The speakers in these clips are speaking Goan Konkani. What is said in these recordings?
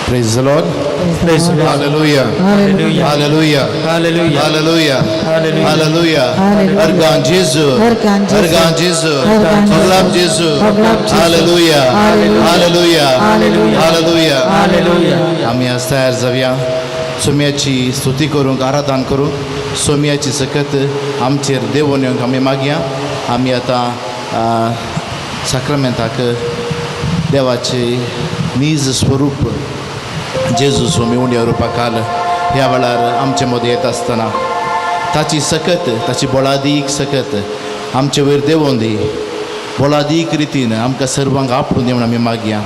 Praise the Lord. Praise the Lord. Hallelujah. Hallelujah. Hallelujah. Hallelujah. Hallelujah. Hallelujah. Hallelujah. Hallelujah. Argan Jesu. Argan Jesu. Argan Jesu. Argan Jesu. Oglab Jesu. Oglab Jesu. Hallelujah. Hallelujah. Hallelujah. Hallelujah. Hallelujah. Hallelujah. आमी आज तयार जावया सोम्याची स्तुती करूंक आराधन करूंक सोम्याची सकत आमचेर देवून येवंक आमी मागया. आमी आतां साक्रामेंताक देवाचे नीज स्वरूप जेजू स्वामी उंड्या रुपाकाल ह्या वेळार आमचे मदें येता आसतना ताची सकत, ताची बळादीक सकत आमचे वयर देंवोन दी. बळादीक रितीन आमकां सर्वांक आपोवन दी म्हूण आमी मागया.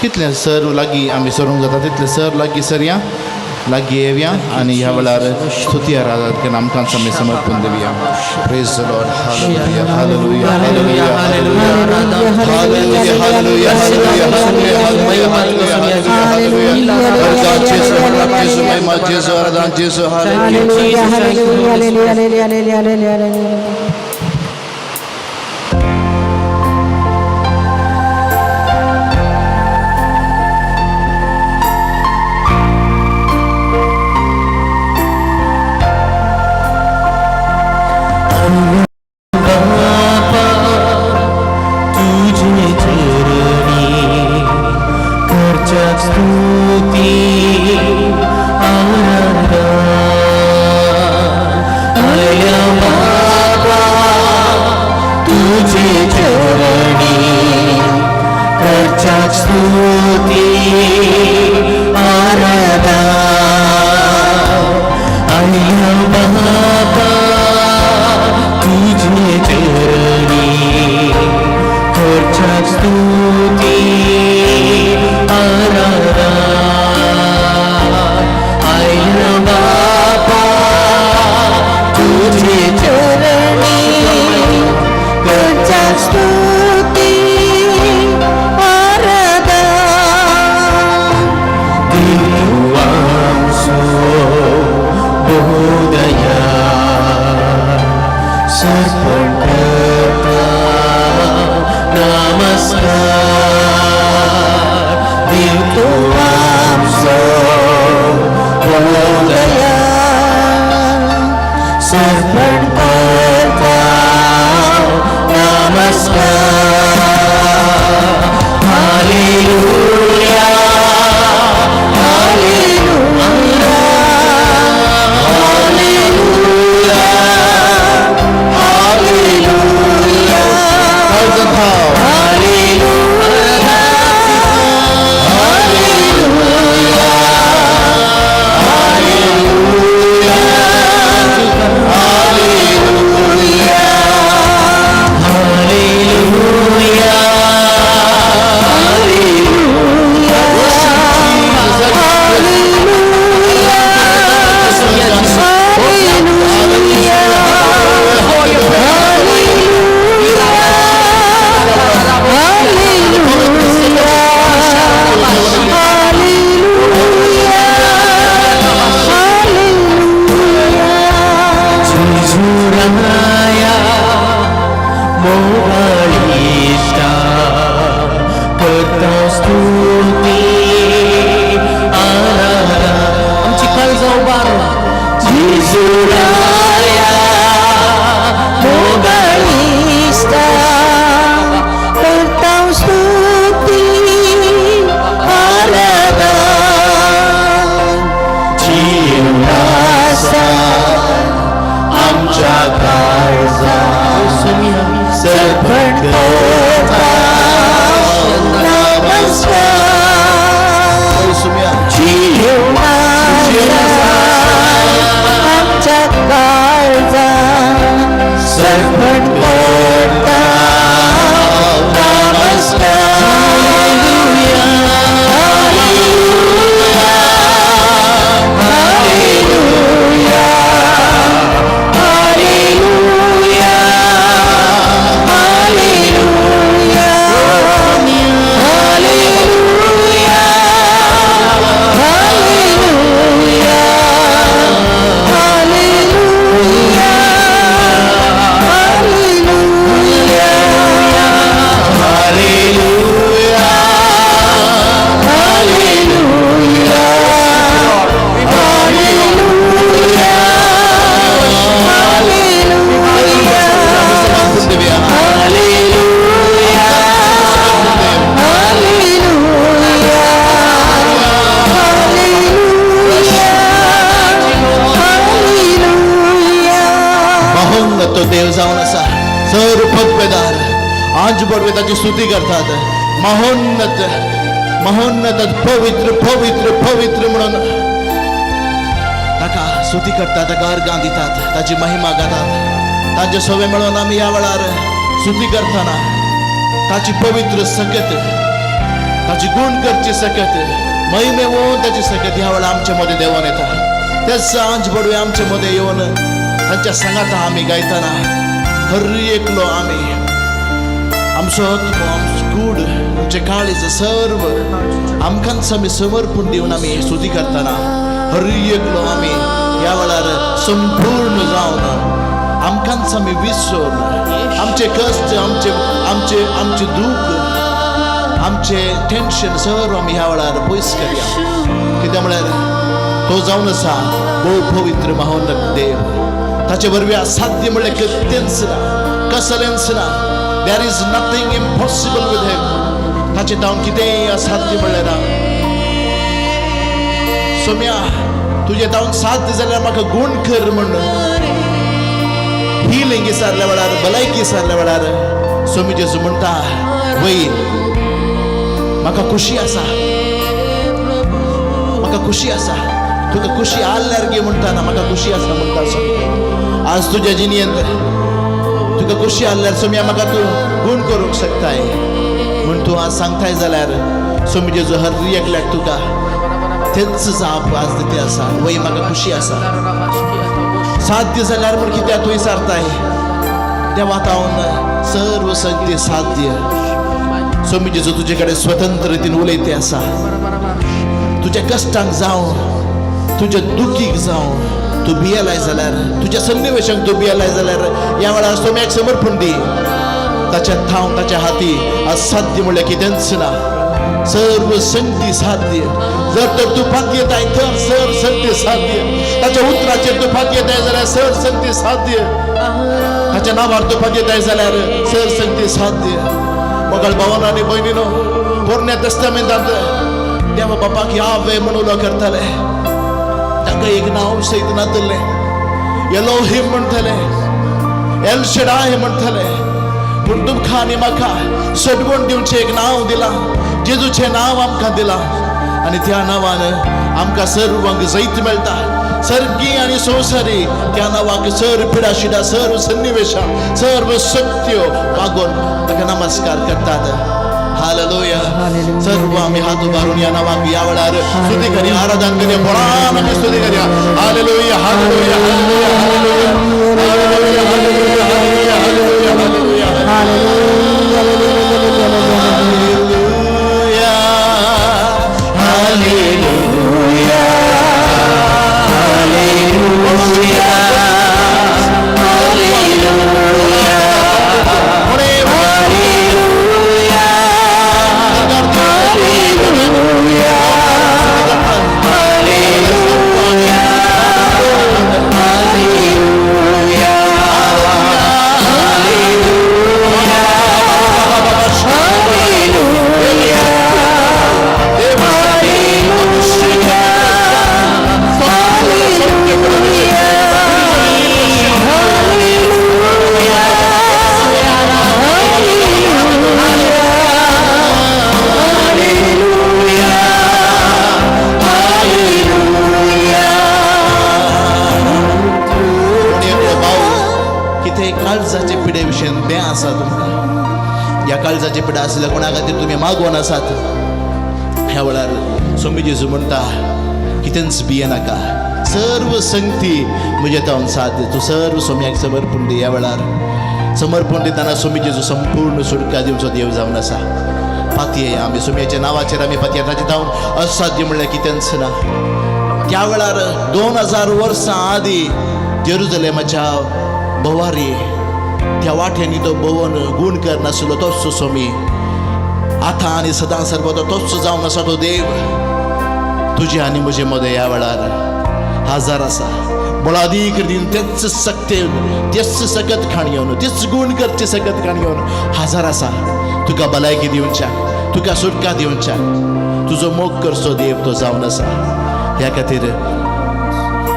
कितले सर लागीं आमी सरूंक जाता तितले सर लागीं सरया, लागीं येवया आनी ह्या वेळार स्तुती आराधन करून आमकां आमी समर्पण दिवया. Praise the Lord. Hallelujah, hallelujah, hallelujah, hallelujah. Hallelujah, hallelujah, hallelujah, hallelujah, hallelujah, hallelujah. Argan Jesu, Argan Jesu, Mahima Jesu, Argan Jesu, hallelujah. Hallelujah, hallelujah, hallelujah, hallelujah, hallelujah, hallelujah. तुझे चरणी करच्या स्तुती आराधना. आया बाबा तुझे चरणी करच्या स्तुती आराधना. आया बाबा तुझे चरणी करच्या स्तुती आराधना. आया बाबा तुझे चरणी करच्या स्तुती आराधना. दिवांसो बोधया सर्पण करता नमस्कार. देव तो आमचो बोधया सर्पण करता नमस्कार. Hallelujah, hallelujah, hallelujah, hallelujah. Thousand power. Hallelujah, स्तुती करतात. महोन्नत महोन्नत पवित्र पवित्र पवित्र म्हणून ताका स्तुती करतात, ताका अर्गां दितात, ताची महिमा गातात. तांचे सवे मेळून आमी ह्या वेळार स्तुती करतना ताची पवित्र सकत, ताची गुण करची सकत, महिमे वोन ताची सकत ह्या वेळार आमचे मदें देंवन येता. ते सांज बडवे आमचे मदें येवन तांच्या सांगाता आमी गायतना हर एकलो आमी आमचो आत्मो, आमचो कूड, आमचे काळीज सर्व आमकांच आमी समर्पण दिवन आमी स्तुती करतना हर एकलो आमी ह्या वेळार संपूर्ण जावन आमकांच आमी विसरून आमचे कश्ट, आमचे आमचे आमचे दूख, आमचे टेन्शन सर्व आमी ह्या वेळार पयस करया. कित्याक म्हळ्यार तो जावन आसा भोव पवित्र महोन्नत देव. ताचे वरवीं असाध्य म्हणल्यार कितेंच ना, कसलेंच ना. There is nothing impossible with him. ताचे जावन कितेंय असाध्य म्हणलें ना. सोम्या, तुजें जावन साध्य जाल्यार म्हाका गूण कर म्हण हिलिंग विचारल्या वेळार, भलायकी विचारल्या वेळार सोमी जेजू म्हणटा, वय, म्हाका खुशी आसा, म्हाका खुशी आसा. तुका खुशी आहल्यार गे म्हणटा ना, म्हाका खुशी आसा म्हणटा सोमी. आज तुज्या जिणेंत तुका खुशी आहल्यार सोम्या म्हाका तूं गूण करूंक शकताय म्हूण तूं आज सांगताय जाल्यार सोमी जेजू हर एकल्याक तुका तेच जाप आज दिते आसा, वय, म्हाका खुशी आसा. साध्य जाल्यार म्हूण कित्याक तूं विचारताय? देवा तावन सर्व शक्ती साध्य. सोमी जेजू तुजे कडेन स्वतंत्र रितीन उलयते आसा. तुज्या कश्टांक जावं, तुज्या दुखीक जावं तूं भियेलाय जाल्यार, तुज्या सन्निवेशांक तूं भियेलाय जाल्यार ह्या वेळार सोम्याक समर्पण दी. ताच्या थावन ताच्या हाती असाध्य म्हणल्यार कितेंच ना. सर्व संगती साध्य. जर तर तूं पातयेताय तर सर्व संगती साध्य. ताच्या उतराचेर तूं पातयेताय जाल्यार सर्व संगती साध्य. ताच्या नांवार तूं पातयेताय जाल्यार सर्व संगती साध्य. मोगाळ भावानो आनी भयणीनो, पोरण्या तेस्तामेंतांत देवा बापाक यावे म्हणून उलो करताले. ताका एक नांव सयत नातलें. एलोहिम म्हणटले, एल शडाय म्हणटले, पूण तुमकां आनी म्हाका सटवण दिवचें एक नांव दिलां. जेजूचें नांव आमकां दिलां आनी त्या नांवान आमकां सर्वांक जैत मेळटा. सर्गी आनी संवसारी त्या नांवाक सर्व पिडा शिडा, सर्व सन्निवेशां, सर्व शक्त्यो मागून ताका नमस्कार करतात. हालेलुया. हालेलुया. सर्व आमी हात उबारून या नांवाक या वेळार स्तुती करया, आराधन करया, बळान आमी स्तुती करया. Hallelujah, hallelujah, hallelujah, hallelujah, hallelujah, hallelujah, hallelujah, hallelujah. Hallelujah, hallelujah, hallelujah. कोणी एकलो भाव कितें काळजाचे पिडे विशयन बें आसा तुमकां, ह्या काळजाचे पिडा आसल्या कोणा खातीर तुमी मागोवन आसात, ह्या वेळार सोमी जेजू म्हणटा, कितेंच भिये नाका, सर्व संगती म्हजे तावन साध्य. तूं सर्व सोम्याक समर्पण दी. ह्या वेळार समर्पण दितना सोमी जेजू संपूर्ण सुटका दिवचो देव जावन आसा. पातये आमी सोम्याच्या नांवाचेर आमी पातये. ताचे तावन असाध्य म्हणल्यार कितेंच ना. त्या वेळार 2000 वर्सां आदीं जेरुजलेमाच्या भोवारी त्या वाट्यांनी तो भोवन गूण करनासलो, तोच सोमी आतां आनी सदां सर्वदा तोच जावन आसा. तो देव तुजे आनी म्हजे मदें ह्या वेळार हाजार आसा. बळादीक रितीन तेच सक्ते, तेच सकत खाण घेवन, तेच गूण करचे सकत खाण घेवन हाजार आसा. तुका भलायकी दिवच्याक, तुका सुटका दिवच्याक, तुजो मोग करचो देव तो जावन आसा. ह्या खातीर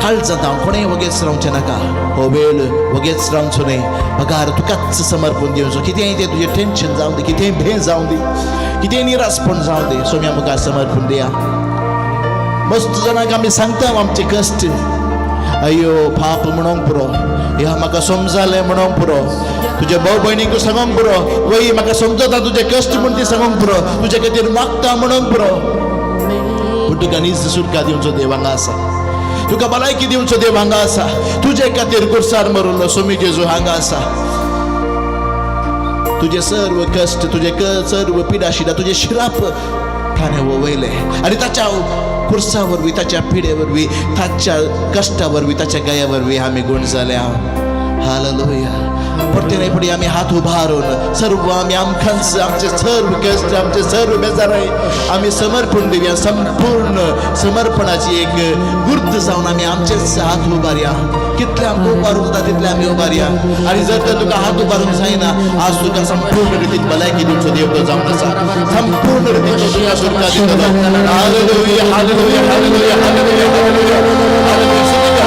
काळजांत हांव कोणेय वगेच रावचें नाका. हो वेळ वगेच रावचो न्हय. पगार तुकाच समर्पण दिवचो. कितेंय तें तुजें टेंशन जावं दी, कितेंय भें जावं दी, कितेंय निरासपण जावं दी, सोम्या मुखार समर्पण दिया. मस्त जाणांक आमी सांगता आमचे कश्ट. अयो पाप म्हणोंक पुरो, ह्या म्हाका समजालें म्हणोंक पुरो, तुज्या भाव भयणीक सांगोंक पुरो, वय म्हाका समजता तुजे कश्ट म्हूण ती सांगोंक पुरो, तुजे खातीर मागता म्हणोंक पुरो. पूण तुका नीज सुटका दिवचो देव हांगा आसा. तुका भलायकी दिवचो देव हांगा आसा. तुजे खातीर कुर्सार मरुल्लो सोमी जेजू हांगा आसा. तुजे सर्व कश्ट, तुजे सर्व पिडा शिडा, तुजे शिराप ताणें वयले आनी ताच्या कुर्सा वरवीं, ताच्या पिडे वरवीं, ताच्या कश्टा वरवीं, ताच्या गया वरवीं आमी गूण जाल्या. हालेलुया. परते नाही पडी आमी हात उभारून सर्व आमी आमकांच आमचे सर्व कश्ट, आमचे सर्व बेजाराय आमी समर्पण दिवया. संपूर्ण समर्पणाची एक गुर्त जावन आमी आमचेच हात उबारया. कितले आमकां उबारूंक जाता तितले आमी उबारया. आनी जर तर तुका हात उबारूंक जायना, आज तुका संपूर्ण रितीन भलायकी दिवचो देव तो जावन आसा. संपूर्ण रितीन तो तुका सुटका दितलो. Hallelujah, hallelujah, hallelujah, hallelujah, hallelujah, hallelujah. सुटका, सुटका, सुटका.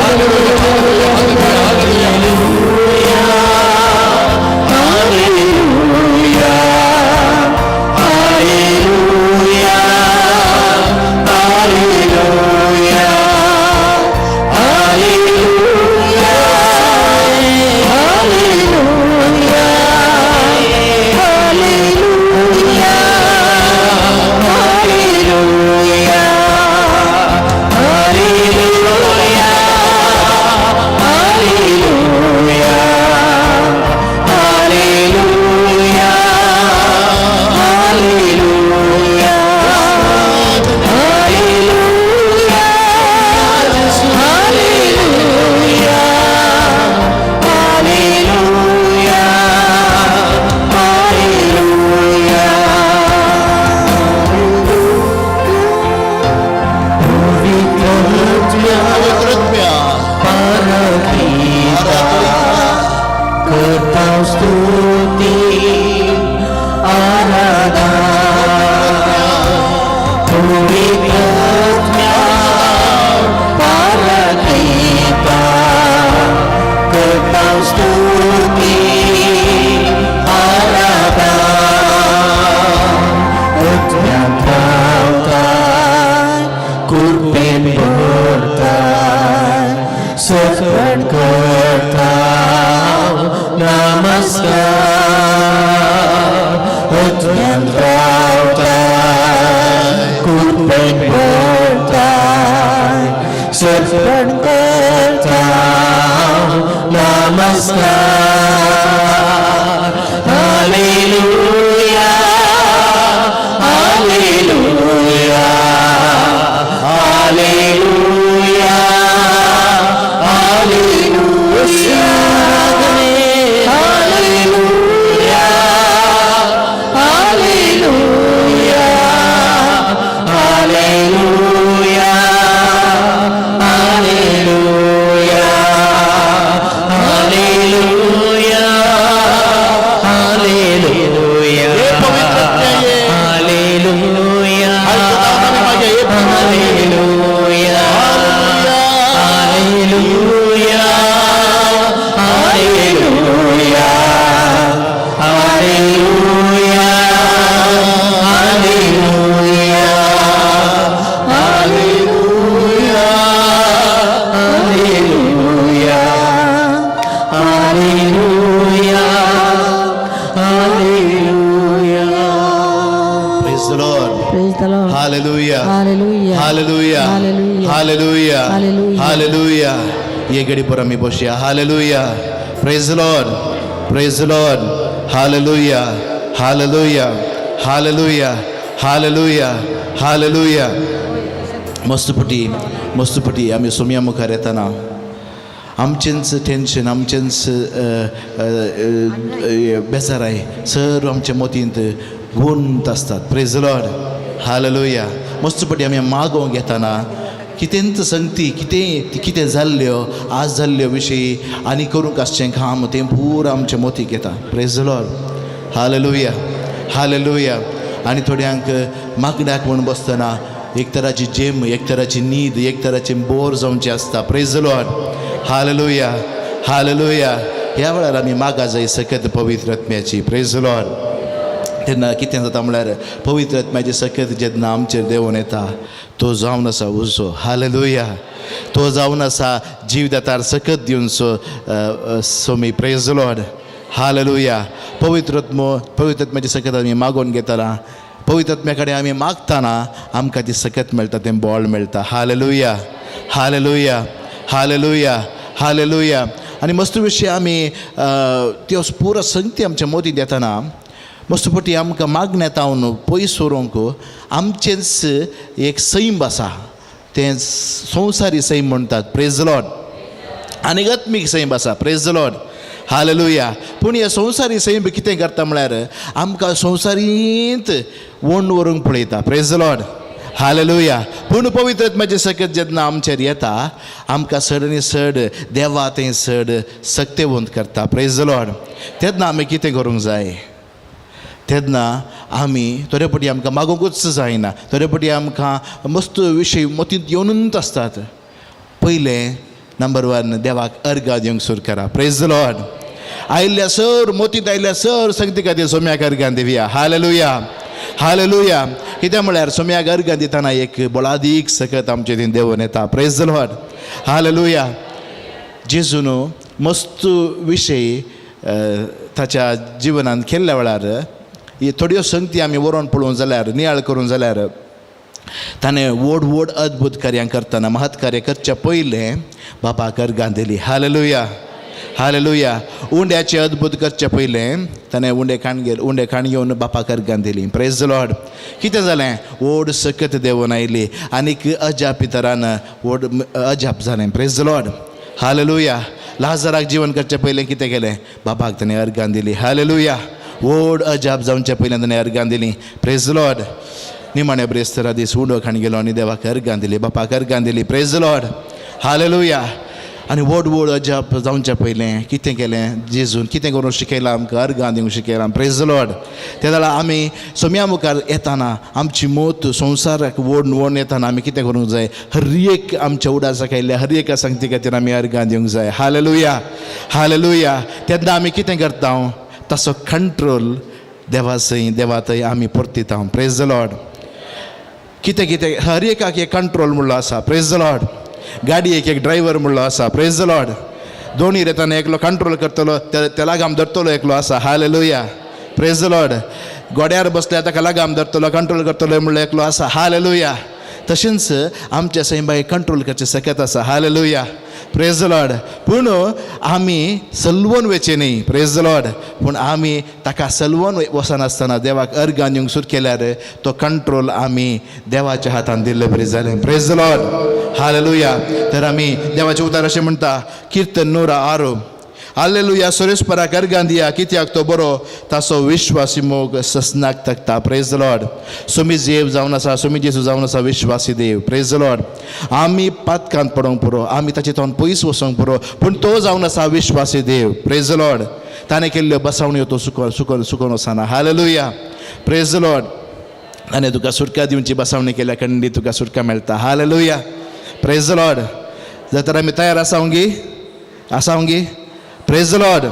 Hallelujah, hallelujah, hallelujah, hallelujah. Hallelujah, Hallelujah, Hallelujah, Hallelujah, Hallelujah, Hallelujah, Hallelujah, Hallelujah, Hallelujah, Hallelujah, Hallelujah, Hallelujah, Hallelujah, Hallelujah, Hallelujah. पवित्र परपिता करता स्तुती आराधना. पवित्र परपिता करता स्तुती आराधना. आत्म्यांत रावताय, कृपेन भरताय, सत्पण करता नमस्कार. आत्म्यांत रावताय, कृपेन भरताय, सत्पण करता नमस्कार. Hallelujah, hallelujah, hallelujah, hallelujah, hallelujah, hallelujah, hallelujah, hallelujah, hallelujah, hallelujah. हे पवित्र आत्म्या, hallelujah. Hallelujah. Hallelujah, hallelujah, hallelujah, hallelujah, hallelujah, hallelujah, hallelujah, hallelujah. Praise the Lord. Praise the Lord. Hallelujah. Hallelujah. Hallelujah. Hallelujah. Hallelujah. Hallelujah. Hallelujah. ये घडी पर आमी बसया. Hallelujah. Praise the Lord. Praise the Lord. Hallelujah. Hallelujah. Hallelujah. Hallelujah. Hallelujah. मस्तपटी मस्तपटी आमी सोमया मुखार येताना आमचेंच टेंशन, आमचेंच बेजाराय सर्व आमच्या मतींत गुंत आसतात. प्रेज लॉर्ड. हालेलुया. मस्तपटी आमी मागोवंक येताना कितेंच संगती, कितें कितें जाल्ल्यो, आज जाल्ल्यो विशयी आनी करूंक आसचें काम, तें पुरा आमच्या मोतीक येता. Praise Lord. Hallelujah. Hallelujah. आनी थोड्यांक मागण्याक म्हूण बसतना एक तराची जेम, एक तराची न्हीद, एक तराची बोर जावची आसता. Praise the Lord. Hallelujah, hallelujah. ह्या वेळार आमी मागा जाय सकत पवित्र आत्म्याची. Praise the Lord. तेन्ना कितें जाता म्हळ्यार पवित्र आत्म्याची सकत जेन्ना आमचेर देंवून येता तो जावन आसा उजो. हालेलुया. तो जावन आसा जीव दातार सकत दिवचो Somi. Praise the Lord. Hallelujah. पवित्र आत्मो, पवित्र आत्म्याची सकत आमी मागोवन घेतना, पवित्र आत्म्या कडेन आमी मागतना आमकां ती सकत मेळटा, तें बळ मेळटा. Hallelujah, hallelujah, hallelujah, hallelujah. आनी मस्त विशय आमी त्यो पुरो संगती आमच्या मोतींत येतना मस्त पटी आमकां मागण्यात हांव पयस व्हरूंक आमचेंच एक सैम आसा, तें संवसारी सैम म्हणटात. Praise the Lord. आनी आत्मीक सैम आसा. Praise the Lord. Hallelujah. पूण हे संवसारी सैम कितें करता म्हळ्यार आमकां संवसारींत ओंड व्हरूंक पळयता. Praise the Lord. Hallelujah. पूण पवित्र आत्म्याचें सकत जेन्ना आमचेर येता आमकां चड आनी चड देवा तें चड सक्तेवंत करता. Praise the Lord. तेन्ना आमी कितें करूंक जाय? तेन्ना आमी थोडे पटी आमकां मागोवंकूच जायना, थोडे पटी आमकां मस्त विशय मतींत येवनूच आसतात. पयलें नंबर वन देवाक अर्गां दिवंक सुरू करा. Praise the Lord. आयिल्ल्या सर मोतींत आयिल्ल्या सर संगती खातीर सोम्याक अर्गां दिवया. Hallelujah, hallelujah. कितें म्हळ्यार सोम्याक अर्गां दितना एक बळादीक सकत आमचे थंय देंवून येता. Praise the Lord. Hallelujah. जेजून मस्त विशय ताच्या जिवनांत केल्ल्या वेळार ही थोड्यो संगती आमी बरोवन पळोवंक जाल्यार, नियाळ करूंक जाल्यार ताणें व्हड व्हड अद्भुत कार्यां करतना, महत् कार्य करच्या पयलें बापाक अर्गां दिली. Hallelujah, hallelujah. उंड्याचें अद्भुत करचें पयलें ताणें उंडे खाण घेवन, उंडे खाण घेवन बापाक अर्गां दिली. Praise the Lord. कितें जालें? व्हड सकत देंवून आयली आनीक अजापी तरान व्हड अजाप जालें. Praise the Lord. Hallelujah. लाजराक जिवन करचें पयलें कितें केलें? बापाक ताणें अर्गां दिली. हालेलुया. व्हड अजाप जावचें पयलें ताणें अर्गां दिली. Praise the Lord. निमाण्या ब्रेस्तरा दीस उंडो खाण गेलो आनी देवाक अर्गां दिली, बापाक अर्गां दिली. Praise the Lord. Hallelujah. आनी व्हड व्हड अजाप जावचें पयलें कितें केलें जेजून? कितें करूंक शिकयलां आमकां? अर्गां दिवंक शिकयलां. Praise the Lord. ते जाल्यार आमी सोम्या मुखार येतना आमची मोत संवसाराक ओडून ओडून येतना आमी कितें करूंक जाय? हर एक आमच्या उडासाक आयिल्ल्या हर एका संगती खातीर आमी अर्गां दिवंक जाय. Hallelujah, hallelujah. तेन्ना आमी कितें करता? ताचो कंट्रोल देवा सय, देवा थंय आमी परतिता. Praise the Lord. कितें कितें हर एकाक एक कंट्रोल म्हणलो आसा. Praise the Lord. गाडयेक एक ड्रायवर म्हणलो आसा. Praise the Lord. दोनी येताना एकलो कंट्रोल करतलो, त्या लगाम धरतलो एकलो आसा. हालेलुया. Praise the Lord. गोड्यार बसल्या ताका लगाम धरतलो, कंट्रोल करतलो म्हणलो एकलो आसा. हालेलुया. तशेंच आमच्या सैमाक कंट्रोल करचें सकत आसा. हालेलुया. Praise the Lord. पूण आमी सलवून वचचें न्ही. Praise the Lord. पूण आमी ताका सलवून वचनासतना देवाक अर्गां दिवंक सुरू केल्यार तो कंट्रोल आमी देवाच्या हातान दिल्ले बरें जालें. Praise the Lord. Hallelujah. तर आमी देवाचें उतार अशें म्हणटा, किर्तन 106. हालेलुया. सुरेशपराक अर्गां दिया, कित्याक तो बरो, ताचो विश्वासी मोग ससनाक तकता. Praise the Lord. सोमी देव जावन आसा, सोमी जेजू जावन आसा विश्वासी देव. Praise the Lord. आमी पातकांत पडोंक पुरो, आमी ताचे तोंड पयस वचोंक पुरो, पूण तो जावन आसा विश्वासी देव. Praise the Lord. ताणें केल्ल्यो बसावण्यो तो सुकोन सुकोन सुकोन वचना. हालेलुया. Praise the Lord. ताणें तुका सुटका दिवची बसावणी केल्या, खंडीत तुका सुटका मेळटा. हालेलुया. Praise the Lord. जर तर आमी तयार आसा आसा. Praise the Lord.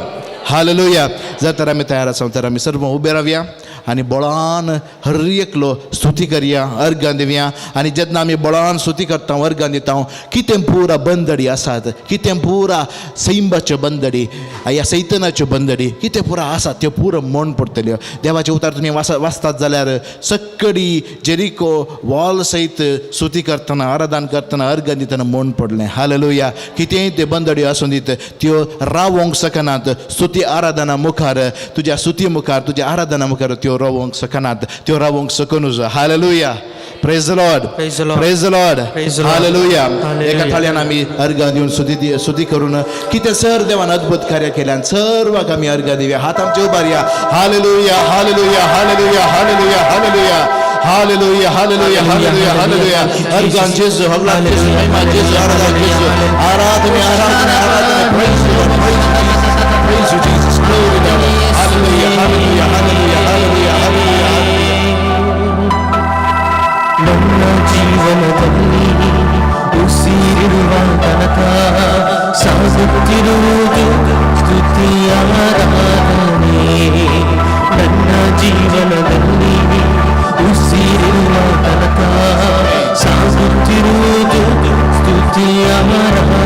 Hallelujah. जर तर आमी तयार आसा तर आमी सर्व उबे रावया आनी बळान हर एकलो स्तुती करया, अर्गां दिवया. आनी जेन्ना आमी बळान स्तुती करता, अर्गां दिता, कितें पुरा बंदडी आसात, कितें पुरा सैंबाच्यो बंदडी या सैतनाच्यो बंदडी कितें पुरा आसात त्यो पुरो मोड पडटल्यो. देवाचे उतार तुमी वाचतात जाल्यार सक्कडी जेरिको वॉल सयत स्तुती करतना, आराधन करतना, अर्गां दितना मोड पडलें. हालेलुया. कितेंय त्यो बंदड्यो आसूं दीत, त्यो रावोंक शकनात स्तुती आराधना मुखार. तुज्या स्तुती मुखार, तुज्या आराधना मुखार त्यो रावोंक शकनात, त्यो रावोंक शकनूच. Hallelujah. Praise the Lord. Praise the Lord. Praise the Lord. Praise the Lord. Hallelujah. Hallelujah. एका थाळ्यान आमी अर्गां दिवन स्तुती स्तुती करून कितें सर देवान अद्भुत कार्य केल्यान सर्वाक आमी अर्गां दिवया. हात आमचे उबारया. Hallelujah, hallelujah, hallelujah, hallelujah, hallelujah, hallelujah, hallelujah, hallelujah, hallelujah. अर्गां जेजू, हगलाक जेजू, महिमा जेजू, आराधना जेजू, आराधना, आराधना, आराधना. Praise the Lord. Praise Jesus. Praise you Jesus. Glory Lord. Hallelujah, hallelujah, hallelujah, hallelujah, hallelujah, hallelujah. ನನ್ನ ಜೀವನದಲ್ಲಿ ಉಸಿರಿರುವ ತನಕ ಸಾಗುತ್ತಿರುವುದು ಸ್ತುತಿಯಾರಾಧನೆ. ನನ್ನ ಜೀವನದಲ್ಲಿ ಉಸಿರಿರುವ ತನಕ ಸಾಗುತ್ತಿರುವುದು ಸ್ತುತಿಯಾರಾಧನೆ.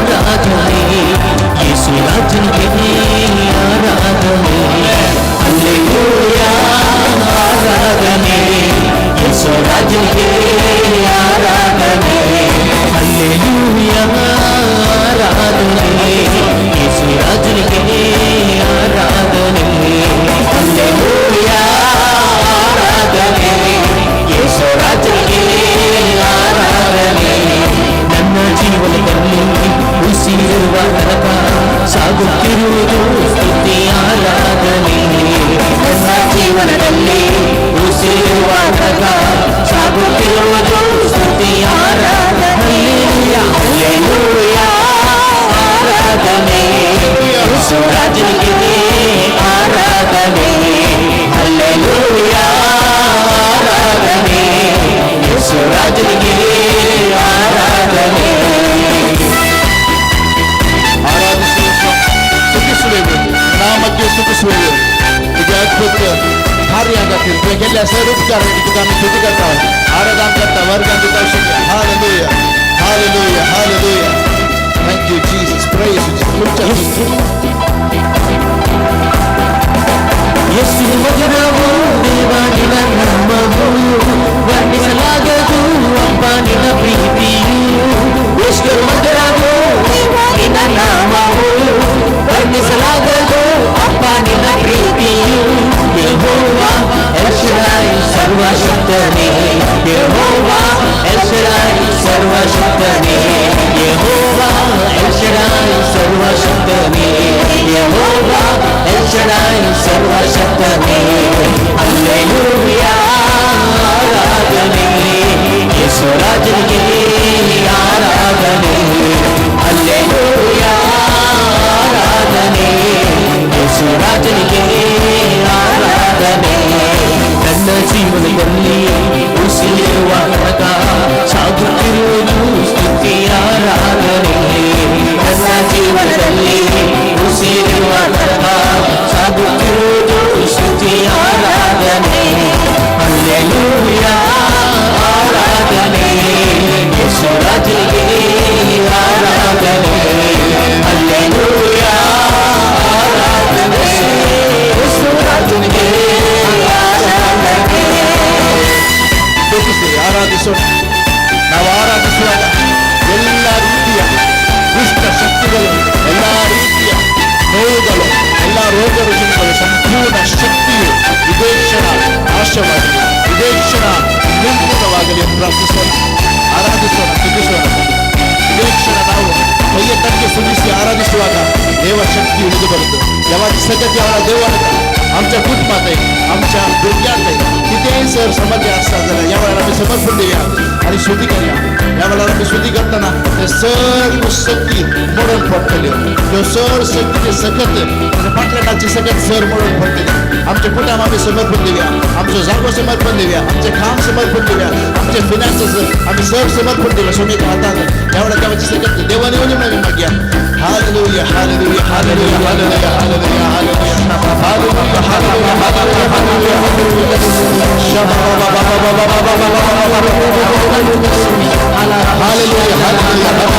ಆರಾಧನೆ, ಯೇಸು ರಾಜನಿಗೆ ಆರಾಧನೆ. ಹಲ್ಲೆಲೂಯಾ ಆರಾಧನೆ, ಯೇಸು ರಾಜನಿಗೆ ಆರಾಧನೆ. ಹಲ್ಲೆಲೂಯಾ ಆರಾಧನೆ, ಯೇಸು ರಾಜನಿಗೆ ಆರಾಧನೆ. ಹಲ್ಲೆಲೂಯಾ ಆರಾಧನೆ, ಯೇಸು ರಾಜನಿಗೆ ಆರಾಧನೆ. ನನ್ನ ಜೀವನದಲ್ಲಿ ಉಸಿರಿರುವ ತನಕ ಸಾಗುತ್ತಿರುವುದು ಸ್ತುತಿ ಆರಾಧನೆ. ನನ್ನ ಜೀವನದಲ್ಲಿ ಉಸಿರಿರುವ ತನಕ ಸಾಗುತ್ತಿರುವುದು ಸ್ತುತಿ ಆರಾಧನೆ. ಹಲ್ಲೆಲೂಯಾ ಆರಾಧನೆ, ಯೇಸು ರಾಜನಿಗೆ ಆರಾಧನೆ. ಹಲ್ಲೆಲೂಯಾ ಆರಾಧನೆ, ಯೇಸು ರಾಜನಿಗೆ ಆರಾಧನೆ. ಆರಾಧಿಸುವ, ಸ್ತುತಿಸುವೆವು, ನಾಮಕ್ಕೆ ಸ್ತುತಿಸುವೆವು. तुझे अद्भुत कार्य खातीर तुवें केल्ल्या सर उपकार तुका आमी स्तुती करता, आराधन करता, वर्गान दिता. Hallelujah, hallelujah, hallelujah. Thank you Jesus. Praise. ಎಷ್ಟು ಮಧುರವು ದೇವ ನಿನ್ನ ನಾಮವು, ವರ್ಣಿಸಲಾಗದು ಅಪ್ಪ ನಿನ್ನ ಪ್ರೀತಿಯು. ಎಷ್ಟು ಮಧುರವು ನಿನ್ನ ನಾಮವು, ವರ್ಣಿಸಲಾಗದು ಅಪ್ಪ ನಿನ್ನ ಪ್ರೀತಿಯು. ಯೆಹೋವ ಎಲ್ ಶಡೈ ಸರ್ವಶಕ್ತನೇ, ಯೆಹೋವ ಎಲ್ ಶಡೈ ಸರ್ವಶಕ್ತನೇ, ಯೆಹೋವ ಎಲ್ ಶಡೈ ಸರ್ವಶಕ್ತನೇ, ಯೆಹೋವ ಎಲ್ ಶಡೈ ಸರ್ವಶಕ್ತನೇ. ಹಲ್ಲೆಲೂಯಾ ಆರಾಧನೆ, ಯೇಸು ರಾಜನಿಗೆ ಆರಾಧನೆ. ಹಲ್ಲೆಲೂಯಾ ಆರಾಧನೆ, ಯೇಸು ರಾಜನಿಗೆ ಆರಾಧನೆ. ನನ್ನ ಜೀವನದಲ್ಲಿ ಉಸಿರಿರುವ ತನಕ ಸಾಗುತ್ತಿರುವುದು ಸ್ತುತಿ ಆರಾಧನೆ. ನನ್ನ ಜೀವನದಲ್ಲಿ ಉಸಿರಿರುವ ತನಕ ಸಾಗುತ್ತಿರುವುದು ಸ್ತುತಿ ಆರಾಧನೆ. ಹಲ್ಲೆಲೂಯಾ ಆರಾಧನೆ, ಯೇಸು ರಾಜನಿಗೆ ಆರಾಧನೆ. ಹಲ್ಲೆಲೂಯಾ ಆರಾಧನೆ, ಯೇಸು ರಾಜನಿಗೆ ಆರಾಧನೆ. ಸ್ತುತಿಸಿ ಆರಾಧಿಸೋಣ. ನಾವು ಆರಾಧಿಸುವಾಗ ಎಲ್ಲ ರೀತಿಯ ದುಷ್ಟ ಶಕ್ತಿಗಳು, ಎಲ್ಲ ರೀತಿಯ ನೋವುಗಳು, ಎಲ್ಲ ರೋಗ ರುಜಿನಗಳು, ಸಂಪೂರ್ಣ ಶಕ್ತಿಯು ಇದೇ ಕ್ಷಣ ನಾಶವಾಗಲಿ, ಇದೇ ಕ್ಷಣ ನಿರ್ಮೂಲವಾಗಲಿ ಎಂದು ಪ್ರಾರ್ಥಿಸೋಣ. ಆರಾಧಿಸೋಣ, ಸ್ತುತಿಸೋಣ. ಇದೇ ಕ್ಷಣ ನಾವು ಕೈಯ ತಕ್ಕೆ ಸ್ತುತಿಸಿ ಆರಾಧಿಸುವಾಗ ದೇವ ಶಕ್ತಿ ಇಳಿದು ಬರುತ್ತೆ. ಯಾವಾಗ सगळ्या ಅವರ देवान आमच्या कुटुंबात आमच्या भुरग्यांत कितेंय सर समस्या आसता जाल्यार ह्या वेळार आमी समर्पण दिवया आनी स्तुती करया. ह्या वेळार आमी स्तुती करतना ते सगळ्यो शक्ती मोडून पडटल्यो. त्यो सर शक्तीचे सकत फाटल्याची सकत सर मोडून पडटली. आमच्या कुटुंब आमी समर्पण दिवया, आमचो जागो समर्पण दिवया, आमचें काम समर्पण दिवया, आमचे फिनान्सीस आमी सर समर्पण दिवया स्वामीच्या हातान. ह्या वेळार देवाची सकत देवान येवन आमी मागया. Hallelujah, hallelujah, hallelujah, hallelujah, hallelujah, hallelujah, hallelujah, hallelujah, hallelujah, hallelujah. Hallelujah, hallelujah, hallelujah,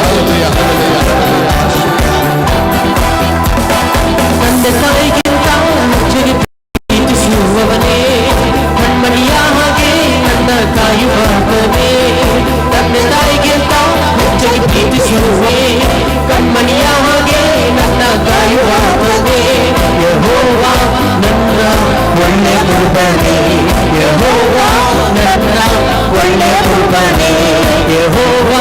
hallelujah, hallelujah. ತಂದೆ ತಾಯಿಗಿಂತ ಹೆಚ್ಚಿಗೆ ಪ್ರೀತಿಸುವವನೇ, ಕಣ್ಮಣಿಯ ಹಾಗೆ ನನ್ನ ಕಾಯುವಾತನೇ. ತಂದೆ ತಾಯಿಗಿಂತ ಹೆಚ್ಚಿಗೆ ಪ್ರೀತಿಸುವೆ, ಕಣ್ಮಣಿಯ ಹಾಗೆ ನನ್ನ ಕಾಯುವಾತನೇ. ಯೆಹೋವ ನನ್ನ ಒಳ್ಳೆ ಕುರುಬನೇ, ಯೆಹೋವ ನನ್ನ ಒಳ್ಳೆ ಕುರುಬನೇ, ಯೆಹೋವ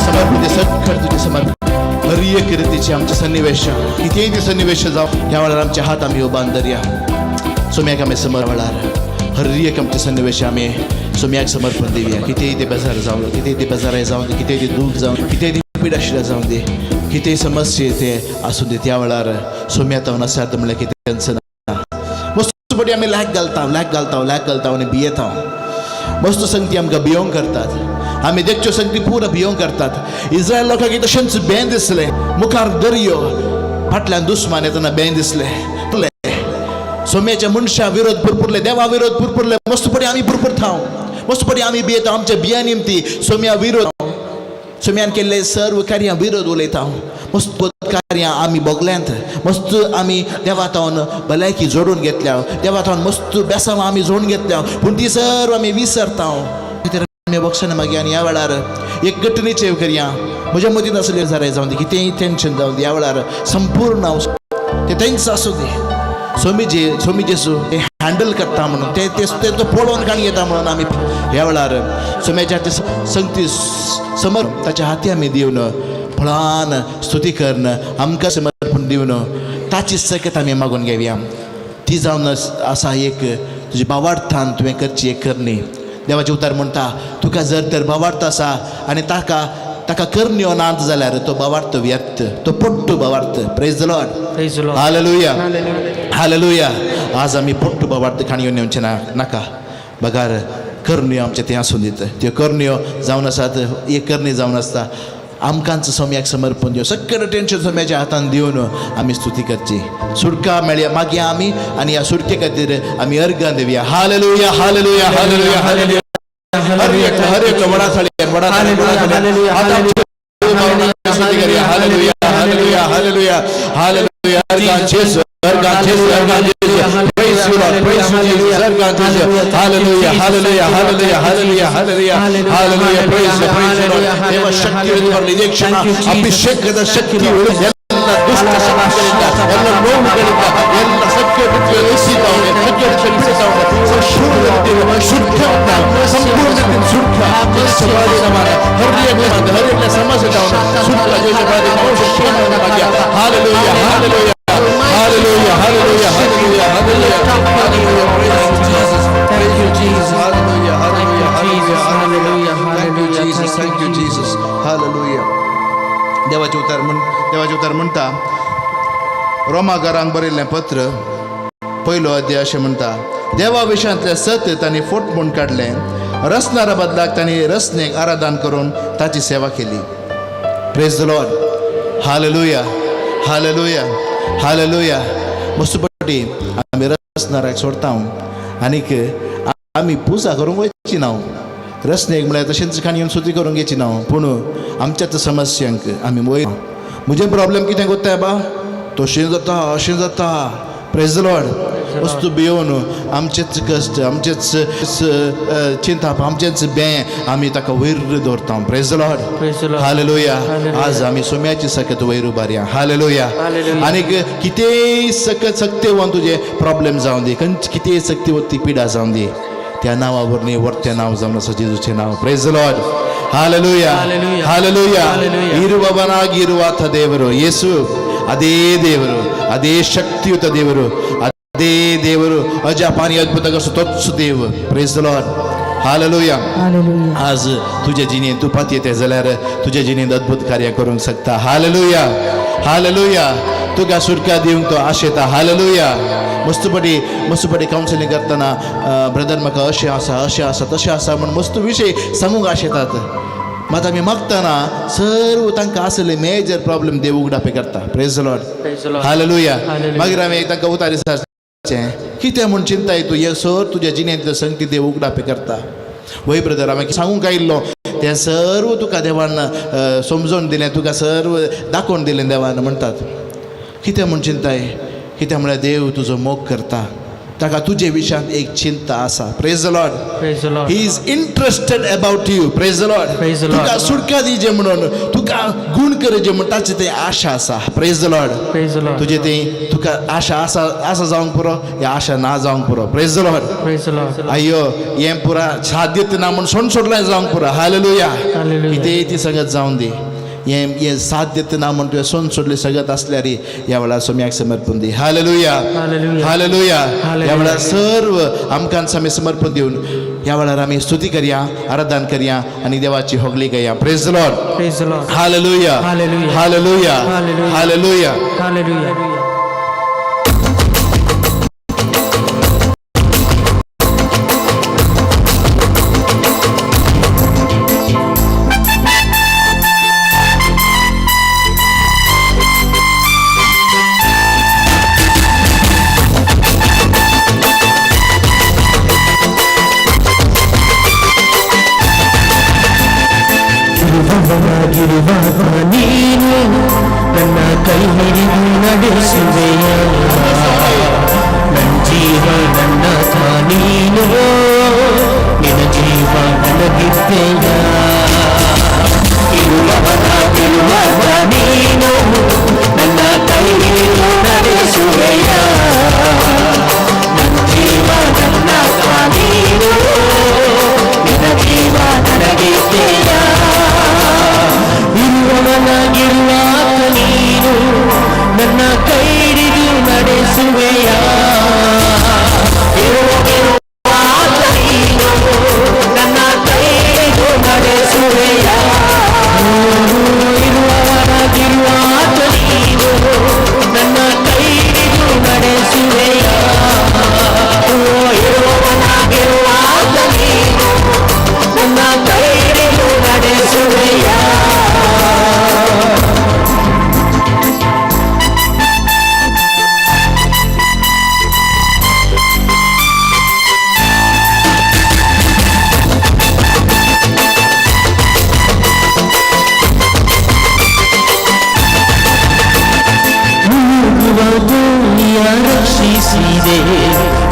समर्पण दे, सगळं तुझे समर्पण. हर एक रितीचे आमचे सन्निवेश, कितेंय ते सन्निवेश जावं, ह्या वेळार आमचे हात आमी उबान धरया. सोम्याक आमी समर वेळार हर एक आमचे सन्निवेश आमी सोम्याक समर्पण दिवया. कितेंय ते बेजार जावं, कितेंय ते बेजाराय जावं दे, कितेंय ते दूख जावं, कितेंय ती पीड आशिल्ल्या जावं दे, कितेंय समस्या ते आसूं दे, त्या वेळार सोम्या तावन आसात म्हणल्यार कितें टेन्शन ना. मस्त पटी आमी लॅक घालता, लॅक घालता, लॅक घालता आनी भियेता. मस्त संगती आमकां भियोंक करतात. आमी देखच्यो संगती पुरो भियोंक करतात. इस्रायल लोकांक तशेंच बें दिसलें. मुखार दर्यो, फाटल्यान दुस्मान येतना बें दिसलें. सोम्याच्या मनशा विरोध पुरपुरले, देवा विरोध पुरपुरले. मस्त पटी आमी पुरपुरता, मस्त पटी आमी भियेता. आमच्या बिया निमती सोम्या विरोध, सोम्यान केल्ले सर्व कार्यां विरोध उलयता. मस्त कार्यां आमी भोगल्यांत. मस्त आमी देवा तावन भलायकी जोडून घेतल्या, देवा तावन मस्त बेसांव आमी जोडून घेतल्या, पूण ती सर्व आमी विसरता. खातीर आमी बक्षां मागीर आनी ह्या वेळार एक घटनेचेर करया. म्हज्या मतींत आसले जाय जावं दी, कितेंय टेन्शन जावं दी, ह्या वेळार संपूर्ण हांव ते तेंच आसूं दी, सोमी जे सोमी जेसू ते हँडल करता म्हणून ते ते ते पळोवन काणी येता म्हणून आमी ह्या वेळार सोम्याच्या हाती संगती समर ताच्या हाती आमी दिवन, फळान स्तुती करून, आमकां समर्पण दिवन ताची सकत आमी मागून घेवया. ती जावन आसा एक तुजी भावार्थान तुवें करची एक करणी. देवाचें उतर म्हणटा, तुका जर तर भावार्थ आसा आनी ताका ताका करण्यो नात जाल्यार तो भावार्थ व्यर्थ, तो पट्टू भावार्थ. Praise the Lord. Praise the Lord. Hallelujah. Hallelujah. Hallelujah. आज आमी पट्टू भावार्थ काणयो नेवचे ना नाका, बगार करण्यो आमचे तें आसून दिता. त्यो करण्यो जावन आसात, एक करणी जावन आसता आमकांच सोम्याक समर्पण दिवन, सगळें टेन्शन सोम्याच्या हातान दिवन आमी स्तुती करची. सुटका मेळया मागीर आमी आनी ह्या सुटके खातीर आमी अर्गां दिवया. Hallelujah, hallelujah, hallelujah, hallelujah. हर एक, हर एक, वडा थाळी, वडा थाळी, वडा थाळी. आता स्तुती करूया. Hallelujah, hallelujah, hallelujah, hallelujah. अर्गां जेसू, अर्गां जेसू, अर्गां जेसू. Praise you Lord, praise you Jesus. अर्गां जेसू. Hallelujah, hallelujah, hallelujah, hallelujah, hallelujah, hallelujah. Praise you, praise you Lord. ದೇವ ಶಕ್ತಿ ಬರಲಿ. ಇದೇ ಕ್ಷಣ ಅಭಿಷೇಕದ ಶಕ್ತಿ ಉಳಿದು ಎಲ್ಲ ದುಷ್ಟ ಶಕ್ತಿಗಳಿಂದ, ಎಲ್ಲ ನೋವುಗಳಿಂದ, ಎಲ್ಲ ಸತ್ಯ ಎಸಿತಾವೆ, ಸತ್ಯ ಬಿಡುತ್ತಾವೆ. ಶುದ್ಧ, ಸಂಪೂರ್ಣ ಸುಖ ಹರಿಯ ಹರಿಯ ಸಮಸ್ಯೆ ಸುಖ. Hallelujah, hallelujah, hallelujah, hallelujah, hallelujah, hallelujah. Jesus. Thank you, Jesus. Hallelujah, hallelujah, Jesus. Hallelujah, Thank you, hallelujah. Jesus. Thank you, Jesus. Hallelujah. देवाचे उतर म्हण, देवाचे उतर म्हणटा, रोमागारांक बरयल्लें पत्र, पयलो अध्याय, अशें म्हणटा, देवा विशयांतलें सत तांणी फोट म्हूण काडलें. रसणारा बदलाक तांणी रसणेक आराधन करून ताची सेवा केली. Praise the Lord. Hallelujah, hallelujah, hallelujah. मस्त पटी आमी रसणाराक सोडता आनीक आमी पुजा करूंक वयची ना. रसणेक म्हळ्यार तशेंच काणी येवन स्तुती करूंक घेची ना. पूण आमच्याच समस्यांक आमी वयर म्हजें प्रॉब्लेम कितें कोत्ताय बा, तशें जाता, अशें जाता. Praise the Lord. वस्तू भियोवन आमचेच कश्ट, आमचेच चिंताप, आमचेच बें आमी ताका वयर दवरता. Praise the Lord. Praise the Lord. Hallelujah. Hallelujah. आज आमी सोम्याची सकत वयर उबारया. हालेलुया. Hallelujah. आनीक कितेंय सकत सक्तेवन तुजें प्रॉब्लेम जावं दी, खंयच कितेंय सक्तीवत ती पिडा जावं दी, त्या नांवा वरवीं वर्तें नांव जावन आसा जेजूचें नांव. Praise the Lord. Hallelujah. Hallelujah. Hallelujah. Hallelujah. ಇರುವವನಾಗಿರುವಾತ ದೇವರು ಯೇಸು. ಅದೇ ದೇವರು, ಅದೇ ಶಕ್ತಿಯುತ ದೇವರು, ಅದೇ ದೇವರು. ಅಜಾಪಾನಿ ಅದ್ಭುತ तोच देव. Praise the Lord. Hallelujah. Hallelujah. आज तुझ्या जिणेंत तूं पातयेता जाल्यार तुज्या जिणेंत अद्भुत कार्य करूंक शकता. Hallelujah, hallelujah. तुका सुटका दिवंक तो आशेता. हालेलुया. मस्तपटी मस्तपटी कावन्सिलींग करतना, ब्रदर, म्हाका अशें आसा, अशें आसा, तशें आसा म्हूण मस्त विशय सांगूंक आशेतात. मात आमी मागतना सर्व तांकां आसले मेजर प्रॉब्लेम देव उगडापे करता. Praise the Lord. Praise the Lord. Hallelujah. Hallelujah. मागीर आमी तांकां उतारी विचारचें, कितें म्हूण चिंताय तूं? हे सर तुज्या जिणेंतल्यो संगती देव उगडापे करता. वय ब्रदर, हांवें सांगूंक आयिल्लो तें सर्व तुका देवान समजोवन दिलें, तुका सर्व दाखोवन दिलें देवान म्हणटात. कितें म्हूण चिंताय? कितें म्हळ्यार देव तुजो मोग करता. ताका तुजे विशयांत एक चिंता आसा. Praise the Lord. Praise the Lord. He is interested about you. Praise the Lord. Praise the Lord. तुका सुटका दिजे म्हणून, तुका गुण करचे म्हणून ताची ते आशा आसा. Praise the Lord. Praise the Lord. तुजे ते तुका आशा आसा आसा जावंक पुरो या आशा ना जावंक पुरो. Praise the Lord. Praise the Lord. अय्यो, हें पुरा साध्यत ना म्हूण सोड सोडलें जावंक पुरो. हालेलुया. Hallelujah. कितेंय ती सगळें जावन दी, हें हें साध्यत ना म्हूण तुवें सोन सोडलें सगळें आसल्यार ह्या वेळार सोम्याक समर्पण दी. हालेलुया. Hallelujah. Hallelujah. Hallelujah. ह्या वेळार सर्व आमकां आमी समर्पण दिवन ह्या वेळार आमी स्तुती करया, आराधन करया आनी देवाची होगली करया. Praise the Lord. Praise the Lord. Hallelujah. Hallelujah. Hallelujah. Hallelujah. Hallelujah. Hallelujah. ಇರುವವನಾಗಿರುವಾಗ ನೀನು ನನ್ನ ಕೈ ಹಿಡಿದು ನಡೆಸುವೆಯ. ನನ್ನ ಜೀವ ನನ್ನ ನೀನು, ನಿನ್ನ ಜೀವ ನನಗಿದ್ದೆಯ. ಇರುವವನಾಗಿರುವಾಗ ನೀನು ನನ್ನ ಕೈ ಹಿಡಿದು ನಡೆಸುವೆಯ. ನನ್ನ ಜೀವ ನನ್ನ ನೀನು, ನಿನ್ನ ಜೀವ ನನಗಿದ್ದೆಯ. ಇರುವವನಾಗಿರುವಾಗ ನೀನು ನನ್ನ ಕೈ ಹಿಡಿದು ನಡೆಸುವೆಯ. ಇರುವಾಗ ನೀನು ನನ್ನ ಕೈ ಹಿಡಿದು ನಡೆಸುವೆಯ. ಇರುವವನಾಗಿರುವಾಗ ನೀನು ನನ್ನ ಕೈ ಹಿಡಿದು ನಡೆಸುವೆಯ. ಇರುವವನಾಗಿರುವಾಗ ನೀನು ನನ್ನ ಕೈ ಹಿಡಿದು ನಡೆಸುವೆಯ. ಮುಳುಗುವ ದೋಣಿಯ ರಕ್ಷಿಸಿದೆ,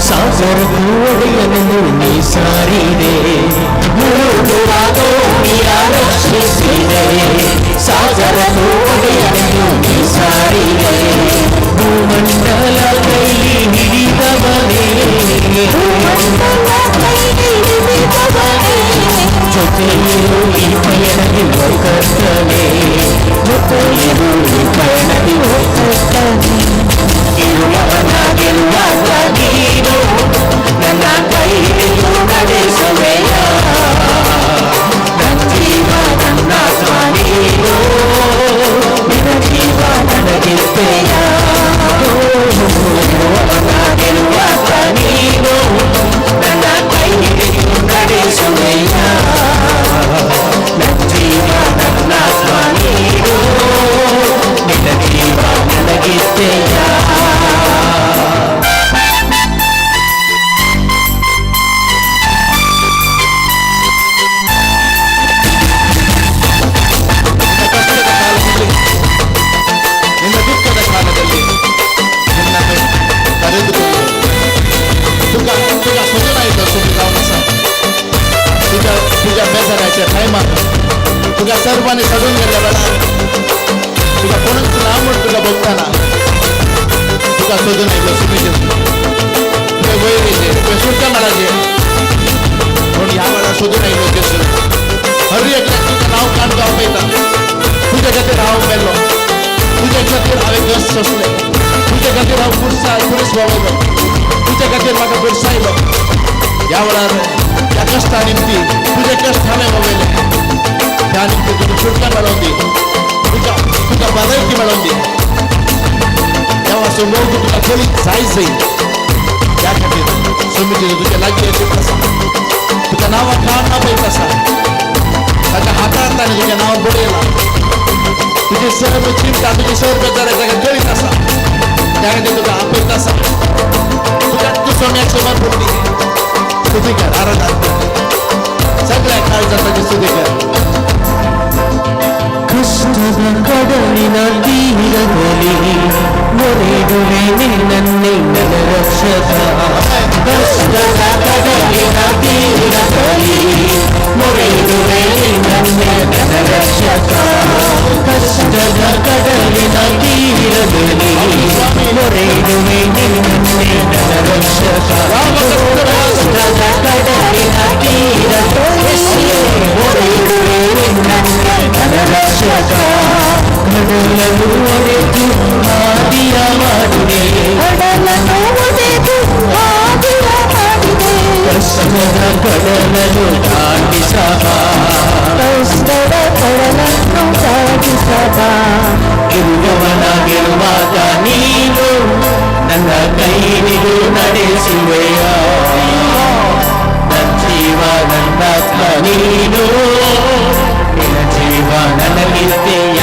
ಸಾಗರಕ್ಕೂ ಒಡೆಯನೆಂದು ನೀ ಸಾರಿದೆ. ಮುಳುಗುವ ದೋಣಿಯ ರಕ್ಷಿಸಿದೆ, ಸಾಗರಕ್ಕೂ ಒಡೆಯನೆಂದು ನೀ ಸಾರಿದೆ. ಭೂಮಂಡಲ ಕೈ ಹಿಡಿದವನೇ, ಜೊತೆಯಿರು ಈ ಪಯಣದಿ ಕರ್ತನೆ, ಜೊತೆಯಿರು ಈ ಪಯಣದಿ ಕರ್ತನೆ. ಇರುವವನಾಗಿರುವಾಗ ನೀನು ನನ್ನ ಕೈ ಹಿಡಿದು ನಡೆಸುವೆಯ. ನನ್ನ ಜೀವ ನನ್ನ ನೀನು, ನಿನ್ನ ಜೀವ ನನಗಿದ್ದೆಯ. ಇರುವವನಾಗಿರುವಾಗ ನೀನು ನನ್ನ ಕೈ ಹಿಡಿದು ನಡೆಸುವೆಯ. ನನ್ನ ಜೀವ ನನ್ನ ನೀನು, ನಿನ್ನ ಜೀವ ನನಗಿದ್ದೆಯ. ನಿನ್ನ ಕಷ್ಟದ ಕಾಲದಲ್ಲಿ, ನಿನ್ನ ದುಃಖದ ಕಾಲದಲ್ಲಿ ನಿನ್ನನ್ನು ಕರೆದುಕೊಂಡು तुका तुका सोदून आयलो सोमी जावन आसा. तुज्या तुज्या बेजाराच्या टायमार तुका सर्वांनी सोडून गेल्ल्या वेळार तुका कोणूच ना म्हूण तुका भोगताना तुका सोदून आयलो सोमी जेजू. तुवें वयर येयले, तुवें सुटका मेळाचे पूण ह्या वेळार सोदून आयलो जेजू. हर एकल्याक तुका नांव काण आपयता. तुज्या खातीर हांव मेल्लो, तुज्या खातीर हांवें कश्ट सोंसले, तुज्या खातीर हांव पुरसा पुरीस वावयलो, तुज्या खातीर म्हाका पुरसायलो. ह्या वेळार ह्या कश्टा निमती तुजे कश्ट हांवें वावयले, त्या निमती तुका सुटका मेळोवन दी, तुका तुका भलायकी मेळोवन दी. देवाचो मोग तुका कळीत जाय जाय. त्या खातीर सोमी तुज्या लागीं अशें आसा, तुका नांवां काण आपयत आसा. ताच्या हातार ताणें तुजें नांव बरयलां. तुजी सर्व चिंता, तुजी सर्व बेजाराय ताका कळीत आसा. त्या खातीर तुका आपयत आसा. तुका तूं सोम्याक समर्पण दी, स्तुती कर, आराधन कर, सगळ्या काळजान ताची स्तुती कर. ಕಷ್ಟದ ಕಡಲಿನ ತೀರದಲ್ಲಿ ಮೊರೆಡುವೆ ನಿನ್ನನ್ನೇ. ನನ್ನ ರಕ್ಷಕ. ಕಷ್ಟದ ಕಡಲಿನ ತೀರದಲ್ಲಿ ಮೊರೆಯಿಡುವೆ ನಿನ್ನನ್ನೇ ನನ್ನ ರಕ್ಷಕ. ಕಷ್ಟದ ಕಡಲಿನ ತೀರದಲ್ಲಿ ಮೊರೆಯಿಡುವೆ ನಿನ್ನನ್ನೇ ನನ್ನ ರಕ್ಷಕ. ಕಷ್ಟದ ಕಡಲಿನ ತೀರದಲ್ಲಿ ಮೊರೆಯಿಡುವೆ ನಿನ್ನನ್ನೇ ನನ್ನ ರಕ್ಷಕ. ಕಡಲನ್ನು ಒಡೆದು ಹಾದಿಯ ಮಾಡಿದೆ, ಕಡಲನ್ನು ಒಡೆದು ಹಾದಿಯ ಮಾಡಿದೆ. ಕಷ್ಟದ ಕಡಲನ್ನು ದಾಟಿಸಬಾ, ಕಷ್ಟದ ಕಡಲನ್ನು ದಾಟಿಸಬಾ. ಇರುವವನಾಗಿರುವಾಗ ನೀನು ನನ್ನ ಕೈ ಹಿಡಿದು ನಡೆಸುವೆಯ. ನನ್ನ ಜೀವ ನನ್ನಾತ್ಮ ನೀನು, ನಿನ್ನ ಜೀವ ನನಗಿತ್ತೆಯ.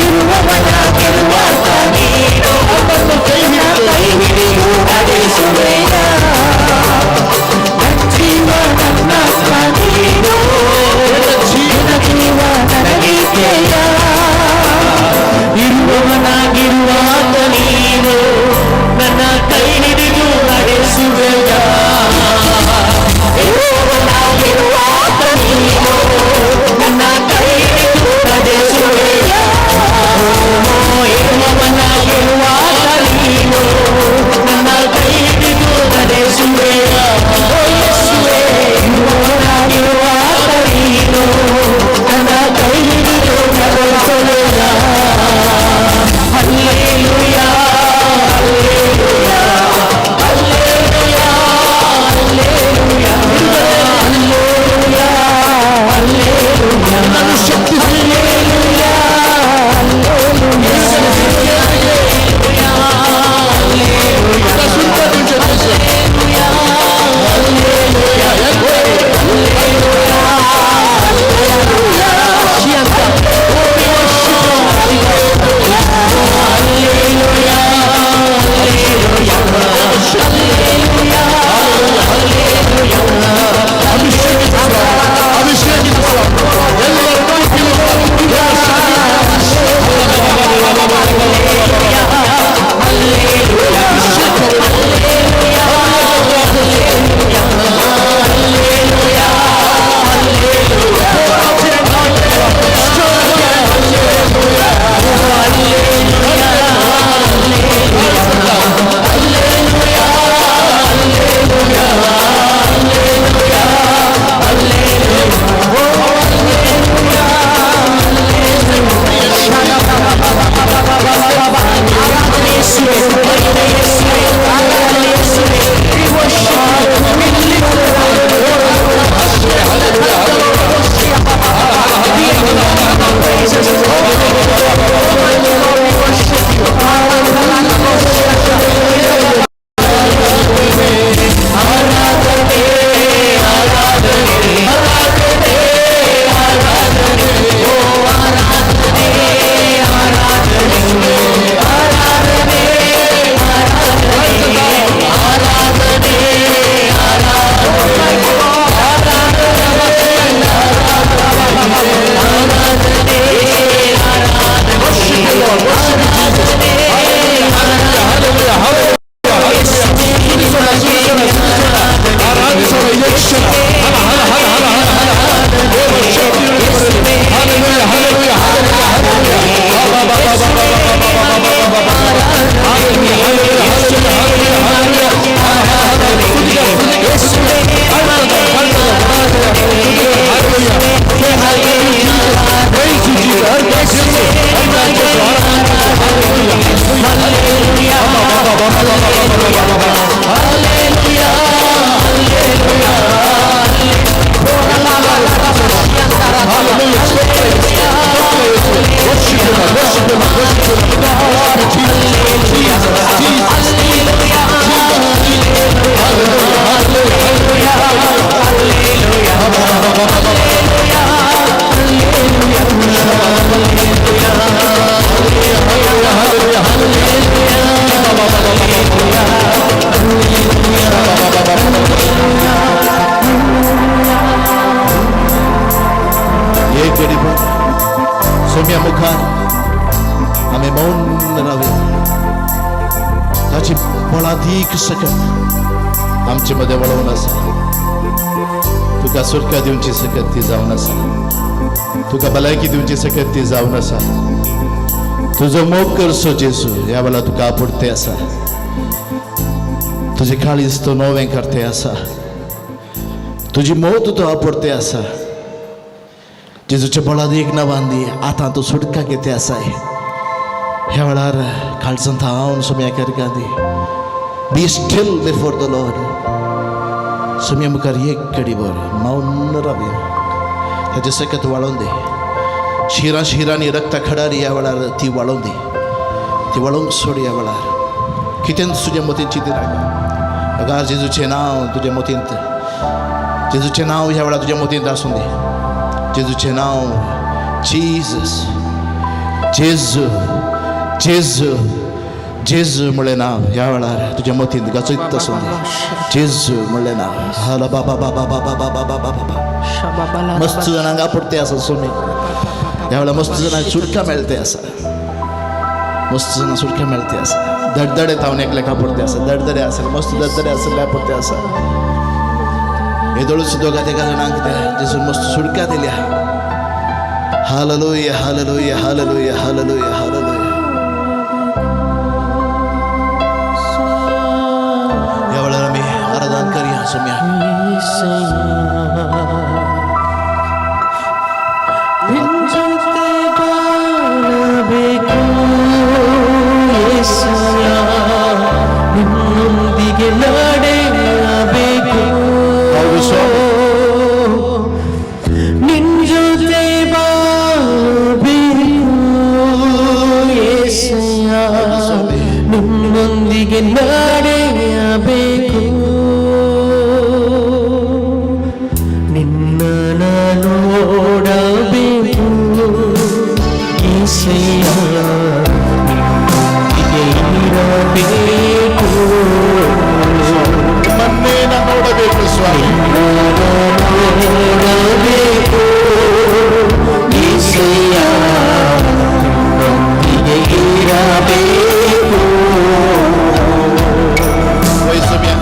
ಇರುವವನಾಗಿರುವಾಗ ನೀನು ನನ್ನ ಕೈ ಹಿಡಿದು ನಡೆಸುವೆಯ. ನನ್ನ ಜೀವ ನನ್ನಾತ್ಮ ನೀನು, ನಿನ್ನ ಜೀವ ನನಗಿತ್ತೆಯ. ಇರುವವನಾಗಿರುವಾಗ ನೀನು ನನ್ನ ಕೈ ಹಿಡಿದು ನಡೆಸುವೆಯ. ಇರುವವನಾಗಿರುವಾಗ ನೀನು ನನ್ನ ಕೈ ಹಿಡಿದು ನಡೆಸುವೆಯ. ಇರುವವನಾಗಿರುವಾಗ ನೀನು ನನ್ನ ಕೈ ಹಿಡಿದು ನಡೆಸುವೆಯ. ಯೇಸುವೇ, ಇರುವವನಾಗಿರುವಾಗ ನೀನು ನನ್ನ ಕೈ ಹಿಡಿದು ನಡೆಸುವೆಯ. Hallelujah, hallelujah, hallelujah, hallelujah, hallelujah, hallelujah, एक घडी भर सोम्या मुखार आमी मौन रावया. ताची बळादीक सकत आमचे मदें वळोवन आसा. तुका सुटका दिवची सकत ती जावन आसा, तुका भलायकी दिवची सकत ती जावन आसा. तुजो मोग करचो जेजू ह्या वेळार तुका आपुडते आसा. तुजें काळीज तो नवें करते आसा, तुजी मौत तो आपुडते आसा. जेजूच्या बळादीक नांवान दी आतां तूं सुटका घेते आसाय. ह्या वेळार काळजांत हांव सोम्या करका दी. Be still before the Lord. Saumya मुखार एक घडी भर मौन रावया. ताचे सकत वाळोवन दी. शिरां शिरांनी रक्ता खडारी ह्या वेळार ती वाळोवन दी, ती वाळोवंक सोड. ह्या वेळार कितेंच तुज्या मतींत चिंती नाका. बगार जेजूचें नांव तुज्या मतींत, जेजूचें नांव ह्या वेळार तुज्या मतींत आसूं दी. जेजूचें नांव, जीजस, जेजू, जेजू, जेजू म्हणलें नांव ह्या वेळार तुज्या मतींत गाजयत आसूं दी. जेजू म्हणलें नांव. हाला बाबा बाबा बाबा बाबा बाबा बाबा. मस्त जाणांक आपुडते आसा सोमी ह्या वेळार. मस्त जाणांक सुटका मेळते आसा, मस्त जाणांक सुटका मेळते आसा. दडदडे तावन एकल्याक आपुडते आसा. दडदडे आसा, मस्त दडदडे आसले आपुडते आसा. येदोळूच दोगा तेगा जाणांक जेजून मस्त सुटका दिल्या. Hallelujah, hallelujah, hallelujah, hallelujah, hallelujah. ह्या वेळार आमी आराधन करया सोम्या. ನಿನ್ ಜೊತೆ ಬಾಳಬೇಕು ಯೇಸಯ್ಯ, ನಿನ್ನೊಂದಿಗೆ ನಡೆಯಬೇಕು. ಹೌದು ಸ್ವಾಮಿ. ನಿನ್ ಜೊತೆ ಬಾಳಬೇಕು ಯೇಸಯ್ಯ, ಸ್ವಾಮಿ. ನಿನ್ನೊಂದಿಗೆ ನಡೆಯಬೇಕು. ನಿನ್ನ ನೋಡಬೇಕು ಏಸಯ್ಯ, ನಿನ್ನೊಂದಿಗೆ ಇರಬೇಕು. ನಿಮ್ಮನ್ನೇ ನಾನು ನೋಡಬೇಕು ಸ್ವಾಮಿ. ನೋಡಬೇಕು ಏಸಯ್ಯ, ನಿನ್ನೊಂದಿಗೆ ಇರಬೇಕು. होय सोम्या,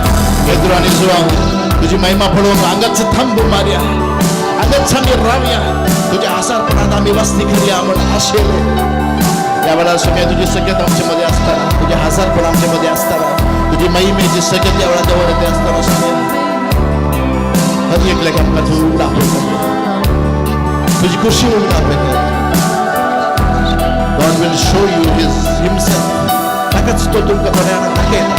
पेद्रो आनी जुवांव तुजी महिमा पळोवंक हांगाच थांब मारया, हांगाच आमी रावया, तुज्या आसारपणांत आमी वस्ती करया म्हण आशेले. ह्या वेळार सोम्या, तुजी सकत आमचे मध्ये आसतना, तुजें हाजारपण आमचे मध्ये आसतना, तुजी महिमेची सकत ह्या वेळार देवळांत आसतना सोम्या, हर एकल्याक आमकां तूं उगडापयता, तुजी खुशी उगडापयता. God will show you himself. ताकाच तो तुमकां थोड्या वेळान दाखयता.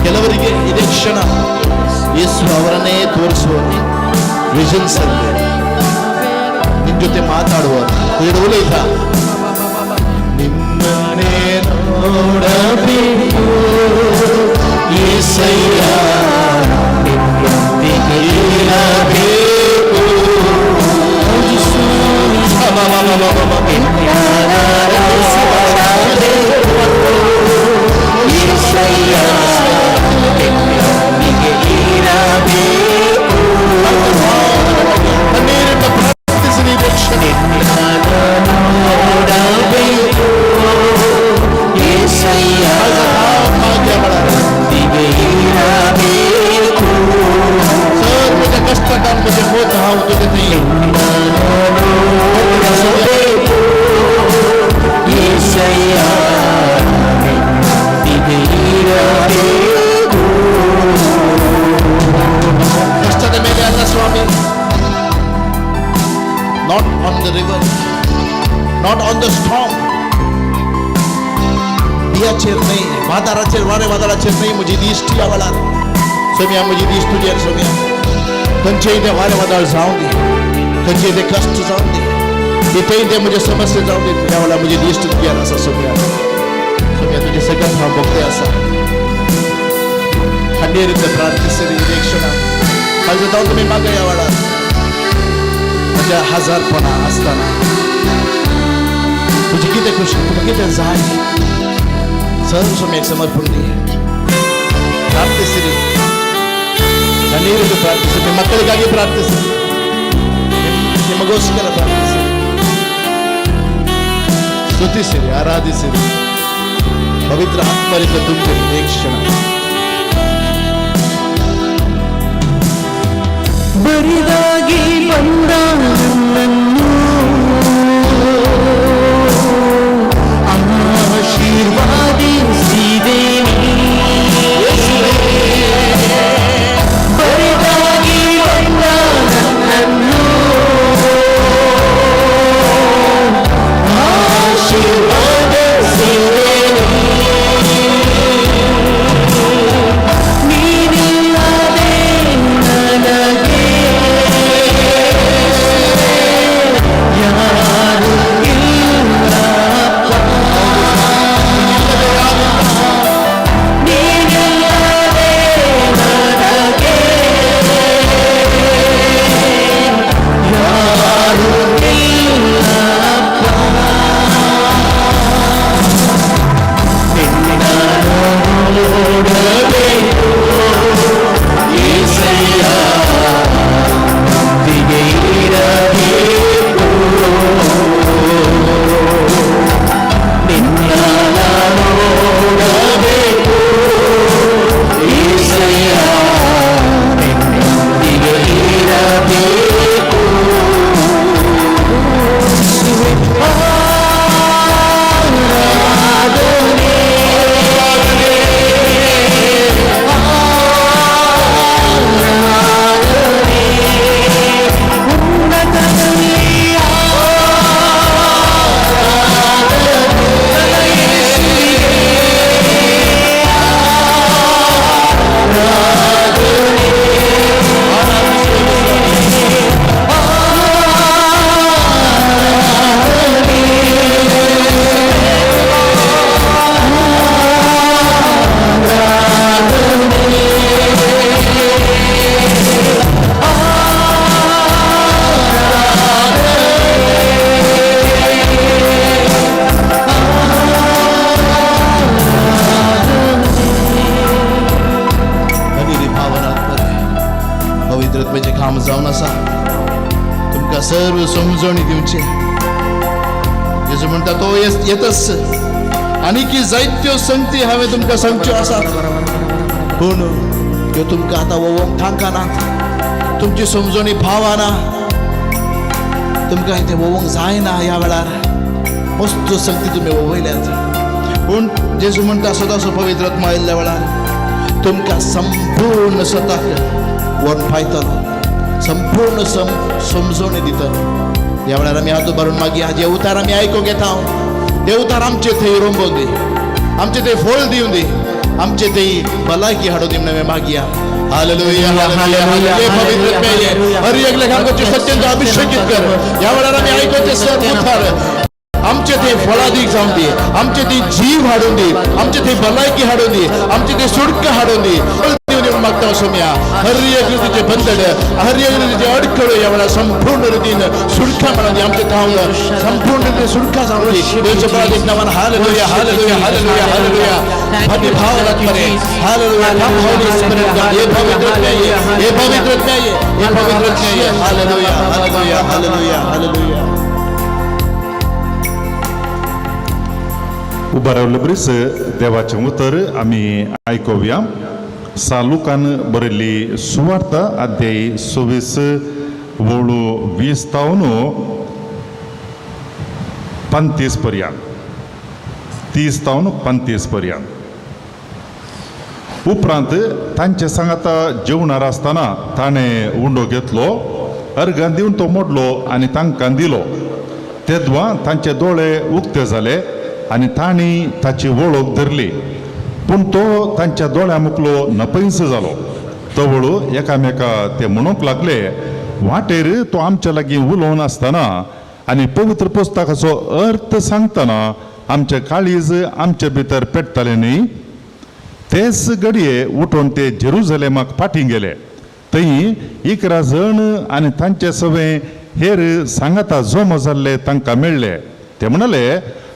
ಕೆಲವರಿಗೆ ಇದೇ ಕ್ಷಣ ಯೇಸು ಅವರನ್ನೇ ತೋರಿಸುವರು. ವಿಷನ್ಸ್ ಅಲ್ಲಿ ನಿನ್ ಜೊತೆ ಮಾತಾಡುವರು. ಉಲೈತ ನಿಮ್ಮನ್ನೇ ನೋಡಬೇಕು ಏಸಯ್ಯ, ನಿನ್ನೊಂದಿಗೆ ಇರಬೇಕು. ಏಸಯ್ಯ, ನಿನ್ನೊಂದಿಗೆ ಇರಬೇಕು. ಕಣ್ಣೀರಿಂದ ಪ್ರಾರ್ಥಿಸಿರಿ ಇದೇ ಕ್ಷಣ. ನೋಡಬೇಕು ಏಸಯ್ಯ, ನಿನ್ನೊಂದಿಗೆ ಇರಬೇಕು. सर म्हज्या कश्टान म्हजें मत हांव तुजें थंय ನೋಡಬೇಕು ಏಸಯ್ಯ, ನಿನ್ನೊಂದಿಗೆ ಇರಬೇಕು. ಕಷ್ಟದ ಮೇಲೆ ಅಲ್ಲ ಸ್ವಾಮಿ. Not on the river, not on the storm. बियाचेर न्हय, वादळाचेर, वारे वादळाचेर न्हय म्हजी दिश्टी ह्या वेळार सोम्या. म्हजी दिश्ट तुजेर सोम्या. खंयचेय ते वारे वादळ जावं दी, खंयचेय ते कश्ट जावं दी, कितेंय ते म्हजे समस्या जावं दी, ह्या वेळार म्हजी दिश्ट तुजेर आसा सोम्या. सोम्या, तुजें सगळें हांव भोगते आसा. ಕಣ್ಣೀರಿಂದ ಪ್ರಾರ್ಥಿಸಿರಿ ಇದೇ ಕ್ಷಣ. काळजांत तुमी मागा ह्या वेळार. म्हज्या हजारपणा आसतना तुजी कितें खुशी, तुका कितें जाय, सर्व स्वामीक समर्पण दी. ಪ್ರಾರ್ಥಿಸಿರಿ, ಕಣ್ಣೀರಿಂದ ಪ್ರಾರ್ಥಿಸಿ. ನಿಮ್ಮ ಮಕ್ಕಳಿಗಾಗಿ ಪ್ರಾರ್ಥಿಸಿ, ನಿಮಗೋಸ್ಕರ ಪ್ರಾರ್ಥಿಸಿ. ಸ್ತುತಿಸಿರಿ, ಆರಾಧಿಸಿರಿ. पवित्र आत्मरित तुमचे एक क्षण. ಬರಿದಾಗಿ ಬಂದ ನನ್ನನ್ನು ಆಶೀರ್ವಾದಿಸಿದೆ ನೀ. ಬರಿದಾಗಿ ಬಂದ ನನ್ನನ್ನು ಆಶೀರ್ವಾದಿಸಿದೆ ನೀ. ನೀನಿಲ್ಲದೆ ನನಗೆ ಯಾರು ಇಲ್ಲಪ್ಪ. ನೀನಿಲ್ಲದೆ ನನಗೆ ಯಾರು ಇಲ್ಲಪ್ಪ. ನಿನ್ನ ನೋಡಬೇಕು ಏಸಯ್ಯ, ನೊಂದಿಗೆ ಇರಬೇಕು. ನಿನ್ನ ನೋಡಬೇಕು ಏಸಯ್ಯ, ನಿನ್ನೊಂದಿಗೆ ಇರಬೇಕು. ಆರಾಧನೆ, ಆರಾಧನೆ, ಉನ್ನತದಲ್ಲಿ ಆರಾಧನೆ, ನನ್ನ ಯೇಸುವಿಗೆ ಆರಾಧನೆ, बनिरी भावनात्मक पवित्र आत्म्याचें काम जावन आसा. तुमकां सर्व समजणी दिवची. जेजू म्हणटा तो येतच आनी की जायत्यो संगती हांवें तुमकां सांगच्यो आसात, पूण त्यो तुमकां आतां वोवंक तांकनात. तुमची समजणी भावना तुमकां तें वोवंक जायना. ह्या वेळार मस्त संगती तुमी वोवयल्यात, पूण जेजू म्हणटा सदांच पवित्र आत्मा आयिल्ल्या वेळार तुमकां संपूर्ण स्वताक व्हरून पायतलो, संपूर्ण समजवणी दितलो. ह्या वेळार आमी हात उबारून मागीर हाजे उतार आमी आयकूंक येता. देवतार आमचे थंय रोंबोवन दी, आमचे थंय फळ दिवन दी, आमचे थंय भलायकी हाडून दी म्हणून आमी मागया. Hallelujah, hallelujah, hallelujah. पवित्र आत्म्या, हर एक लेखांचे सत्यांचो अभिषेकित कर. ह्या वेळार आमी आयकुचे सर उतार आमचे ते फळादीक जावन दी, आमचे ते जीव हाडून दी, आमचे ते भलायकी हाडून दी, आमचे ते सुटका हाडून दी, फळ दिवन म्हणून मागता सोम्या. हर एक रीतीचे बंधन, हर एक रीतीचे अडखळ ह्या वेळार संपूर्ण रितीन सुटका म्हणून दी. आमचे थावन संपूर्ण रितीन सुटका जावन दी. देवच्या बळादीक नावान. Hallelujah, hallelujah, hallelujah, hallelujah. भव्य भाव आत्मरे. Hallelujah. Come Holy Spirit God. ये पवित्र आत्मा ये, ये पवित्र आत्मा ये, ये पवित्र आत्मा ये. Hallelujah, hallelujah, hallelujah, hallelujah. उबा रावले बरीच देवाचें उतर आमी आयकुया. सालुकान बरयल्ली सुवार्ता अध्याय 26 वळू 20 तावन 35 पर्यंत, 30 तावन 35 पर्यंत. उपरांत तांचे सांगाता जेवणार आसतना ताणें उंडो घेतलो, अर्गां दिवन तो मोडलो आनी तांकां दिलो. तेदवा तांचे दोळे उक्ते जाले आनी तांणी ताची वळख धरली, पूण तो तांच्या दोळ्या मुखलो नपयस जालो. तवळ एकामेका ते म्हणूंक लागले, वाटेर तो आमच्या लागीं उलोवन आसतना आनी पवित्र पुस्तकाचो अर्थ सांगतना आमचें काळीज आमचे भितर पेट्टालें न्ही? तेच घडये उठून ते जेरुजलेमाक फाटीं गेले. थंय 11 जण आनी तांचे सवे हेर सांगाता जमो जाल्ले तांकां मेळ्ळे. ते म्हणाले,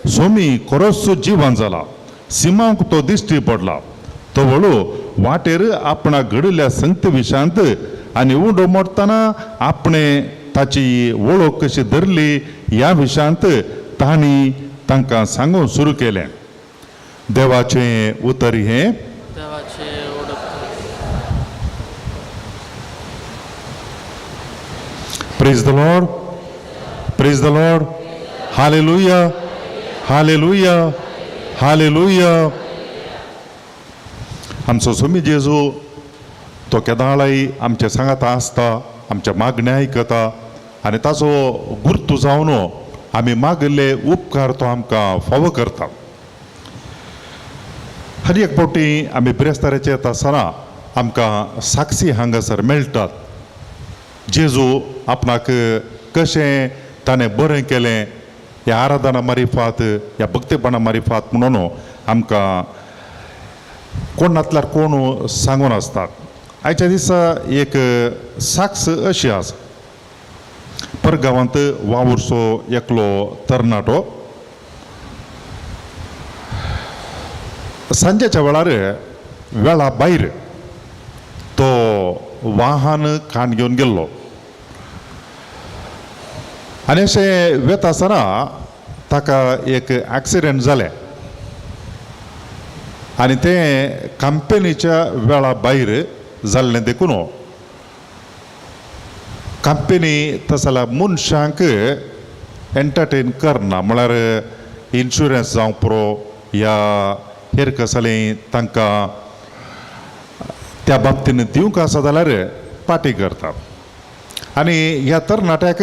सोमी खरोच जिवन जाला, सिमांक तो दिश्टी पडला. तो वळू वाटेर आपणाक घडिल्ल्या संगती विशांत आनी उंडो मोडटना आपणे ताची वळख कशी धरली ह्या विशांत तांणी तांकां सांगूंक सुरू केलें. देवाचें उतर हें. देवाचे ओडप. Praise the Lord, praise the Lord, hallelujah, hallelujah, hallelujah. आमचो स्वामी जेजू तो केदाळाय आमच्या सांगाता आसता, आमच्या मागण्या आयकता आनी ताचो गुर्तू जावन आमी मागिल्ले उपकार तो आमकां फावो करता. हर एक फावटी आमी बिरेस्ताराचेर येता आसतना आमकां साक्षी हांगासर मेळटात. जेजू आपणाक कशें ताणें बरें केलें ह्या आराधना मारिफात, ह्या भक्तेपणा मारिफात म्हणून आमकां कोण नातल्यार कोण सांगून आसतात. आयच्या दिसा एक साक्ष अशी आसा. परगांवांत वावुरचो एकलो तरणाटो सांजेच्या वेळार वेळा भायर तो वाहन खाण घेवन गेल्लो आनी अशें वेता आसतना ताका एक एक्सिडेंट जालें आनी तें कंपनीच्या वेळा भायर जाल्लें देखून कंपनी तस जाल्यार मनशांक एंटरटेन करना, म्हळ्यार इन्शुरन्स जावंक पुरो या हेर कसलें तांकां त्या बाबतीन दिवंक आसा जाल्यार पाटी करता. आनी ह्या तरणाट्याक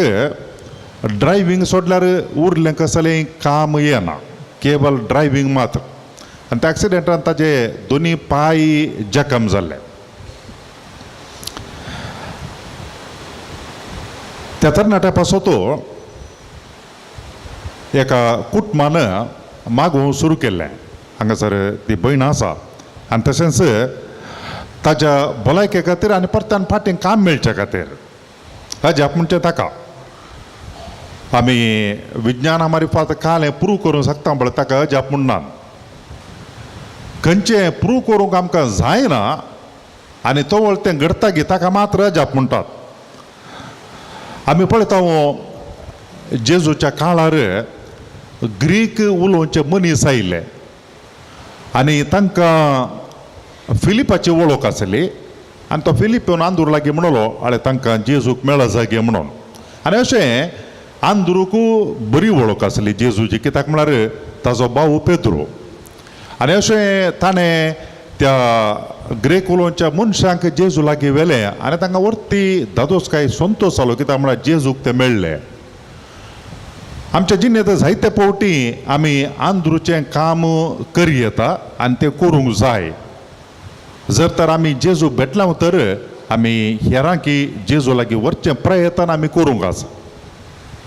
ड्रायव्हींग सोडल्यार उरलें कसलें काम येना, केवल ड्रायव्हींग मात्र. आनी त्या एक्सिडेंटान ताजे दोनी पांय जखम जाल्ले. त्या तरणाट्या पासत एका कुटुंबान मागूंक सुरू केल्लें. हांगासर ती भयण आसा आनी तशेंच ताज्या भलायके खातीर आनी परत्यान फाटीं काम मेळचे खातीर अजाप म्हणचे ताका आमी विज्ञाना मारिफात काल हें प्रूव करूंक शकता म्हळ्यार ताका अजाप म्हणना. खंयचें प्रूव करूंक आमकां जायना आनी तवळ तें घडटा गी ताका मात्र अजाप म्हणटात. आमी पळयता जेजूच्या काळार ग्रीक उलोवचे मनीस आयिल्ले आनी तांकां फिलिपाची वळख आसली आनी तो फिलीप येवन आंदूर लागीं म्हणलो आळे तांकां जेजूक मेळा जागे म्हणून. आनी अशें आंदूरूक बरी वळख आसली जेजूची, कित्याक म्हळ्यार ताजो भाव पेद्रो. आनी अशें ताणें त्या ग्रेक उलोवच्या मनशांक जेजू लागीं व्हेलें आनी तांकां वरती दादोसकाय संतोश जालो, कित्याक म्हळ्यार जेजूक ते मेळ्ळे. आमच्या जिणेंत जायते फावटी आमी आंदरूचें काम करी येता आनी तें करूंक जाय. जर तर आमी जेजू भेटला तर आमी हेरांकी जेजू लागीं व्हरचें प्रयत्न आमी करूंक आसा.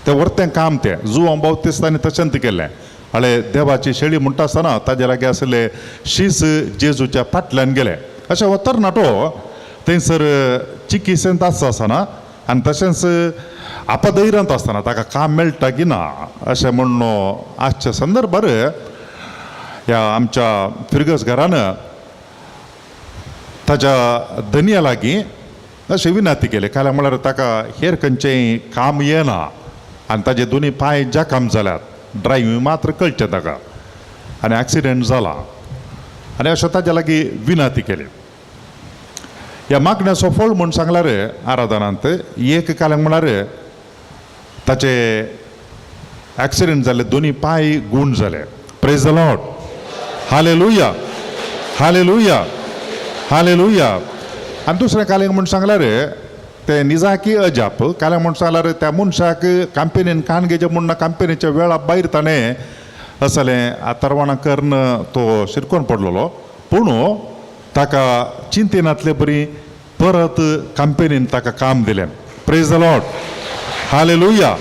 तें व्हरतें काम तें जुवां बावतिस्तांनी तशेंच केलें. हळे देवाची शेळी म्हणटा आसतना ताजे लागीं आसले शीस जेजूच्या फाटल्यान गेले. अशें हो तरणाटो थंयसर चिकित्सेंत आसता आसतना आनी तशेंच आपधैर्यांत आसतना ताका काम मेळटा की ना अशें म्हूण आजच्या संदर्भार ह्या आमच्या फिरगस घरान ताज्या धनया लागीं अशें विनंती केली. काल्यार म्हळ्यार ताका हेर खंयचेंय काम येना आनी ताजे दोनी पांय जखम जाल्यात, ड्रायव्हींग मात्र कळचें ताका आनी एक्सिडेंट जाला आनी अशें ताज्या लागीं विनंती केली. ह्या मागण्याचो फळ म्हूण सांगल्यार आराधनांत एक काल्याक म्हळ्यार ताचे एक्सिडेंट जाले, दोनी पांय गूण जाले. Praise the Lord, hallelujah, hallelujah, hallelujah. आनी दुसरें कालेंक म्हूण सांगल्यार तें निजाकी अजाप. काल्याक म्हूण सांगल्यार त्या मनशाक कंपनीन कान घेवचें म्हूण ना कंपनीच्या वेळा भायर ताणें असलें आतरवाणां करून तो शिरकोन पडलेलो, पूण ताका चिंतेनातले बरी परत कंपनीन ताका काम दिलें. Praise the Lord, hallelujah,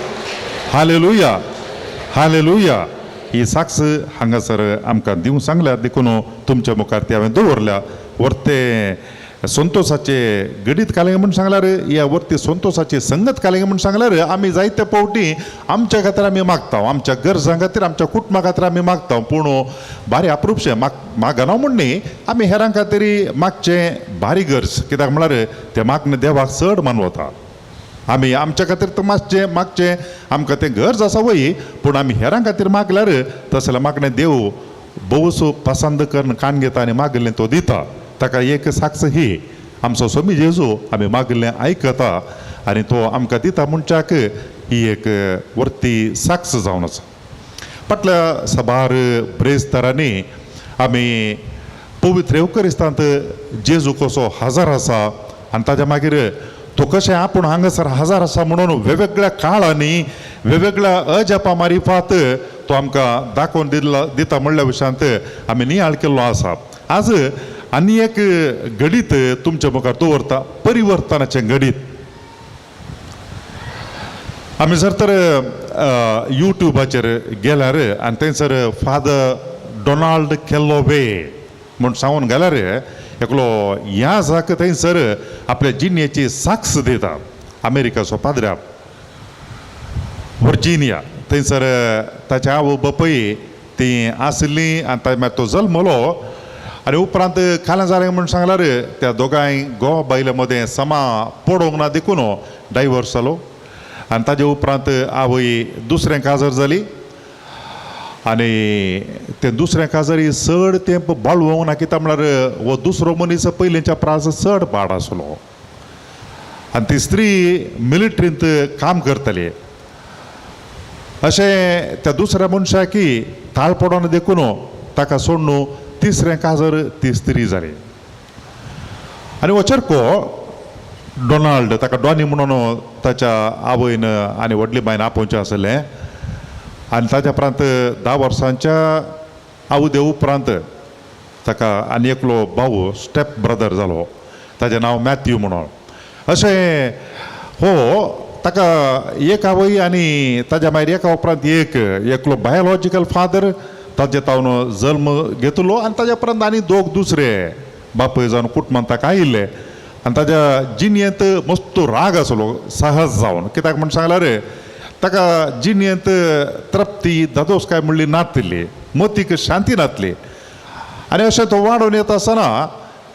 hallelujah, hallelujah. ही साक्ष हांगासर आमकां दिवंक सांगल्या देखून तुमच्या मुखार ती हांवें दवरल्या. वर्ते संतोषाचे घडीत कालें म्हूण सांगल्यार ह्या वर्ती संतोषाची संगत कालें म्हूण सांगल्यार आमी जायते फावटी आमच्या खातीर आमी मागता, आमच्या गरजां खातीर, आमच्या कुटुंबा खातीर आमी मागता, पूण भारी अप्रुपशें मागना म्हूण न्ही, आमी हेरां खातीर मागचें भारी गरज, कित्याक म्हळ्यार तें मागणें देवाक चड मानवता. आमी आमच्या खातीर तर मातशें मागचें, आमकां तें गरज आसा वय, पूण आमी हेरां खातीर मागल्यार तसलें मागणें देव भोवस पसंद करून कान घेता आनी मागिल्लें तो दिता. ताका एक साक्ष ही आमचो स्वामी जेजू आमी मागिल्लें आयकता आनी तो आमकां दिता म्हणच्याक ही एक वर्ती साक्ष जावन आसा. फाटल्या साबार ब्रेस्तारांनी आमी पवित्र येवकरिस्तांत जेजू कसो हजर आसा आनी ताज्या मागीर तो कशें आपूण हांगासर हजर आसा म्हणून वेगवेगळ्या काळांनी वेगवेगळ्या अजापा मारिफात तो आमकां दाखोवन दिला दिता म्हणल्या विशयांत आमी नियाळ केल्लो आसा. आज आनी एक घडीत तुमच्या मुखार दवरता, परिवर्तनाचें घडीत. आमी जर तर युट्यूबाचेर गेल्यार आनी थंयसर फादर डोनाल्ड केल्लोवे म्हूण सांगून गेल्यार एकलो ह्या जाक थंयसर आपल्या जिणेची साक्ष दिता. अमेरिकाचो पाद्र्या वर्जिनिया थंयसर ताच्या आवय बापूय ती आशिल्ली आनी ताच्या मागीर तो जल्मलो आनी उपरांत खाल्यां जालें म्हूण सांगल्यार त्या दोगांय घोव बायले मदें समा पडोवंक ना देखून डायवर्स जालो आनी ताजे उपरांत आवय दुसरें काजर जाली आनी तें दुसरें काजरी चड तेंप बाळवोंक ना कित्याक म्हळ्यार हो दुसरो मनीस पयलींच्या प्रास चड पाड आसलो आनी ती स्त्री मिलिट्रींत काम करताली. अशें त्या दुसऱ्या मनशाकी ताळ पडोन देखून ताका सोडून तिसरें काजर ती स्त्री जाली. आनी हो चरको डोनाल्ड ताका डॉनी म्हणून ताच्या आवयन आनी व्हडली बायन आपोवचें आसलें आनी ताच्या उपरांत 10 वर्सांच्या आवदे उपरांत ताका आनी एकलो भाव स्टेप ब्रदर जालो, ताजें नांव मॅथ्यू म्हणून. अशें हो ताका एक आवय आनी ताज्या मागीर एका उपरांत एक एकलो बायोलॉजिकल फादर ताजे तावन जल्म घेतलो आनी ताज्या उपरांत आनी दोग दुसरे बापूय जावन कुटुंबान ताका आयिल्ले आनी ताज्या जिणेंत मस्त राग आसलो सहज जावन कित्याक म्हूण सांगल्यार ताका जिणेंत तृप्ती दादोस काय म्हणली नातिल्ली, मतीक शांती नातली. आनी अशें तो वाडोवन येता आसतना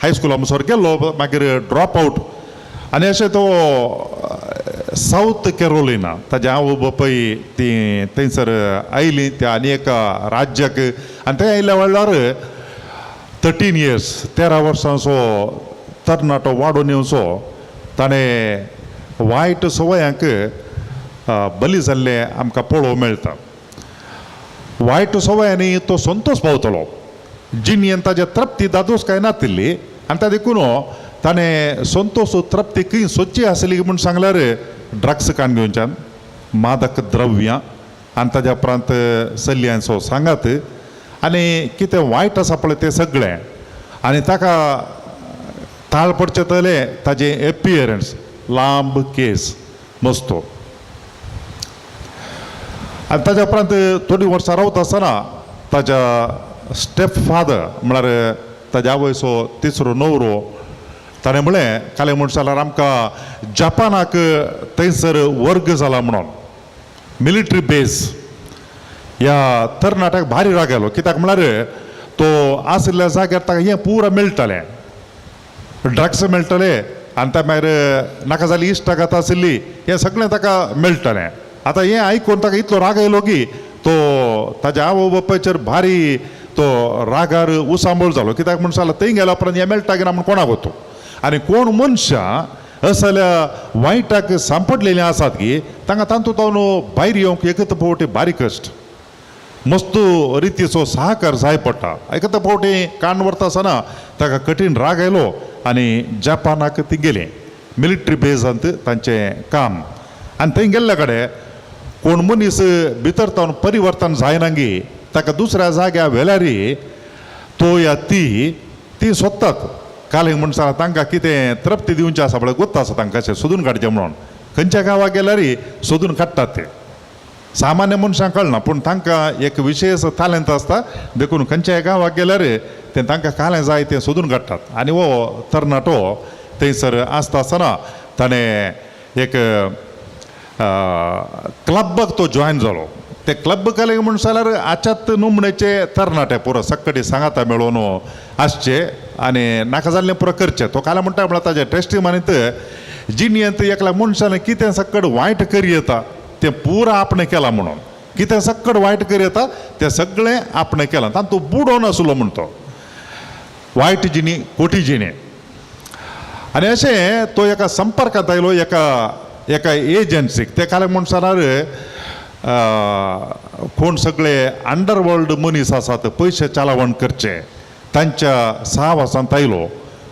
हायस्कुला मुसर गेल्लो, मागीर ड्रॉप आवट आनी अशें तो सावथ कॅरोलिना ताजे आवय बापूय ती थंयसर आयली त्या आनी एका राज्याक आनी थंय आयल्या वेळार 13 इयर्स 13 वर्सांचो तरणाटो वाडोवन येवचो ताणें वायट सवयांक बली जाल्लें आमकां पळोवंक मेळटा. वायट सवयांनी तो संतोश पावतलो, जिणेन ताज्या तृप्ती दादोस काय नातिल्ली आनी ता देखून ताणें संतोश तृप्ती खंय सोदची आसली म्हूण सांगल्यार ड्रग्स काण घेवच्यान मादक द्रव्यां आनी ताज्या उपरांत चलयांचो सांगात आनी कितें वायट आसा पळय तें सगळें आनी ताका ताळ पडचें तलें ताजें एपियरन्स लांब केस मस्तो. आनी ताज्या उपरांत थोडीं वर्सां रावता आसतना ताज्या स्टेप फादर म्हळ्यार ताज्या आवयचो तिसरो नवरो ताणें म्हणलें कालें म्हण जाल्यार आमकां जपानाक थंयसर वर्ग जाला म्हणून मिलिट्री बेज. ह्या तरणाट्याक भारी राग आयलो कित्याक म्हळ्यार तो आशिल्ल्या जाग्यार ताका हें पुरा मेळटालें, ड्रग्स मेळटले आनी त्या मागीर नाका जाली इश्टागत आशिल्ली हें सगळें ताका मेळटालें. आतां हें आयकून ताका इतलो राग आयलो की तो ताज्या आवय बापायचेर भारी तो रागार उसांबळ जालो कित्याक म्हण जाल्यार थंय गेल्या उपरांत हें मेळटा की ना म्हूण कोणाक वता आनी कोण मनशां असल्या वायटाक सांपडलेलीं आसात की तांकां तातूंत भायर येवंक एकच फावटी बारीक कश्ट मस्त रितीचो सहकार जाय पडटा. एकच फावटी कान व्हरता आसतना ताका कठीण राग आयलो आनी जपानाक ती गेली मिलिट्री बेजांत तांचें काम आनी थंय गेल्ल्या कडेन कोण मनीस भितर तावन परिवर्तन जायना गी ताका दुसऱ्या जाग्या वेल्यारी तो या ती ती सोदतात काल म्हण सांग तांकां कितें तृप्ती दिवची आसा पळय गोत्त आसा तांकां अशें सोदून काडचें म्हणून खंयच्या गांवाक गेल्यार सोदून काडटात ते. सामान्य मनशांक कळना पूण तांकां एक विशेश तालेंत आसता देखून खंयच्याय गांवाक गेल्यार तें तांकां कालें जाय तें सोदून काडटात. आनी हो तरणाटो थंयसर आसता आसतना ताणें एक क्लबाक तो जॉयन जालो. ते क्लब केले म्हण जाल्यार आच्यात नमणेचे तरणाटे पुरो सक्कडी सांगाता मेळोवन आसचे आनी नाका जाल्लें पुरो करचें. तो काल म्हणटा म्हळ्यार ताजे टेस्टिमनीत जिणेंत एकल्या मनशान कितें सक्कड वायट करी येता तें पुरा आपणें केलां म्हणून कितें सक्कड वायट कर येता तें सगळें आपणें केलां. तातूंत बुडोन आसलो म्हण तो वायट जिणी, कोटी जिणे. आनी अशें तो एका संपर्कांत आयलो एका एका एजन्सीक. ते काल म्हूण सांगल्यार कोण सगळे अंडरवर्ल्ड मनीस आसात, पयशे चालावण करचे, तांच्या सहवासांत आयलो.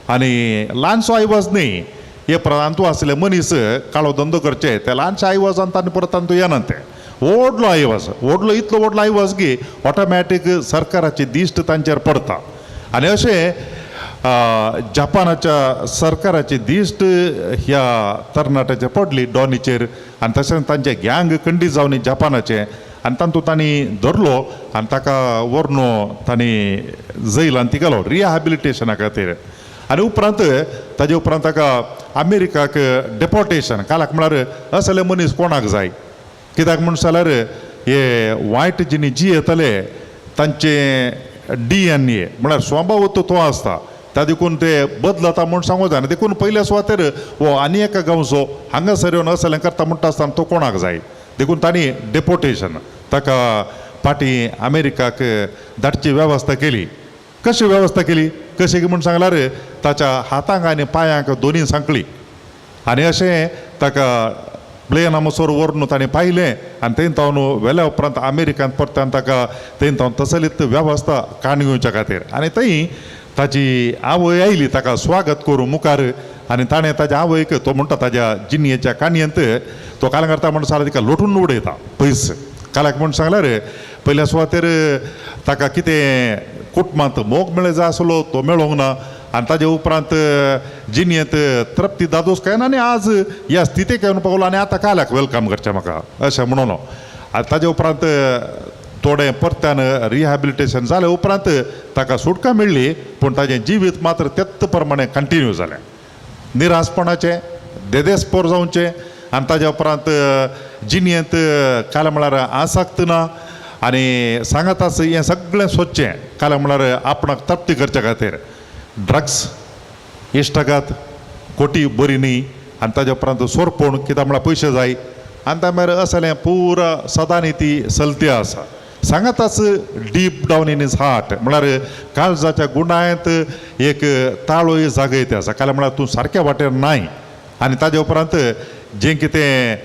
आनी ल्हानसो आयवाज न्ही, हे प्रांतू आसले मनीस काळो धंदो करचे ते ल्हानशे आयवाजान तांणी परत तांतू येना. ते व्हडलो आयवाज, व्हडलो इतलो व्हडलो आयवाज की ऑटोमॅटीक सरकाराची दिश्ट तांचेर पडता. आनी अशें जपानाच्या सरकाराची दिश्ट ह्या तरणाट्याचेर पडली, डॉनीचेर. आनी तशेंच तांचे गँग खंडीत जावन जपानाचें, आनी तातूंत तांणी धरलो आनी ताका व्हरून तांणी जैलान ती घालो रिहॅबिलिटेशना खातीर. आनी उपरांत ताजे उपरांत ताका अमेरिकाक डेपोर्टेशन. कालाक म्हळ्यार असले मनीस कोणाक जाय, कित्याक म्हूण जाल्यार हे वायट जिणी जी येतले तांचे DNA म्हळ्यार स्वभाव तो आसता, त्या देखून ते बदलता म्हूण सांगू जायना. देखून पयल्या सुवातेर हो आनी एका गांवचो हांगासर येवन असलें करता म्हणटा आसतना तो कोणाक जाय, देखून तांणी डेपोर्टेशन ताका फाटीं अमेरिकाक धाडची वेवस्था केली. कशी वेवस्था केली, कशी म्हूण सांगल्यार ताच्या हातांक आनी पांयांक दोनी सांकळी. आनी अशें ताका प्लेना मसोर व्हरून ताणें पायलें आनी थंय तावन व्हेल्या उपरांत अमेरिकांत परत्यान ताका थंय तावन तसलीत वेवस्था काण घेवच्या खातीर. आनी थंय ताची आवय आयली ताका स्वागत करूं मुखार. आनी ताणें ताज्या आवयक, तो म्हणटा ताज्या जिणयेच्या काणयेंत तो काल करता म्हण सांगल्यार तिका लोटून उडयता पयस. कालाक म्हण सांगल्यार पयल्या सुवातेर ताका कितें कुटुंबांत मोग मेळ जाय आसलो तो मेळोंक ना. आनी ताजे उपरांत जिणयेंत तृप्ती दादोस काय ना. आनी आज ह्या स्थितीक येवन पावलो आनी आतां काल्याक welcome करचें म्हाका अशें म्हणून. आनी ताजे उपरांत थोडें परत्यान रिहॅबिलिटेशन जालें उपरांत ताका सुटका मेळ्ळी, पूण ताजें जिवीत मात्र तेत्त प्रमाणे कंटिन्यू जालें, निराशपणाचें, देदेस्पोर जावचें. आनी ताज्या उपरांत जिणयेंत काल म्हळ्यार आसक्त ना आनी सांगात आस हें सगळें सोदचें. काल म्हळ्यार आपणाक तृप्ती करच्या खातीर ड्रग्स, इश्टागात, कोटी बरी न्ही. आनी ताज्या उपरांत सोरपोण, कित्याक म्हळ्यार पयशे जाय. आनी त्या मागीर असलें पुरा सदांनी ती चलती आसा. सांगाताच deep down in his heart म्हळ्यार काळजाच्या गुणायत एक ताळोय जागयते आसा. काल म्हळ्यार तूं सारक्या वाटेर नाय. आनी ताज्या उपरांत जें कितें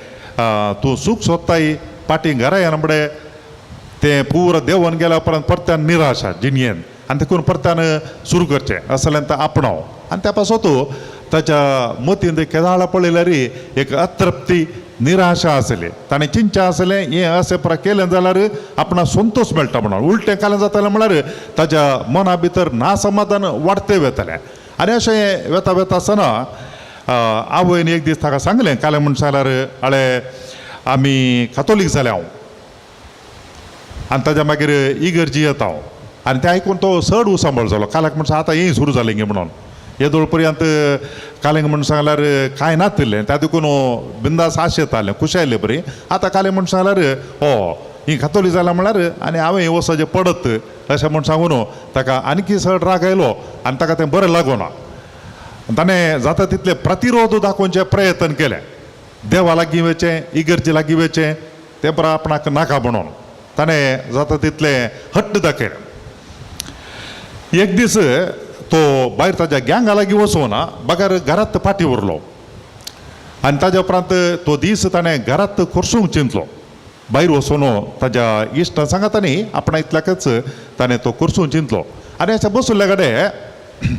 तूं सूख सोदताय पाटी घरा येना म्हळे तें पुरा देंवन गेल्या उपरांत परत्यान निराशा जिणयेन. आनी देखून परत्यान सुरू करचें असल्यान तें आपणाव. आनी त्या पासत ताच्या मतींत केदाळा पळयल्यार एक अतृप्ती, निराशा आसली. ताणें चिंतचें आसलें हें अशें परा केलें जाल्यार आपणाक संतोश मेळटा म्हणून. उलटें केलें जातालें म्हळ्यार ताच्या मना भितर नासमाधान वाडते वतालें. आनी अशें वेता वेता आसतना आवयन एक दीस ताका सांगलें, कालें म्हूण सांगल्यार आळे आमी कातोलीक जाले हांव आनी ताज्या मागीर इगर्जी येता हांव. आनी तें आयकून तो चड उसांबळ जालो. कालाक म्हण आतां हें सुरू जालें गे म्हणून. येदोळ पर्यंत कालेंग म्हण सांगल्यार कांय नातिल्लें, त्या देखून बिंदास आश येतालें, खुशी आयले बरी. आतां कालें म्हण सांगल्यार हो ही कातोली जाल्या म्हळ्यार आनी हांवें वचचें पडत अशें म्हण सांगून ताका आणकी चड राग आयलो आनी ताका तें बरें लागूना. ताणें जाता तितले प्रतिरोध दाखोवचे प्रयत्न केले, देवा लागीं वचें, इगर्जे लागीं वचें, तें बरें आपणाक नाका म्हणून ताणें जाता तितलें हट्ट दाखयलें. एक दीस तो भायर ताज्या गँगा लागीं वचूना बगर घरांत फाटीं उरलो. आनी ताज्या उपरांत तो दीस ताणें घरांत खोर्सूंक चिंतलो. भायर वचून ताज्या इश्टां सांगात न्ही आपणा इतल्याकच ताणें तो खोर्सूंक चिंतलो. आनी अशें बसुल्ल्या कडेन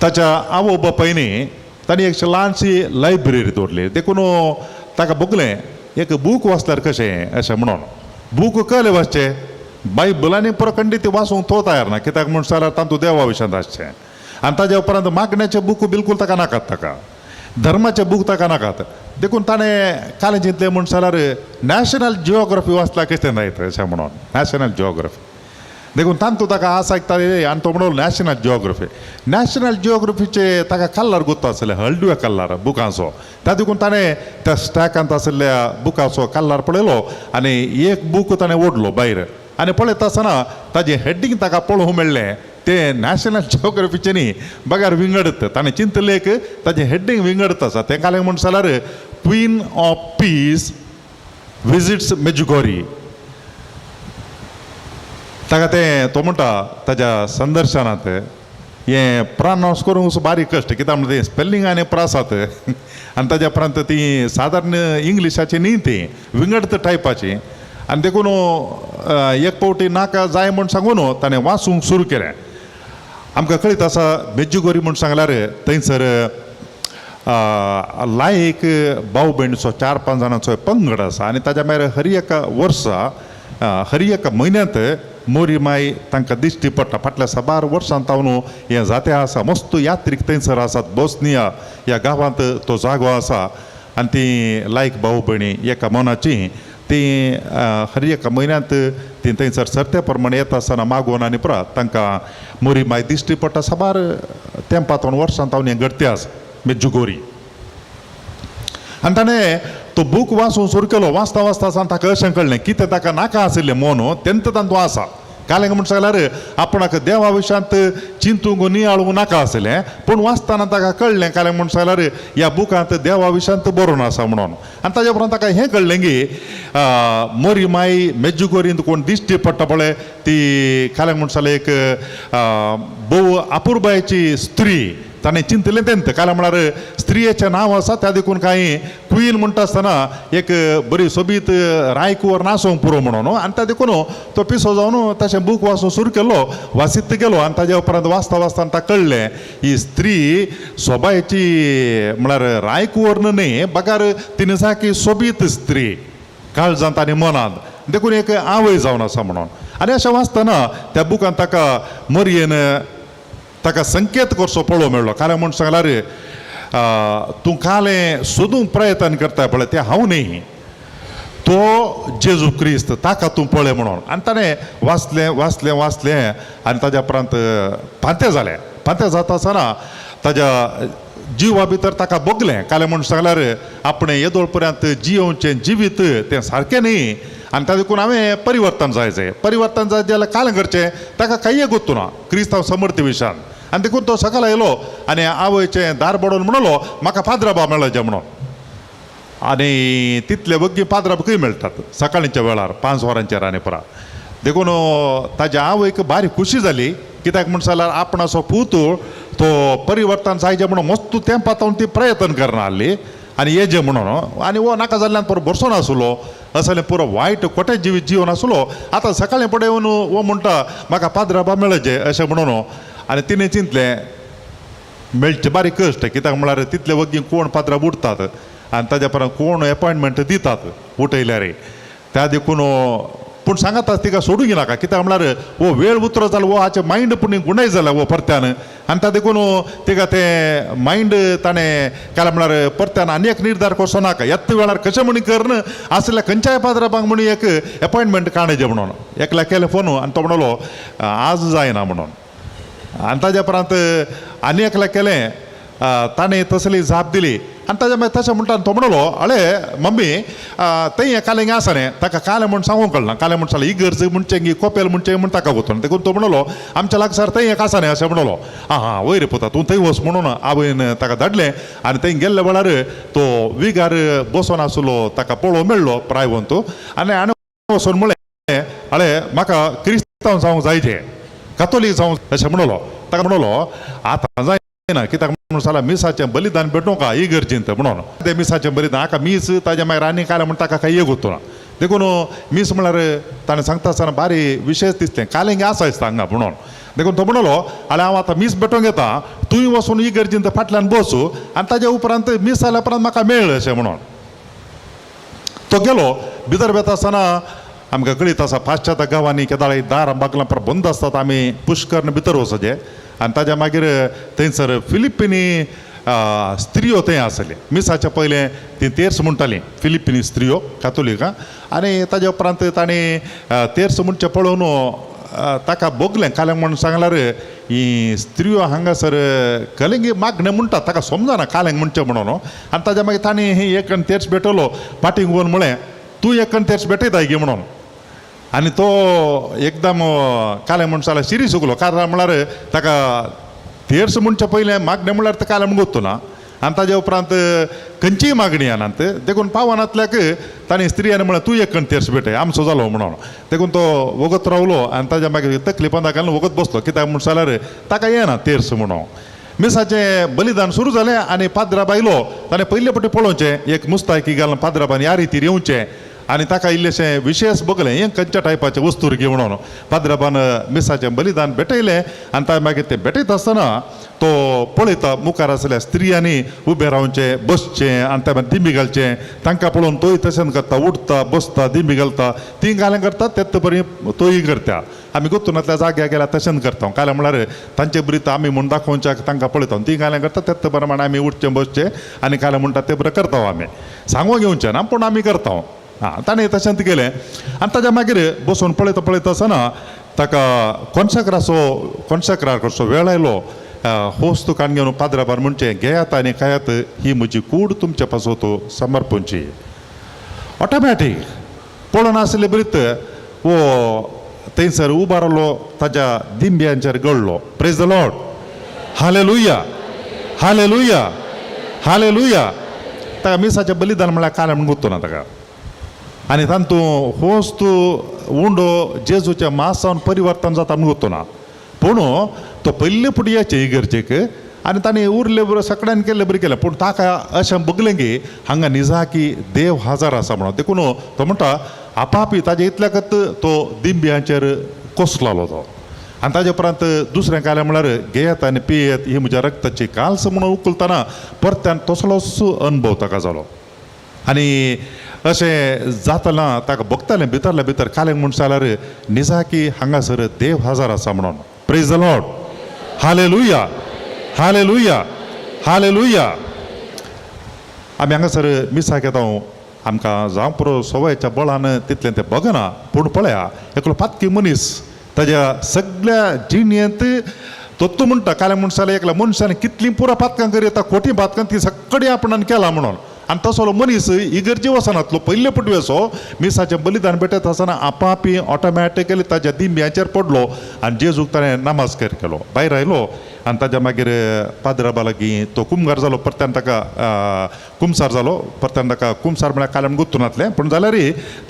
ताच्या आवय बापायनी ताणी एक ल्हानशी लायब्ररी दवरली. देखून ताका भोगलें एक बूक वाचल्यार कशें अशें म्हणून. बूक कले वाचचें, बायबल आनी प्रखंडी ती वाचूंक तो तयार ना, कित्याक म्हूण जाल्यार तातूंत देवा विशयांत आसचें. आनी ताज्या उपरांत मागण्याचे बूक बिलकूल ताका नाकात, ताका धर्माचे बूक ताका नाकात. देखून ताणें कालें चिंतलें म्हूण जाल्यार नॅशनल जियोग्राफी वाचल्यार कितें जायत अशें म्हणून. नॅशनल जियोग्राफी देखून तांतू ताका आस आयकता आनी तो म्हणून नॅशनल जियोग्राफी. नॅशनल जियोग्राफीचे ताका कलर गुत्तो आसले, हळडुव्या कलर बुकांचो. त्या देखून ताणें त्या स्टॅकांत आशिल्ल्या बुकाचो कलर पळयलो आनी एक बूक ताणें ओडलो भायर. आनी पळयता आसतना ताजें हेडींग ताका पळोवंक मेळ्ळें तें नॅशनल जियोग्राफीचें न्ही बगर विंगडत. ताणें चिंतलें एक ताजें हेडींग विंगडत आसा. तें कालें म्हूण जाल्यार queen of peace visits Medjugorje. ताका तें तो म्हणटा ताज्या संदर्शनांत हें प्रनावन्स करूंक बारीक कश्ट, कित्याक म्हणटा तें स्पेलिंग आनी प्रासात आनी ताज्या उपरांत ती सादारण इंग्लिशाची न्ही, ती विंगड टायपाची. आनी देखून एक फावटी नाका जाय म्हूण सांगून ताणें वाचूंक सुरू केलें. आमकां कळीत आसा मेज्जुगोरी म्हूण सांगल्यार थंयसर लायक भाव भयणीचो 4-5 जाणांचो पंगड आसा आनी ताज्या मागीर हर एका वर्सा हर एका म्हयन्यांत मोरी माय तांकां दिश्टी पडटा. फाटल्या साबार वर्सां तावन हें जातें आसा. मस्त यात्रीक थंयसर आसात. बोस्निया ह्या गांवांत तो जागो आसा आनी ती लायक भाव भयणी एका मनाची ती हर एका म्हयन्यांत ती थंयसर सरते प्रमाणे येता आसतना मागोवन आनी परत तांकां मोरी माय दिश्टी पडटा. साबार तेंपा वर्सां तावन हें घडते आसा मेज्जुगोरी. आनी ताणें तो बूक वाचूंक सुरू केलो. वाचता वाचता आसतना ताका अशें कळ्ळें कितें ताका नाका आशिल्लें मन तेंत तांतू आसा. कालें म्हण सांगल्यार आपणाक देवा विशयांत चिंतूंक नियाळूंक नाका आशिल्लें, पूण वाचतना ताका कळ्ळें कालें म्हण सांगल्यार ह्या बुकांत देवा विशयांत बरोवन आसा म्हणून. आनी ताज्या उपरांत ताका हें कळ्ळें की मोरी माई मेज्जुगोरींत कोण दिश्टी पडटा पळय ती कालें म्हण सांगल्यार एक भोव अपुरबायेची स्त्री. ताणें चिंतलें तेंत कालें म्हळ्यार स्त्रियेचें नांव आसा त्या देखून कांय क्वीन म्हणटा आसतना एक बरी सोबीत रायकुवर नासोंक पुरो म्हणून. आनी त्या देखून तो पिसो जावन तशें बूक वाचूंक सुरू केलो, वाचीत गेलो. आनी ताज्या उपरांत वाचता वाचता ताका कळ्ळें ही स्त्री सोबायेची म्हळ्यार रायकुवर न्हय बगार तिणें सारकी सोबीत स्त्री काळजांत आनी मनांत, देखून एक आवय जावन आसा म्हणून. आनी अशें वाचतना त्या बुकान ताका मोरयेन ताका संकेत करचो पळोवंक मेळ्ळो. कालें म्हूण सांगल्यार तूं कालें सोदूंक प्रयत्न करता पळय तें हांव न्ही, तो जेजू क्रिस्त, ताका तूं पळय म्हणून. आनी ताणें वाचलें वाचलें वाचलें आनी ताज्या उपरांत फांतें जालें. फांतें जाता आसतना ताज्या जिवा भितर ताका भोगलें कालें म्हूण सांगल्यार आपणें येदोळ पर्यंत जियोवचें जिवीत तें सारकें न्ही आनी ताका देखून हांवें परिवर्तन जाय. परिवर्तन जाय जाल्यार कालें करचें ताका कांय गोत्तू ना क्रिस्तांव समर्थी विशयान. आनी देखून तो सकाळ आयलो आनी आवयचें दार बडोवन म्हणलो म्हाका पाद्राबा मेळचे म्हणून. आनी तितले वग्गी पाद्राब खंय मेळटात सकाळींच्या वेळार 5 वरांचेर आनी परा. देखून ताज्या आवयक बारी खुशी जाली कित्याक म्हण जाल्यार आपणाचो पूत तो परिवर्तन जायचें म्हणून मस्त तेंपा तावन ती प्रयत्न करना आहली आनी येजे म्हणून. आनी हो नाका जाल्ल्यान पुरो बरसो नासलो, असलें पुरो वायट खोटें जिवीत जिवन आसलो. आतां सकाळीं फुडें येवन हो म्हणटा म्हाका पाद्राबा मेळचे अशें म्हणून. आनी तिणें चिंतलें मेळचें बारीक कश्ट कित्याक म्हळ्यार तितले वग्गी कोण पाद्राब उठतात आनी ताज्या उपरांत कोण एपॉयंटमेंट दितात उठयल्यार त्या देखून. पूण सांगात तिका सोडूंक नाका कित्याक म्हळ्यार हो वेळ उतरो जालो हो हाचें मायंड पूण गुंडाय जाला हो परत्यान. आनी त्या देखून तिका तें मायंड ताणें काय म्हळ्यार परत्यान आनी एक निर्धार करचो नाका येत वेळार कशें म्हण करन आसल्या खंयच्याय पाद्राबांक म्हणून एक एपॉयंटमेंट काडचें म्हणून. एकल्या केलें फोन आनी तो म्हणलो आज जायना म्हणून. आनी ताज्या उपरांत आनी एकल्या केलें ताणें तसली जाप दिली. आनी ताज्या मागीर तशें म्हणटा तो म्हणलो अळे मम्मी थंय कालें आसा न्ही ताका कालें म्हूण सांगूंक कळना कालें म्हूण सांगलें इगर्ज म्हणचें गी कोपेल म्हणचें म्हूण ताका वचून. देखून तो म्हणलो आमच्या लागसार थंय एक आसा न्ही अशें म्हणलो. आं हां वयर पुता तूं थंय वच म्हणून आवयन ताका धाडलें. आनी थंय गेल्ल्या वेळार तो विगार बसोन आसलो ताका पळोवंक मेळ्ळो प्रायवंत. आनी आनी वचून म्हणलें अळे म्हाका क्रिस्तांव जावंक जायचें कातोलीक जावंक अशें म्हणलो. ताका म्हणलो आतां जायना कित्याक म्हणून जाल्यार मिसाचें बलिदान भेटोवंक इगर्जींत म्हणून. तें मिसाचें बलिदान हाका मीस ताज्या मागीर आनी कालें म्हण ताका कांय एक ना. देखून मीस म्हळ्यार ताणें सांगता आसतना बारी विशेश दिसलें कालें आसा दिसता हांगा म्हणून. देखून तो म्हणलो आनी हांव आतां मीस भेटोवंक येता तूंय वचून इगर्जींत फाटल्यान बस आनी ताज्या उपरांत मीस जाल्या उपरांत म्हाका मेळ अशें म्हणून. तो गेलो भितर वेता आसतना आमकां कळीत आसा पाश्चात्य गांवांनी केदाळी दारां बागलां पर बंद आसतात आमी पुष्कर्ण भितर वचचें. आनी ताज्या मागीर थंयसर फिलिपिनी स्त्रियो थंय आसले मिसाच्या पयलें ती तेर्स म्हणटाली फिलिपिनी स्त्रियो कातोलिका. आनी ताज्या उपरांत ताणें तेर्स म्हणचें पळोवन ताका भोगलें कालें म्हूण सांगल्यार ही स्त्रियो हांगासर कलिंगी मागणें म्हणटात ताका समजना कालें म्हणचें म्हणून. आनी ताज्या मागीर ताणें ही एक तेर्स भेटवलो पाटींग वोन म्हळें तूं एक तेर्स भेटयता गी म्हणून. आनी तो एकदम कालें म्हूण जाल्यार शिरी सुकलो कारण म्हळ्यार ताका तेर्स म्हणचे पयलें मागणें म्हणल्यार तें कालें म्हूण ना. आनी ताज्या उपरांत खंयचीय मागणी येनात. देखून पावनातल्याक तांणी स्त्रियांनी म्हळें तूं एक तेर्स भेटय आमचो जालो म्हणून. देखून तो वगत रावलो आनी ताज्या मागीर तकली पंदा घालून वगत बसलो. कित्याक म्हूण जाल्यार ताका येना तेर्स म्हणून. मिसाचें बलिदान सुरू जालें आनी पाद्राब आयलो. ताणें पयले फावटी पळोवचें एक मुस्तायकी घालून पाद्राबान ह्या रितीर येवचें आनी ताका इल्लेशें विशेश बगलें हें खंयच्या टायपाचें वस्तूर घेवन म्हणून. पाद्राबान मिसाचें बलिदान भेटयलें आनी ताणें मागीर तें भेटयता आसतना तो पळयता मुखार आसल्या स्त्रियांनी उबें रावचें बसचें आनी त्या मागीर दिंबी घालचें. तांकां पळोवन तोय तशेंच करता, उठता बसता दिंबी घालता, ती घालें करता तेत बरी तोय करता. आमी गोतुनांतल्या जाग्यार गेल्यार तशेंच करता. काल म्हळ्यार तांचे बरी आमी म्हूण दाखोवच्याक तांकां पळयता, ती घालें करता तेत प्रमाणे आमी उठचें बसचें आनी काल म्हणटा ते बरें करता. आमी सांगूंक घेवचें ना पूण आमी करता. आं ताणें तशेंच केलें आनी ताज्या मागीर बसून पळयता पळयता आसतना ताका कोनशाकराचो कोनशाकरार करचो वेळ आयलो. होस्त कान घेवन पाद्राबार म्हणचें घेयात आनी खायात, ही म्हजी कूड तुमच्या पासत समर्पणची. ऑटोमॅटीक पळोवन आसले बरीत वो थंयसर उबो रावलो, ताज्या दिंब्यांचेर गळ्ळो. Praise the Lord, hallelujah, hallelujah, hallelujah. ताका मिसाचें बलिदान म्हळ्यार काल म्हूण गुत्तो ना ताका. आनी तातूंत होस्त उंडो जेजूच्या मासावन परिवर्तन जाता म्हूण गुत्तो ना. पूण तो पयले फुडें याचे इगर्जेक आनी ताणें उरले बरें सगळ्यान केल्लें बरें केलें. पूण ताका अशें बगलें की हांगा निजाकी देव हाजार आसा म्हणून. देखून तो म्हणटा आपापी ताजे इतल्याकच तो दिंब्यांचेर कोसलालो तो. आनी ताजे उपरांत दुसरें कालें म्हळ्यार घेयात आनी पियेत ही म्हज्या रक्ताची काल्स म्हणून उखलतना परत्यान तसलोच अणभव ताका जालो. आनी अशें जातना ताका भोगतालें भितरल्या भितर कालें म्हूण जाल्यार निजाकी हांगासर देव हाजार आसा म्हणून. Praise the Lord, hallelujah, hallelujah, hallelujah. आमी हांगासर मिसाक येता, आमकां जावं पुरो सवयच्या बळान तितलें तें बगना. पूण पळया एकलो पातकी मनीस ताज्या सगळ्या जिणेंत तो म्हणटा कालें म्हूण जाल्यार एकल्या मनशान कितलीं पुरो पातकां कर येता, खोटी पातकां ती सगळीं आपणान केलां म्हणून. आनी तसलो मनीस इगर्जे वचनातलो पयले पुटवेसो मिसाचें बलिदान भेटत आसतना आपापी ऑटोमॅटिकली ताज्या दिंब्यांचेर पडलो आनी जेजूक ताणें नमस्कार केलो. भायर आयलो आनी ताज्या मागीर पाद्राबा लागीं तो कुमगार जालो. परत्यान ताका कुमसार जालो. परत्यान ताका कुमसार म्हळ्यार काल्यान गुत्तून नातलें पूण जाल्यार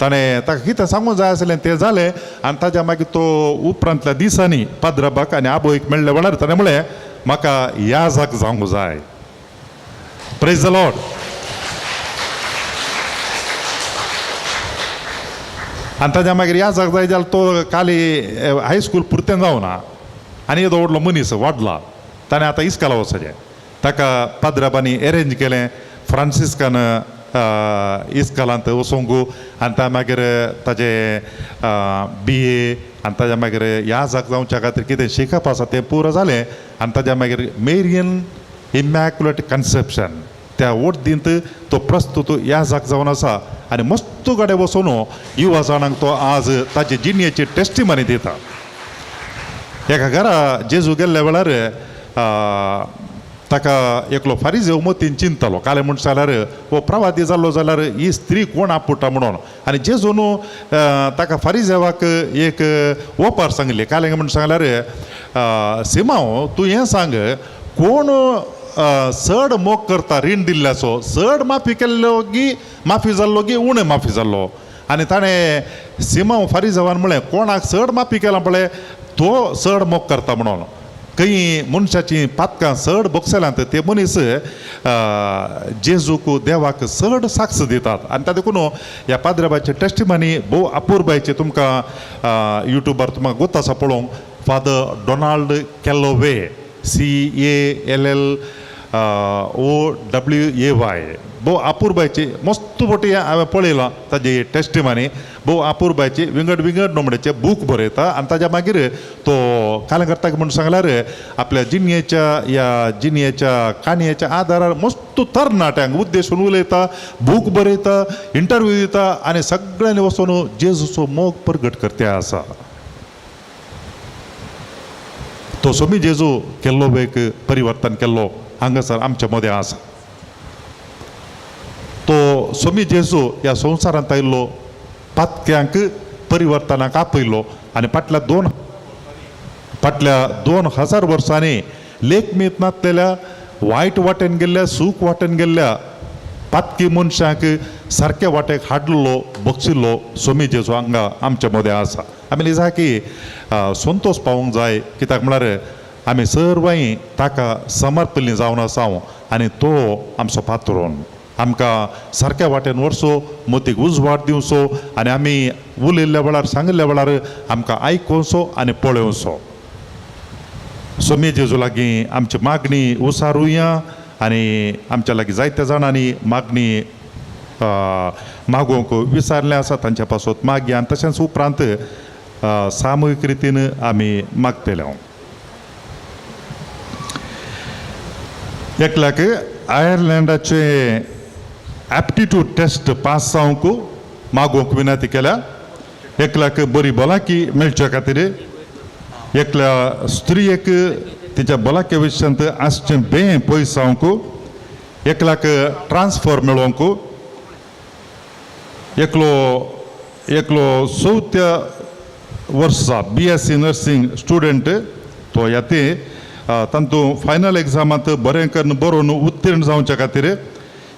ताणें ताका कितें सांगूंक जाय आसलें तें जालें. आनी ताज्या मागीर तो उपरांतल्या दिसांनी पाद्राबाक आनी आबोयक मेळ्ळे वेळार ताणें म्हळें म्हाका याजाक जावंक जाय. Praise the Lord. आनी ताज्या मागीर याजाक जाय जाल्यार तो काली हायस्कूल पुरतें जावना आनी येदो व्हडलो मनीस वाडला, ताणें आतां इस्काला वचचें. ताका पाद्राबांनी एरेंज केलें फ्रांसिस्कान इस्कालांत वचोंक आनी ता मागीर ताजें बी ए आनी ताज्या मागीर याजाक जावच्या खातीर कितें शिकप आसा तें पुरो जालें. आनी ताज्या मागीर मेरियन इमॅक्युलेट कन्सेप्शन त्या वडदींत तो प्रस्तुत याजाक जावन आसा आनी मस्त गाडे बसून युवा जाणांक तो आज ताजे जिणेची टेस्टिमनी दिता. एका घरा जेजू गेल्ल्या वेळार ताका एकलो फारीजेव मतीन चिंततालो. कालें म्हूण जाल्यार हो प्रवादी जाल्लो जाल्यार ही स्त्री कोण आपुडटा म्हणून. आनी जेजून ताका फारीजेवाक एक ओपार सांगली. कालें म्हूण सांगल्यार सिमांव तूं हें सांग, कोण चड मोग करता रीण दिल्ल्याचो, चड माफी केल्लो गी माफी जाल्लो गी उणें माफी जाल्लो? आनी ताणें सिमांव फारीजेवान म्हळें कोणाक चड माफी केला पळय तो चड मोग करता म्हणून. खंय मनशाचीं पातकां चड भोगसल्यांत ते मनीस जेजूक देवाक चड साक्ष दितात. आनी ताका देखून ह्या पाद्राबाची टेस्टिमनी भोव अपुरबायची तुमकां युट्यूबार तुमकां गोत आसा पळोवंक. Father Donald Calloway, C A L L O W A Y, भोव अपुरबायची मस्त फटी हांवें पळयलां ताजी टेस्टिमनी. भोव अपुरबायची विंगड विंगड नोमडेचे बूक बरयता आनी ताज्या मागीर तो कालें करता म्हूण सांगल्यार आपल्या जिणयेच्या ह्या जिणयेच्या काणयेच्या आदारार मस्त तरणाट्यांक उद्देशून उलयता, बूक बरयता, इंटरव्यू दिता आनी सगळ्यांनी वचून जेजूचो मोग प्रगट करते आसा. तो सोमी जेजू केल्लो एक परिवर्तन केल्लो हांगासर आमच्या मदें आसा. तो सोमी जेजू ह्या संवसारांत आयिल्लो पातक्यांक परिवर्तनाक आपयलो आनी फाटल्या 2000 वर्सांनी लेखमीत नासलेल्या वायट वाटेन गेल्ल्या, सूख वाटेन गेल्ल्या पातकी मनशाक सारक्या वाटेक हाडलो बक्षिल्लो सोमी जेजू हांगा आमच्या मदें आसा. आमी लिजाकी संतोश पावूंक जाय, कित्याक म्हळ्यार आमी सर्वांय ताका समर्पल्ली जावन आसा आनी तो आमचो पात्रोन आमकां सारक्या वाटेन व्हरचो, मतीक उजवाड दिवचो आनी आमी उलयल्ल्या वेळार सांगिल्ल्या वेळार आमकां आयकुचो आनी पळोवचो. सोमी जेजू लागीं आमची मागणी उसारुया आनी आमच्या लागीं जायत्या जाणांनी मागणी मागोवंक विचारलें आसा, तांच्या पासत मागया आनी तशेंच उपरांत सामुहीक रितीन आमी मागतले. एकल्याक आयर्लंडाचे एप्टिट्यूड टेस्ट पास जावंक मागोवंक विनंती केल्या. एकल्याक बरी भलायकी मेळच्या खातीर, एकल्या स्त्रियेक तिच्या भलायके विशयांत आसचें बें पयस जावंक, एकल्याक ट्रान्सफर मेळोवंक, एकलो एकलो चवथ्या वर्सा बीएससी नर्सिंग स्टुडंट तो येते तांतूं फायनल एग्जामांत बरें करून बरोवन उत्तीर्ण जावच्या खातीर,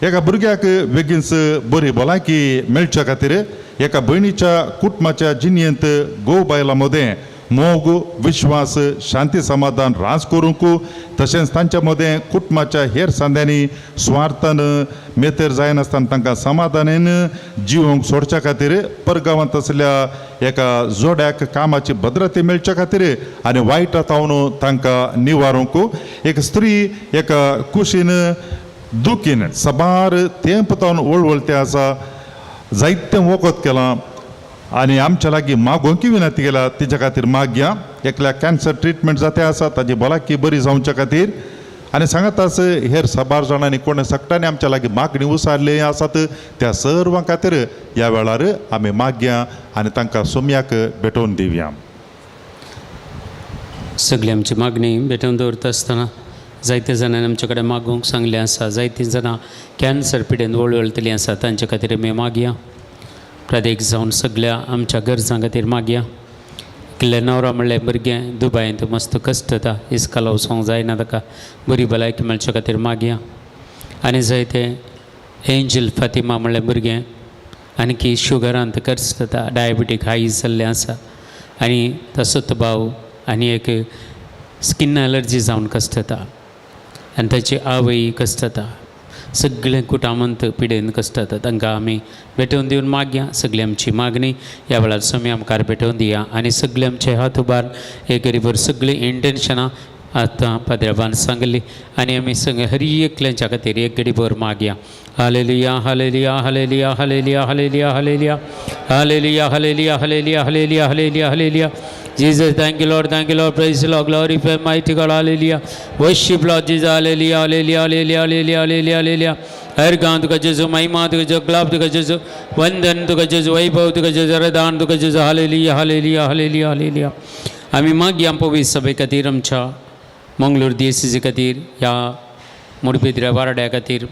एका भुरग्याक बेगीनच बरी भलायकी मेळच्या खातीर, एका भयणीच्या कुटुंबाच्या जिणेंत घोव बायलां मदें मोग, विश्वास, शांती, समाधान राज करूंक, तशेंच तांच्या मदें कुटुंबाच्या हेर सांद्यांनी स्वार्थान मेतेर जायनासतना तांकां समाधानान जिवोवंक सोडच्या खातीर, परगांवांत आसल्या एका जोड्याक कामाची भद्रते मेळच्या खातीर आनी वायट तावन तांकां निवारूंक, एक स्त्री एका कुशीन दुखीन साबार तेंप तावन वळवळते आसा, जायतें वखद केलां आनी आमच्या लागीं मागोवंक विनंती केल्या, तिच्या खातीर मागया. एकल्या कॅन्सर ट्रिटमेंट जाते आसा, ताजी भलायकी बरी जावच्या खातीर आनी सांगत आस हेर साबार जाणांनी कोणे सगळ्यांनी आमच्या लागीं मागणी उसारली आसात, त्या सर्वां खातीर ह्या वेळार आमी मागया आनी तांकां सोम्याक भेटोवन दिवया. सगळी आमची मागणी भेटोवन दवरता आसतना जायते जाणांनी आमचे कडेन मागूंक सांगलें आसा. जायतीं जाणां कॅन्सर पिडेन वळवळटलीं आसा, तांचे खातीर आमी मागया. प्रदेक जावन सगळ्या आमच्या गरजां खातीर मागया. एकलें नवरो म्हणलें भुरगें दुबायंत मस्त कश्टता, इस्काला वचोंक जायना, ताका बरी भलायकी मेळचे खातीर मागया. आनी जायते एंजल फातिमा म्हणलें भुरगें आणखी शुगरांत कश्टता, डायबिटीक हाय जाल्लें आसा आनी तसोच भाव आनी एक स्किन एलर्जी जावन कश्टता आनी ताची आवय कश्टता. सगळें कुटामंत पिडेन कश्टता, तांकां आमी भेटोवन दिवन मागया. सगळी आमची मागणी ह्या वेळार सोम्या मुखार भेटोवन दिया आनी सगळे आमचे हात उबार एक गरीबर सगळीं इंटेन्शनां आतां पाद्रबान सांगली आनी आमी सगळे हर एकल्यांच्या खातीर एक गडीभर मागया. Hallelujah, hallelujah, hallelujah, hallelujah, hallelujah, hallelujah, hallelujah, hallelujah, hallelujah, hallelujah, hallelujah, hallelujah. Jesus, thank you, Lord, thank you, Lord, praise the Lord, glorify mighty God, hallelujah. Worship Lord Jesus, hallelujah, hallelujah, hallelujah, hallelujah, hallelujah, hallelujah. हर गांव तुका जेजू, महिमा तुका जेजू, ग्लाब तुका जेजू, वंदन तुका जेजू, वैभव तुका जेजू, रदान तुका जेजू, हालेलुया, हालेलुया, हालेलुया, हालेलुया. आमी मागया पवित्र सभे खातीर, आमच्या मंगळूर दियसिसी खातीर, ह्या मुडबिद्र्या वारड्या खातीर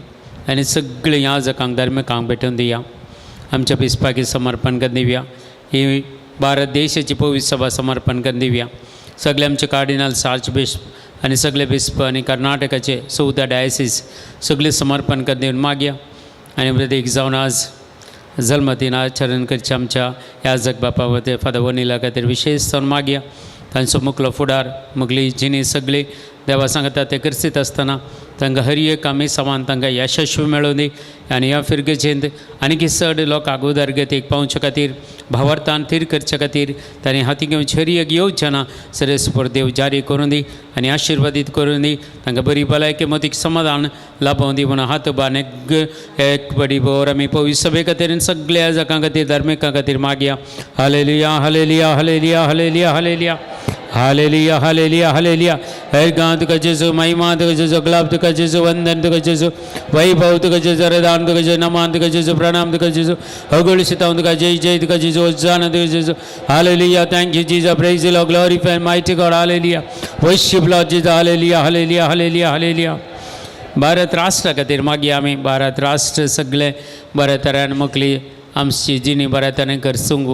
आनी सगळे ह्या जकांक धार्मिकांक भेटोवन दिया. आमच्या बिस्पाकी समर्पण करून दिवया. ही भारत देशाची पवित्र सभा समर्पण करून दिवया. सगळे आमचे कार्डिनल, आर्च बिश्प आनी सगळे बिस्प आनी कर्नाटकाचे 14 डायसीस सगळे समर्पण करून दिवन मागया. आनी प्रत्येक जावन आज जल्मदिन आचरण करचे आमच्या ह्या जगबापा वते फादर वनिला खातीर विशेष जावन मागया. तांचो मुखलो फुडार, मुगली जिणी सगळी देवा सांगता ते करसीत आसतना तांकां हर एक आमी समान तांकां यशस्वी मेळोवं दी आनी ह्या फिरगेजेंत आनीक चड लोकांक उदरगतीक पावचे खातीर, भावार्थान थीर करचे खातीर तांणी हाती घेवची हर एक योजना सरेस्पर देव जारी करूं दी आनी आशिर्वादीत करूं दी. तांकां बरी भलायकी, मतीक समाधान लाभोवं दी म्हणून हात उबारून एक एक बडी बोर आमी पवित्र सभे खातीर आनी सगळ्या जगां खातीर, धार्मिकां खातीर मागया. Hallelujah, hallelujah, hallelujah, hallelujah, hallelujah, hallelujah, hallelujah, hallelujah. हर गांव तुका जेजू, महिमा तुका जेजू, गुलाब तुका जेजू, वंदन तुका जेजू, वैभव तुका जेजू, रदान तुका जेजू, नमान तुका जेजू, प्रणाम तुका जेजू, होगळिसता तुका जय जय तुका जेजू, होजाना तुका जेजू. Hallelujah. Thank you Jesus, praise Lord, glorify mighty God. Hallelujah. Worship Lord Jesus. Hallelujah, hallelujah, hallelujah, hallelujah. Bharat राष्ट्रा खातीर मागीर आमी भारत राष्ट्र सगळे बऱ्या तरेन मोकली आमची जिणी बऱ्या तरेन करसूंक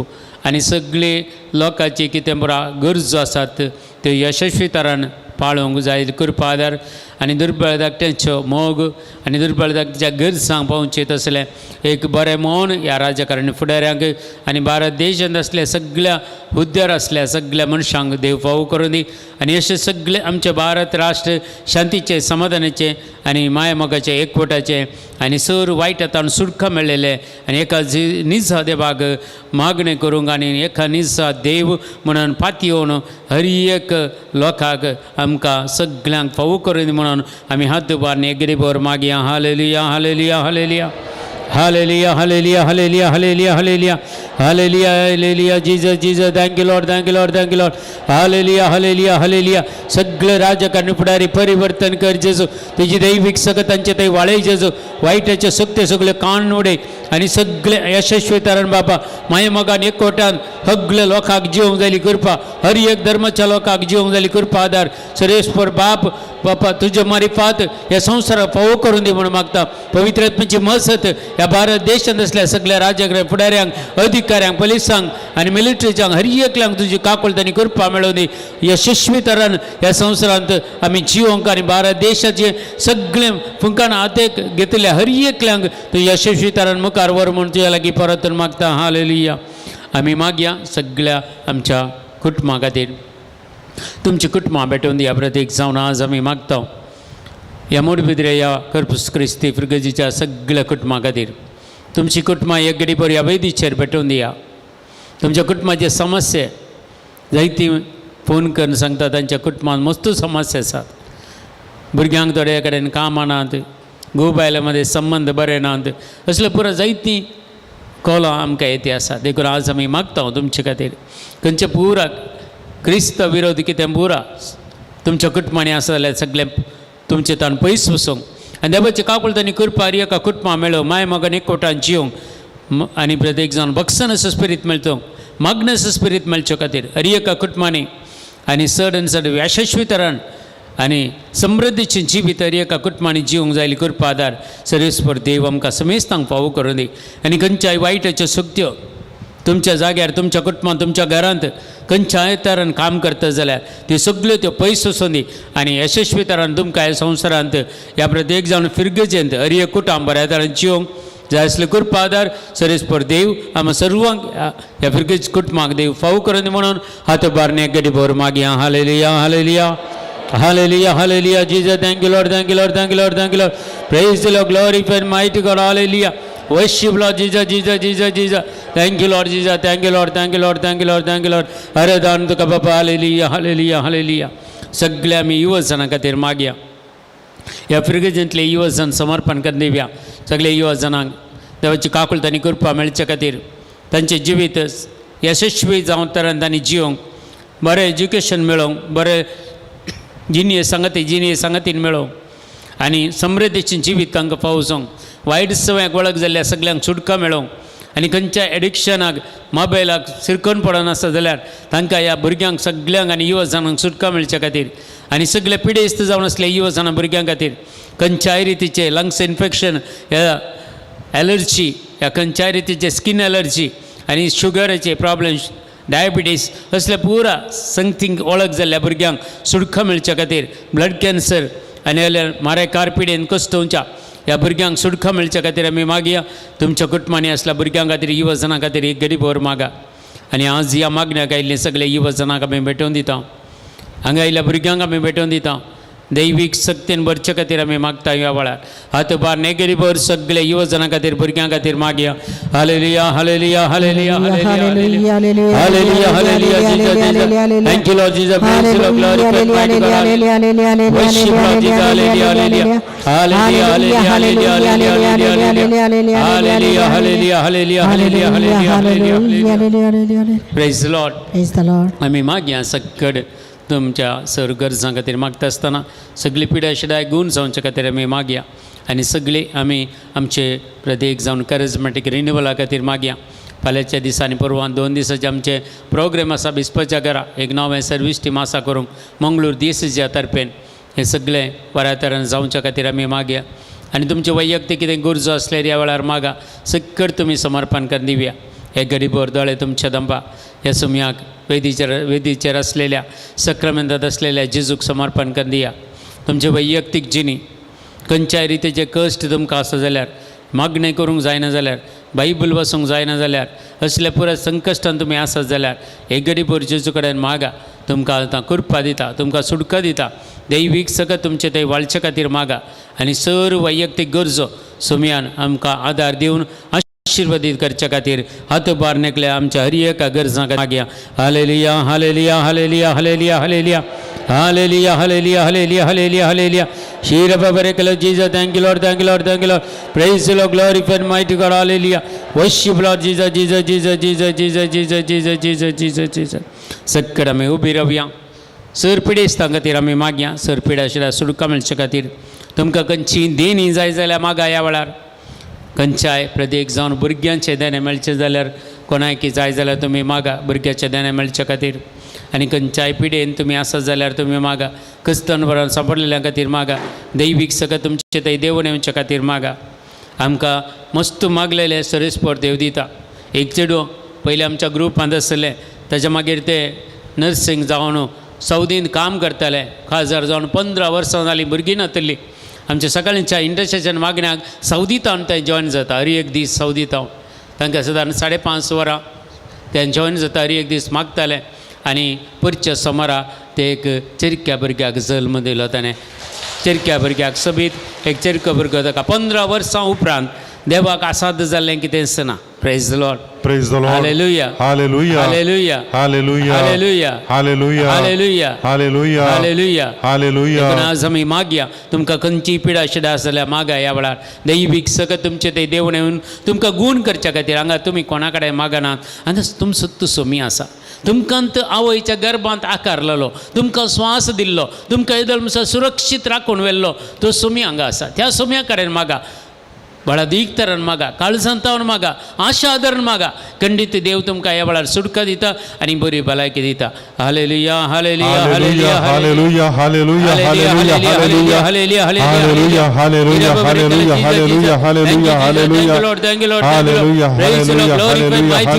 आनी सगळे लोकांची कितें बरो गरजो आसात त्यो यशस्वी तरान पाळोवंक जाय कृपा आदार. आनी दुर्बळ धाकट्यांचो मोग आनी दुर्बळ धाकट्याच्या गरजांक पावचे तसलें एक बरें मन ह्या राजकारणी फुडाऱ्यांक आनी भारत देशांत आसल्या सगळ्या हुद्द्यार आसल्या सगळ्या मनशांक देव फावो करूं दी. आनी अशें सगळें आमचें भारत राष्ट्र शांतीचें, समाधानाचें आनी मायामोगाचें, एकवटाचें आनी सर वायट आतां सुटका मेळ्ळेलें आनी एका निजा देवाक मागणें करूंक आनी एका निजा देव म्हणून पातयेवन हर एक लोकांक आमकां सगळ्यांक फावो करूं दी म्हणून आमी हात उबारून एक गरीबर मागया. Hallelujah, hallelujah, hallelujah, hallelujah, hallelujah, hallelujah, hallelujah, hallelujah, hallelujah, hallelujah. Jesus, Jesus, thank you Lord, thank you Lord, thank you Lord. Hallelujah, hallelujah, hallelujah. सगळे राजकारणी फुडारी परिवर्तन कर जेजू. तुजी दैवीक सगळं तांचे थंय वाळय जेजू. वायटाचे सगळे सगळे कान उडय आनी सगळे यशस्वी तरण बाबा मायमोगान एकवटान सगळे लोकांक जिवंक जाली कृपा, हर एक धर्माच्या लोकांक जिवंक जाली कृपा आदार सरेश्वर बाप बापा तुज्या मारिफात ह्या संवसाराक फावो करून दी म्हणून मागता. पवित्र आत्म्याची मसत ह्या भारत देशांत आसल्या सगळ्या राजकारणी फुडाऱ्यांक, अधिकाऱ्यांक, पोलिसांक आनी मिलिटरीच्यांक, हर एकल्यांक तुजी काकुळट आनी कृपा मेळोवन दी. यशस्वी तरान ह्या संवसारांत आमी जिवंक आनी भारत देशाचे सगळे फुंकान हातेक घेतल्या हर एकल्यांक तूं यशस्वी तरान मुखार व्हर म्हूण तुज्या लागीं परत मागता. हालेलुया. आमी मागया सगळ्या आमच्या कुटुंबा खातीर. तुमची कुटुंबां भेटोवन दिया. प्रत्येक जावन आज आमी मागता ह्या मोडबिद्रे ह्या कर्पूस क्रिस्ती फिर्गजीच्या सगळ्या कुटुंबा खातीर. तुमची कुटुंबां एक गडीभर ह्या वेदीचेर भेटोवन दिया. तुमच्या कुटुंबाचे समस्या जायती फोन करून सांगता, तांच्या कुटुंबान मस्त समस्या आसात. भुरग्यांक थोड्या कडेन कामां नात, घोव बायले मदें संबंद बरे नात, असले पुरो जायतीं कोलां आमकां येती आसा. देखून आज आमी मागता तुमचे खातीर, खंयचे पुरा क्रिस्त विरोधी कितें पुरा तुमच्या कुटुंबांनी आसा जाल्यार सगळें तुमचें ताण पयस वचूंक आनी देवाची काकुळट आनी कृपा एका कुटुंबा मेळो, माय मगन एकवटान जिवंक आनी प्रत्येक जावन भक्सनाचो स्पिरीत मेळचो, मागण्याचो स्पिरीत मेळचे खातीर हर एका कुटुंबांनी आनी चड आनी चड यशस्वी तरान आनी समृद्धीचें जिवीत हर एका कुटुंबांनी जिवंक जायली कृपा आदार सर्वेस्पर देव आमकां समेस्तांक फावो करूं दी. आनी खंयच्याय वायटाच्यो शक्त्यो तुमच्या जाग्यार, तुमच्या कुटुंबांत, तुमच्या घरांत खंयच्याय तरान काम करता जाल्यार त्यो सगल्यो त्यो पयस वचूं दी आनी यशस्वी तरान तुमकां ह्या संवसारांत ह्या प्रत्येक जावन फिर्गजेंत हर एक कुटुंब बऱ्या तरान जिवंक जाय आसले कृपा आदार सर्वेस्पर देव आमकां सर्वांक ह्या फिर्गज कुटुंबाक देव फावो करूं दी म्हणून हात उबारून एक गडी भर मागया. Hallelujah, hallelujah, hallelujah, hallelujah. Jesus, thank you Lord, thank you Lord, thank you Lord, thank you Lord. Praise the Lord, glory and mighty God. Hallelujah. Worship Lord Jesus, Jesus, Jesus, Jesus. Thank you Lord Jesus, thank you Lord, thank you Lord, thank you Lord, thank you Lord. आराधन तुका बाबा. Hallelujah, hallelujah, hallelujah. सगळे आमी युवजनां खातीर मागया. ह्या फिर्गजेंतले युवजन समर्पण करून दिवया. सगळे युवजनांक देवाची काकुळट आनी कृपा मेळचे खातीर, तांचें जिवीत यशस्वी जावन तरान तांणी जिवंक, बरें एज्युकेशन मेळोवंक, बरें जिणये सांगाती जिणये सांगातीन मेळोवंक आनी समृद्धीचें जिवीत तांकां फावो जावंक, वायट सवयांक वळख जाल्ल्या सगल्यांक सुटका मेळोवंक आनी खंयच्या एडिक्शनाक, मोबायलाक सिरकून पडनासता जाल्यार तांकां ह्या भुरग्यांक सगल्यांक आनी युवजनांक सुटका मेळचे खातीर आनी सगळे पिडेस्त जावन आसले युवजनां भुरग्यां खातीर, खंयच्याय रितीचे लंग्स इन्फेक्शन ह्या एलर्जी ह्या खंयच्याय रितीचे स्कीन एलर्जी आनी शुगराचे प्रॉब्लेम, डायबिटीस असले पुरा संगतींक वळख जाल्ल्या भुरग्यांक सुटका मेळचे खातीर, ब्लड कॅन्सर आनी जाल्यार मारेकार पिडेन कश्टोवच्या ह्या भुरग्यांक सुटका मेळचे खातीर आमी मागया. तुमच्या कुटुंबांनी आसल्या भुरग्यां खातीर, युवजनां खातीर एक गरीब मागा. आनी आज ह्या मागण्याक आयिल्ले सगळे युवजनांक आमी भेटोवन दिता. हांगा आयिल्ल्या भुरग्यांक आमी भेटोवन दिता. दैवीक शक्तीन भरचे खातीर आमी मागता. ह्या वेळार हात उबार नेगेरी भर सगळे युवजनां खातीर, भुरग्यां खातीर मागया. Hallelujah, hallelujah, hallelujah, hallelujah, hallelujah, hallelujah. Jesus, thank you Lord Jesus. Praise the Lord, glory mighty God. Worship Lord Jesus. Hallelujah, hallelujah, hallelujah, hallelujah, hallelujah, hallelujah, hallelujah, hallelujah, hallelujah, hallelujah. Praise the Lord. Praise the Lord. आमी मागया. सक्कड तुमच्या सर गरजां खातीर मागता आसतना सगळी पिड्या शिडाय गूण जावचे खातीर आमी मागया आनी सगळी आमी आमचे प्रत्येक जावन करिजमेटीक रिन्युवला खातीर मागया. फाल्यांच्या दिसांनी, परवां 2 दिसाचे आमचे प्रोग्राम आसा. बिस्पाच्या घरा एक नवें सर्वीस टीम आसा करूंक मंगळूर दिसाच्या तर्फेन. हें सगळें बऱ्या तरेन जावच्या खातीर आमी मागया आनी तुमचे वैयक्तीक कितें गरजो आसल्यार ह्या वेळार मागा. सक्कड तुमी समर्पण करून दिवया. हे गरीबर दोळे तुमच्या दंपा. ह्या सुमयाक वेदीचेर, वेदीचेर आसलेल्या, सक्रामेंतांत आसलेल्या जेजूक समर्पण करून दिया. तुमचे वैयक्तीक जिणी खंयच्याय रितीचे कश्ट तुमकां आसा जाल्यार, मागणें करूंक जायना जाल्यार, बायबल वाचूंक जायना जाल्यार, असल्या पुराय संकश्टान तुमी आसत जाल्यार एक गडीभर जेजू कडेन मागा. तुमकां आतां कृपा दिता, तुमकां सुटका दिता. दैवीक सगळें तुमचें थंय वाळचे खातीर मागा आनी सर वैयक्तीक गरजो सुमयान आमकां आदार दिवन आशीर्वादीत करच्या खातीर हातभार नेकले आमच्या हर एका गरजां मागया. Hallelujah hallelujah hallelujah hallelujah hallelujah hallelujah hallelujah hallelujah hallelujah hallelujah. शीर बरे केलो Jesus. Thank you Lord, thank you Lord, thank you Lord. Praise Lord, glory for mighty God. Hallelujah. Worship Lord Jesus Jesus Jesus Jesus Jesus Jesus Jesus Jesus Jesus Jesus. सकड आमी उबी रावया. सर पिडेस्तां खातीर आमी मागया. सर पिडा आशिल्ल्या सुटका मेळचे खातीर तुमकां खंयची देणी जाय जाल्यार मागा. ह्या वेळार खंयच्याय प्रदेक जावन भुरग्यांचें देणें मेळचें जाल्यार, कोणायकी जाय जाल्यार तुमी मागा भुरग्याचें देणें मेळचे खातीर. आनी खंयच्याय पिडेन तुमी आसत जाल्यार तुमी मागा. क्रिस्तान बरान सांपडलेल्या खातीर मागा. दैवीक सगळें तुमचें थंय देवून येवचे खातीर मागा. आमकां मस्त मागलेलें सरेस्पोर देव दिता. एक चेडूं पयलीं आमच्या ग्रुपांत आसलें, ताच्या मागीर तें नर्सिंग जावन सौदीन काम करतालें. खासदार जावन 15 वर्सां जालीं भुरगीं नातली. आमच्या सकाळच्या इंटरसेशन मागण्याक सौदीतावन तें जॉयन जाता. हर एक दीस सौदीतावन तांकां सादारण 5.5 वरां तें जॉयन जाता. हर एक दीस मागतालें आनी पुरच्या सोमारा ते एक चिरक्या भुरग्याक जल्म दिलो ताणें. चिरक्या भुरग्याक सोबीत एक चिरको भुरगो ताका 15 वर्सां उपरांत देवाक आसाद जाल्लें कितेंच ना. Praise the Lord. Praise the Lord. Hallelujah. Hallelujah. Hallelujah. Hallelujah. Hallelujah. Hallelujah. Hallelujah. Hallelujah. Hallelujah. Hallelujah. देखून आज आमी मागया. तुमकां खंयची पिडा शिडा आसा जाल्यार मागा. ह्या वेळार दैवीक सगळें तुमचें तें देवून येवन तुमकां गूण करच्या खातीर हांगा तुमी कोणा कडेन मागनात. आनी तुमचो तुसो मी आसा. तुमकां आवयच्या गर्भांत आकारलेलो, तुमकां स्वास दिल्लो, तुमकां येदोळ म्हणसर सुरक्षीत राखून व्हेल्लो तो सोमी हांगा आसा. त्या सोम्या कडेन मागा, बळादीक तरान मागा, काळजांतावन मागा, आशा आदरान मागा. खंडीत देव तुमकां ह्या वेळार सुटका दिता आनी बरी भलायकी दिता. Hallelujah hallelujah hallelujah hallelujah hallelujah hallelujah hallelujah hallelujah hallelujah hallelujah hallelujah hallelujah hallelujah hallelujah hallelujah hallelujah hallelujah hallelujah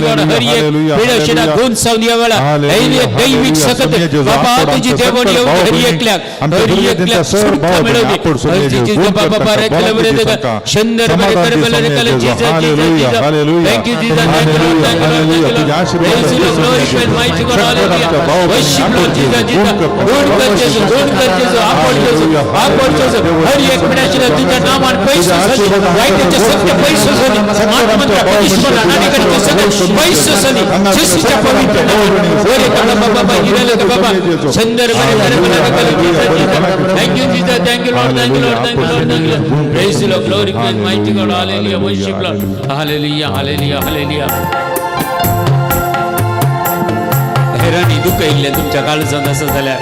Thank you, Jesus. Thank you, Lord. Thank you, Lord. Thank you, Lord. Thank you, Lord. Praise the Lord. Glory to the mighty God. Hallelujah. Worship Lord. Hallelujah. Hallelujah. Hallelujah. हेरांनी दुखयल्लें तुमच्या काळजांत आसा जाल्यार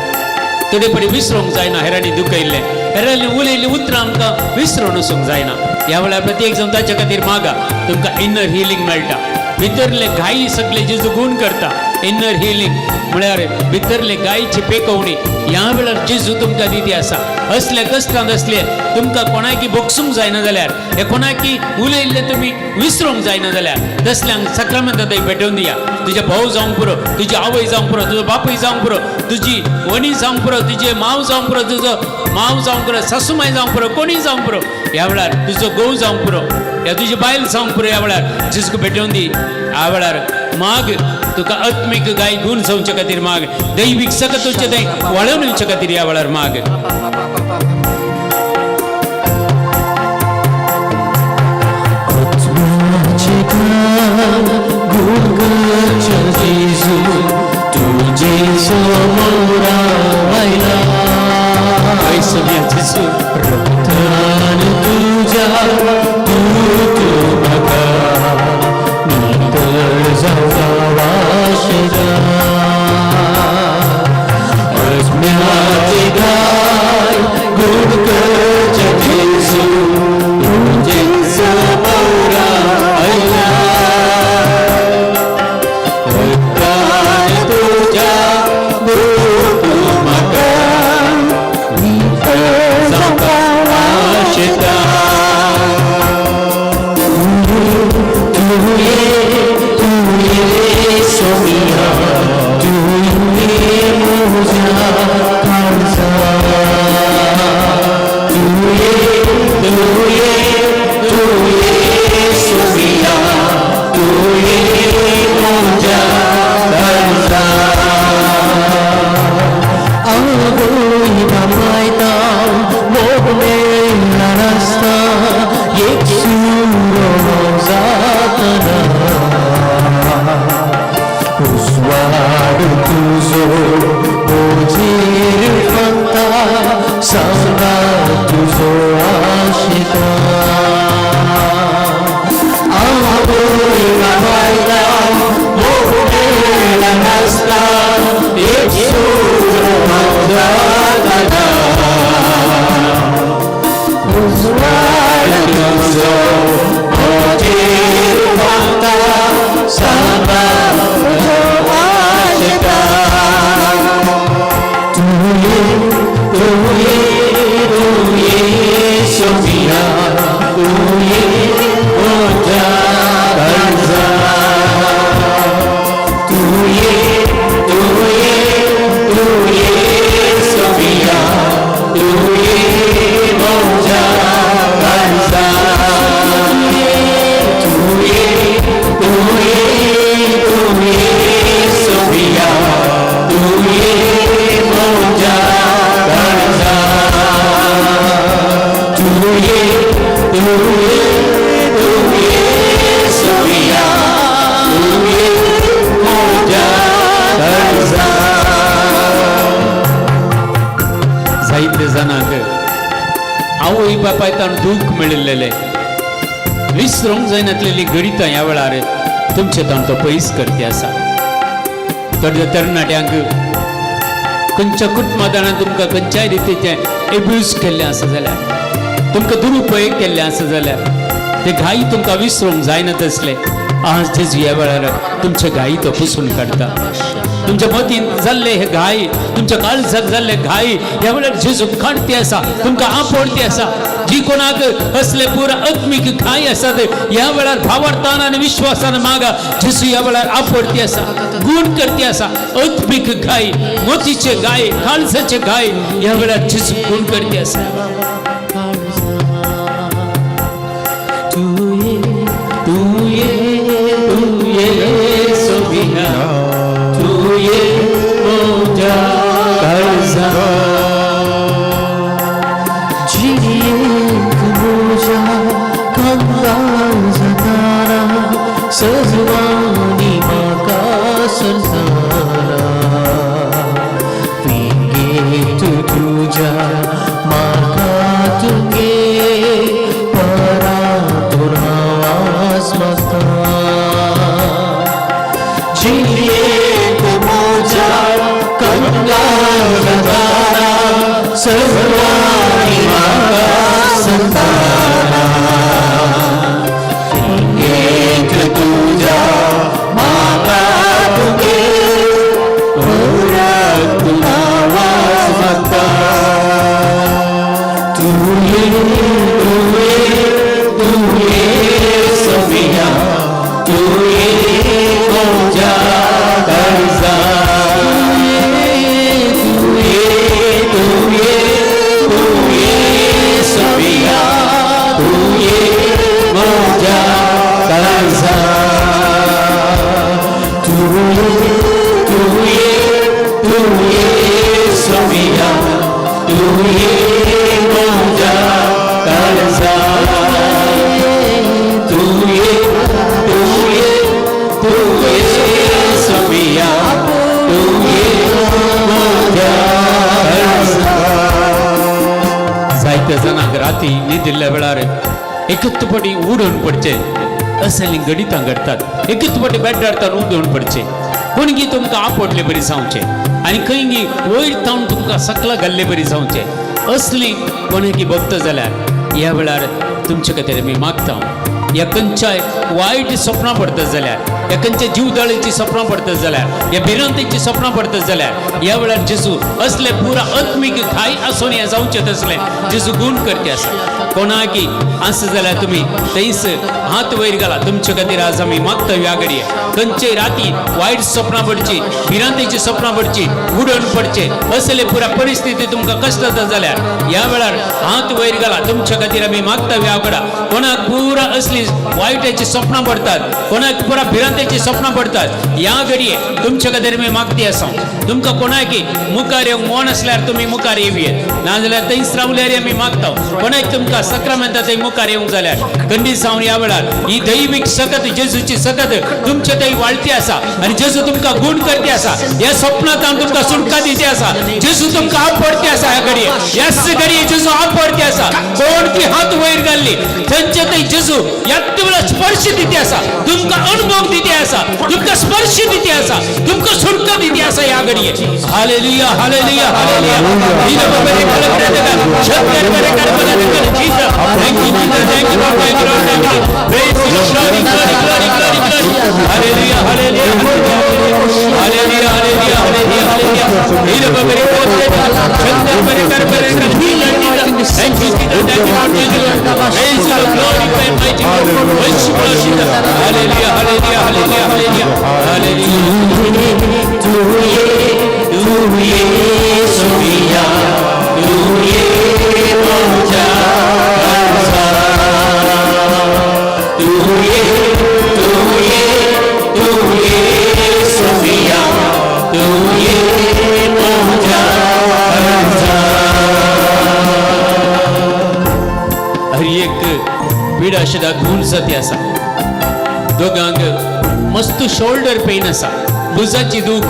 थोडे पडी विसरूंक जायना. हेरांनी दुखयल्लें, हेरांनी उलयल्लीं उतरां आमकां विसरून वचूंक जायना. ह्या वेळार प्रत्येक जाण ताच्या खातीर मागा. तुमकां इनर हिलींग मेळटा. भितरले घाई सगळे जेजू गूण करता. इनर हिलींग म्हळ्यार भितरले गायची पेकोवणी ह्या वेळार जेजू तुमकां दिती आसा. असले कश्टांत असले तुमकां कोणाकी भोगसूंक जायना जाल्यार, हे कोणाकी उलयल्लें तुमी विसरूंक जायना जाल्यार तसल्यांक सक्रमेंतां थंय भेटोवन दिया. तुजे भाव जावंक पुरो, तुजी आवय जावंक पुरो, तुजो बापूय जावंक पुरो, तुजी वणी जावंक पुरो, तुजे माव जावंक पुरो, तुजो माव जावंक पुरो, सासूमाय जावंक पुरो, कोणी जावंक पुरो. ह्या वेळार तुजो घोव जावंक पुरो, ह्या तुजी बायल जावंक पुरो. ह्या वेळार जेजूक भेटोवन दी. ह्या वेळार माग, तुका आत्मीक गाय गुण जावचे खातीर माग, दैवीक सकत तुमचें थंय वळोवन येवचे खातीर ह्या वेळार माग. तुजो म्हजेर फकता सदा तुजो आशिता आवय बायला मोगेला नासता एक सूर म्हज्या दादा उजवाड तुजो म्हजेर फकता सदा तुजो आशिता तुये तुये तुये सोबिया तुये म्हज्या काळजा तुये तुये तुये सोबिया तुये म्हज्या काळजा तुये तुये तुये सोबिया तुये म्हज्या काळजा तुये तुये तुये सोबिया तुये म्हज्या काळजा. जायते जाणांक आवय बापायतान दूख मेळिल्लेलें विसरूंक जायनातलेली गणितां ह्या वेळार तुमचे ताण तो पयस करती आसा. थोड्या तरणाट्यांक खंयच्या कुटुंबादारान तुमकां खंयच्याय रितीचें एब्यूज केल्लें आसा जाल्यार, तुमकां दुरुपयोग केल्लें आसा जाल्यार ते घाई तुमकां विसरूंक जायना तसले आज जेजू ह्या वेळार तुमचे घाई तो पुसून काडटा. तुमच्या मतीन जाल्ले हे घाई, तुमच्या काळजाक जाल्ले घाई ह्या वेळार जेजू काडती आसा, तुमकां आपोवती आसा. जी कोणाक असले पुरा आत्मीक घाई आसात ह्या वेळार भावार्थान आनी विश्वासान मागा, जेजू ह्या वेळार आपोवती आसा, गुण करती आसा. आत्मीक घाई, मोतीचे घाई, काळजाचे घाई ह्या वेळार जेजू गुण करती आसा. तुये तुये तुये सोबिया तुये म्हज्या काळजा जियेक म्हज्या कंगाल जाताना सजवानी म्हाका सरताना वेंगेत तुज्या म्हाका तुगे परातून आवाज म्हाका जियेक म्हज्या कंगाल जाताना सजवानी म्हाका सरताना वेंगेत तुज्या म्हाका तुगे परातून आवाज म्हाका तुये तुये तुये सोबिया तुये म्हज्या काळजा तुये तुये तुये सोबिया तुये म्हज्या काळजा तुये तुये तुये सोबिया तुये म्हज्या काळजा तुये तुये तुये सोबिया तुये म्हज्या काळजा. जायत्या जाणांक राती न्हिदिल्ल्या वेळार एकत्तपटी उडून पडचे असली गणितां घडटात. एकत्तपटी बेड्डार ताण उडून पडचे, कोणगी तुमकां आपडले बरी जावचें आनी खंयगी वयर तावन तुमकां सकला घाल्ले बरी जावचें असली कोणगी भक्त जाल्यार ह्या वेळार तुमचे खातीर आमी मागता. ह्या खंयच्याय वायट सपनां पडतात जाल्यार, ह्या खंयच्या जीवदाळेची सपनां पडतात जाल्यार, ह्या भिरांतेची सपनां पडतात जाल्यार ह्या वेळार जेजू असले पुरा आत्मीक घाय आसून हें जावचें तसलें जेजू गुण करते आसा. कोणाकी आसा जाल्यार तुमी थंयच हात वयर घाला. तुमचे खातीर आज आमी मागता ह्या घडये खंयचे राती वायट सपनां पडची, भिरांतेची सपनां पडची, उडण पडचे असले पुरा परिस्थिती तुमकां कश्ट जाता जाल्यार ह्या वेळार हात वयर घाला. तुमच्या खातीर आमी मागता ह्या कडा कोणाक पुरा असली वायटाची सपनां पडतात, कोणाक पुरा भिरांतेची तरेतरेची सपनां पडतात. ह्या घडये तुमचे खातीर मी मागती आसा, तुमकां कोणाकी मुखार येवंक मोन आसल्यार तुमी मुखार येवयेत, नाजाल्यार थंयच रावल्यार आमी मागता. कोणाक तुमकां सक्रामेंता थंय मुखार येवंक जाल्यार खंडीत जावन ह्या वेळार ही दैवीक सकत जेजूची सकत तुमचे थंय वाळटी आसा आनी जेजू तुमकां गूण करते आसा. ह्या स्वप्नांत तुमकां सुटका दिती आसा. जेजू तुमकां आपडते आसा. ह्या घडये ह्याच घडये जेजू आपडते आसा. कोण ती हात वयर घाल्ली थंयचे थंय जेजू ह्याच वेळार स्पर्श दिती आसा. तुमकां अनुभव दिती आसा, तुमकां स्पर्श दिती आसा, तुमकां सुटका दिती आसा ह्या घडये. Hallelujah hallelujah hallelujah. Thank you, Jesus. Thank you, Lord. Thank you, Lord. Thank you. Praise you, Lord. Glory, glory, glory, glory, glory. Hallelujah, hallelujah, hallelujah, hallelujah, hallelujah, hallelujah. Thank you, Jesus. Thank you, Lord. Thank you, Lord. Praise you, Lord. Glorify and mighty God. Worship Lord Jesus. Hallelujah, hallelujah, hallelujah, hallelujah. Hallelujah. हर एक पिडा शिदा गुण जाती आसा. दोगांक मस्त शोल्डर पेन आसा, भुजाची दूख,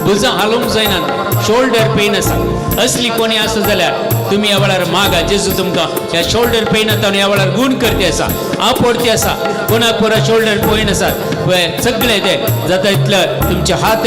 भुजां हालोवंक जायना, शोल्डर पेन आसा. असली कोणी आसा जाल्यार तुमी ह्या वेळार मागा जेजू तुमकां ह्या शोल्डर पेन आतां ह्या वेळार गूण करते आसा, आपडते आसा. कोणाक परत शोल्डर पेन आसा सगळे ते जाता इतले तुमचे हात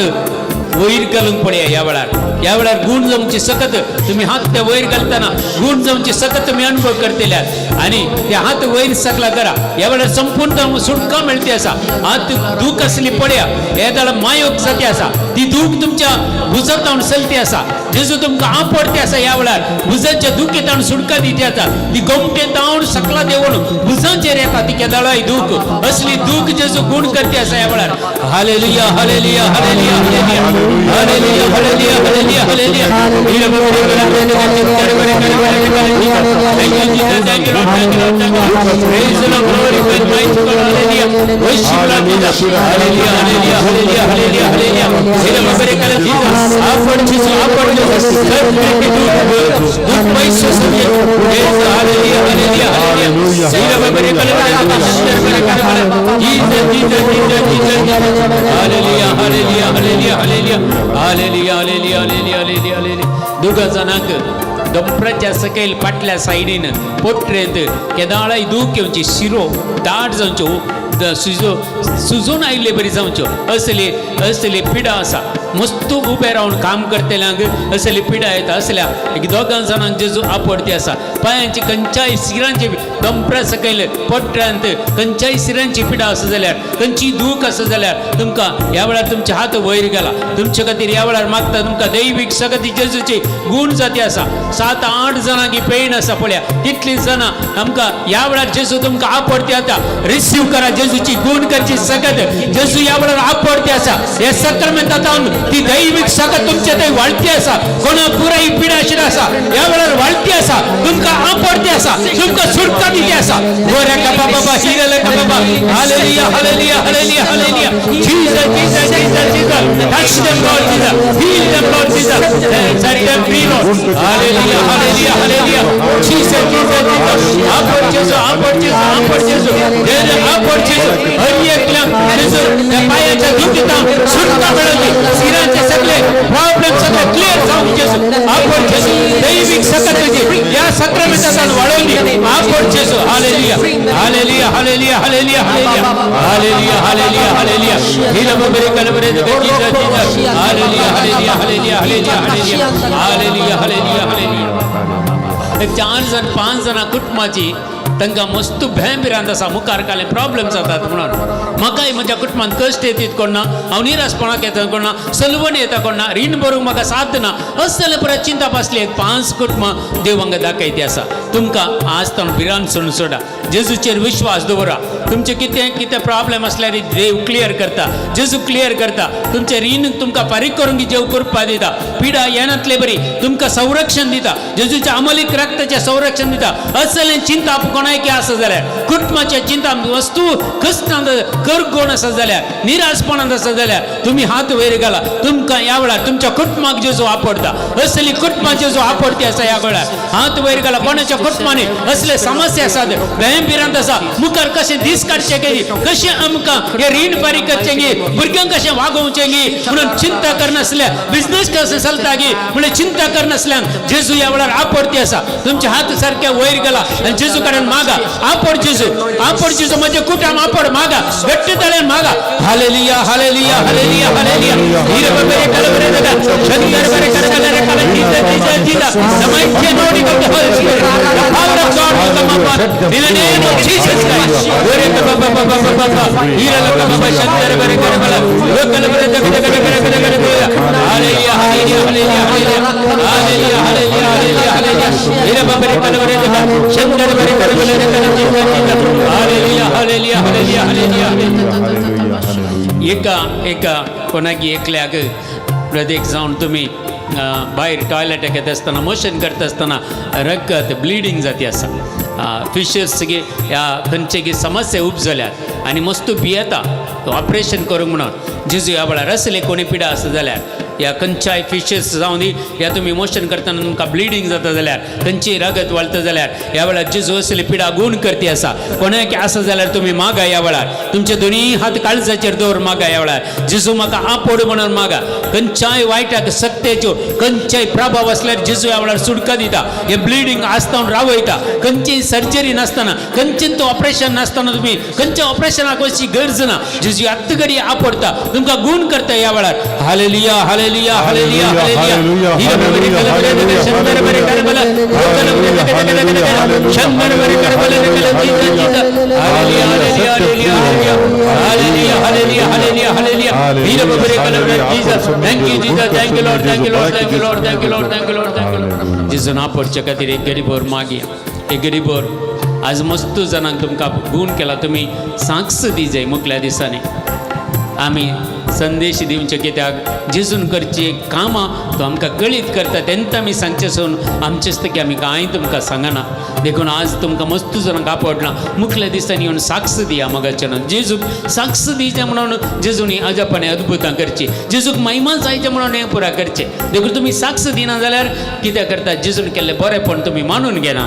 वयर घालूंक पळया. ह्या वेळार ह्या वेळार गूण जावची सकत तुमी हात ते वयर घालतना गूण जावची सकत तुमी अनुभव करतले आनी ते हात वयर सकला करा. ह्या वेळार संपूर्ण सुटका मेळती आसा. हात दूख आसली पळया हे दाळ मायोग जाती आसा, ती दूख तुमच्या भुजांत चलती आसा. जेजू तुमकां आपडते आसा. ह्या वेळार भुजांच्या दुखेंत सुटका दिती आसा. ती गोमटेंत सकला देवून भुजांचेर येता ती केदाळाय दूख असली दूख जेजू गूण करते आसा ह्या वेळार. Hallelujah hallelujah hallelujah hallelujah hallelujah hallelujah hallelujah. Thank you, Jesus. Thank you, Lord. Thank you, Lord. Thank you, Lord. Praise the Lord. Glory and mighty God. Hallelujah. Worship Lord Jesus. Hallelujah. Hallelujah. Hallelujah. Hallelujah. Hallelujah. Jesus. Upward Jesus. Upward Jesus. Hallelujah. Hallelujah. Hallelujah. Jesus, Jesus, Jesus, Jesus. Hallelujah. Hallelujah. Hallelujah. Hallelujah. Hallelujah. Hallelujah. Hallelujah. Hallelujah. Hallelujah. दोगां जाणांक दोंपराच्या सकयल फाटल्या सायडीन पोट्रेंत केदाळाय दूख येवची, शिरो दाट जावच्यो, सुजो सुजून आयिल्ले बरी जावच्यो असली असली पिडा आसा. मस्त उबे रावन काम करतल्यांक असली पिडा येता. असल्या एक दोगां जाणांक जेजू आपडती आसा. पांयांची खंयच्याय शिरांची दोंपरा सकयल पोट्र्यांत खंयच्याय शिरांची पिडा आसा जाल्यार, खंयची दूख आसा जाल्यार तुमकां ह्या वेळार तुमचे हात वयर गेला. तुमचे खातीर ह्या वेळार मागता तुमकां दैवीक सकती जेजूची गूण जाती आसा. 7-8 जाणांक ही पेन आसा पळया, तितलीं जाणां आमकां ह्या वेळार जेजू तुमकां आपडती आतां रिसीव करा जेजूची गूण करची सकत. जेजू ह्या वेळार आपडती आसा. हे सक्रामेंतांत ती दैवीक सकत तुमचे थंय वाळती आसा. कोणा पुराय पिडा आशिल्ली आसा ह्या वेळार वाळती आसा, तुमकां आपडती आसा, तुमकां सुटका दिती आसा. गोऱ्या का बाबा हिरले का बाबा. Hallelujah hallelujah hallelujah hallelujah. Jesus Jesus Jesus Jesus. Touch them Lord Jesus. Heal them Lord Jesus. Set them free Lord. Hallelujah hallelujah hallelujah. Jesus Jesus Jesus. आपड जेजू आपड जेजू आपड जेजू आपड जेजू. हर एकल्याक जेजू त्या पायांच्या दुखींत सुटका मेळोवची, शिरांचे सगळे प्रॉब्लेम सगळे क्लियर जावंक जेजू आपड जेजू. दैवीक सकत ह्या सक्रामेंतांत वाळोवनी आपड जेजू. Hallelujah hallelujah hallelujah hallelujah hallelujah hallelujah hallelujah. Jesus Jesus. Hallelujah hallelujah hallelujah hallelujah hallelujah hallelujah hallelujah. 4 जण 5 जाणां कुटुंबाची तांकां मस्त भंय भिरांत आसा, मुखार काले प्रॉब्लेम जातात म्हणून. म्हाकाय म्हज्या कुटुंबांत कश्ट येतात कोण ना, हांव निराशपणाक येता कोण ना, सलवण येता कोण ना, रीण भरूंक म्हाका साथ ना, अशें जाल्यार परत चिंता पासली. एक 5 कुटुंबां देव हांगा दाखयती आसा. तुमकां आज तो भिरांत सोडून सोडा, जेजूचेर विश्वास दवरा. तुमचे कितें कितें प्रॉब्लेम आसल्यार देव क्लियर करता, जेजू क्लियर करता. तुमचें रीण तुमकां फारीक करूंक जेव कृपा दिता. पिडा येनातले बरी तुमकां संरक्षण दिता, जेजूच्या अमलीक रक्ताचें संरक्षण दिता. असलें चिंता कोणायकी आसा जाल्यार, कुटुंबाच्या चिंता वस्तू कश्टांत करगोण आसा जाल्यार, निराशपणांत आसा जाल्यार तुमी हात वयर घाला. तुमकां ह्या वेळार तुमच्या कुटुंबाक जेजू आपडता. असली कुटुंबां जेजू आपडती आसा. ह्या वेळार हात वयर घाला. कोणाच्या कुटुंबांनी असले समस्या आसात, भंय भिरांत आसा, मुखार कशें दीस काडचे गे, कशें आमकां हे रीण फारीक करचें गे, भुरग्यांक कशें वागोवचें गे म्हणून चिंता करनासल्या, बिजनेस कशें चलता गे म्हणून चिंता करनासल्यान जेजू ह्या वेळार आपडती आसा. तुमचे हात सारखे वयर गेला आनी जेजू कडेन मागा, आपड जेजू, आपड जेजू, म्हजें कुटुंब आपड, मागा, घट्ट ताळ्यान मागा. Hallelujah hallelujah hallelujah hallelujah. हीर बरे कलबरे दगा शंकर बरे करकलरे कल Jesus Jesus Jesus. The mighty anointing of the Holy Spirit, the power of God will come upon in the name of Jesus Christ. Ore ba ba ba ba ba ba. Hira la ba ba Shankar bare karabala. Lokalabare daga daga daga daga daga daga. Hallelujah hallelujah hallelujah hallelujah hallelujah hallelujah hallelujah. Hira ba bare kalabare daga Shankar bare karabala daga Jesus Jesus. Hallelujah hallelujah hallelujah hallelujah. एका एका कोणाकी एकल्याक प्रत्येक जावन तुमी भायर टॉयलेटाक येता आसतना, मोशन करता आसतना रगत ब्लिडींग जाती आसा. फिशर्स गे ह्या खंयचे समस्या उब जाल्यात आनी मस्तू भियेता ऑपरेशन करूंक म्हणून. जेजू ह्या वेळार असले कोणी पिडा आसा जाल्यार, ह्या खंयच्याय फिशर्स जावं दी, ह्या तुमी मोशन करतना तुमकां ब्लिडींग जाता जाल्यार, खंयचीय रगत वाळता जाल्यार, ह्या वेळार जेजू असली पिडा गूण करती आसा. कोणाक आसा जाल्यार तुमी मागा ह्या वेळार, तुमचे दोनूय हात काळजाचेर दवर, मागा ह्या वेळार, जेजू म्हाका आपोड म्हणून मागा. खंयच्याय वायटाक सत्तेच्यो खंयच्याय प्रभाव आसल्यार जेजू ह्या वेळार सुटका दिता. हे ब्लिडींग आसता रावयता. खंयचीय सर्जरी नासतना, खंयचें ऑपरेशन नासतना, तुमी खंयच्या ऑपरेशनाक वचची गरज ना. जेजू आत्त घडी आपडता, तुमकां गूण करता ह्या वेळार. Hallelujah hallelujah hallelujah hallelujah. Shankar बरे करबला शंकर बरे Karbala. Hallelujah hallelujah hallelujah hallelujah hallelujah hallelujah. हीर बरे Karbala. Jesus, thank you Jesus, thank you Lord, thank you Lord, thank you Lord, thank you Lord, thank you Lord, thank you Lord. जेजून आपडचे खातीर एक गरीबोर मागया. एक गरीबोर आज मस्त जाणांक तुमकां गूण केला, तुमी साक्ष दी जाय. मुखल्या दिसांनी आमी संदेश दिवचे, कित्याक जेजून करची कामां तो आमकां कळीत करता. तेन्ना आमी सांगचें सोडून आमचेच की आमी कांय तुमकां सांगना. देखून आज तुमकां मस्त जाणांक आपडलां, मुखल्या दिसांनी येवन साक्ष दिया मोगाचें. जेजूक साक्ष दिवचें म्हणून जेजून ही अजापाने अद्भुतां करची, जेजूक महिमा जायचें म्हणून हें पुरा करचें. देखून तुमी साक्ष दिना जाल्यार कितें करता? जेजून केल्लें बरेंपण तुमी मानून घेना,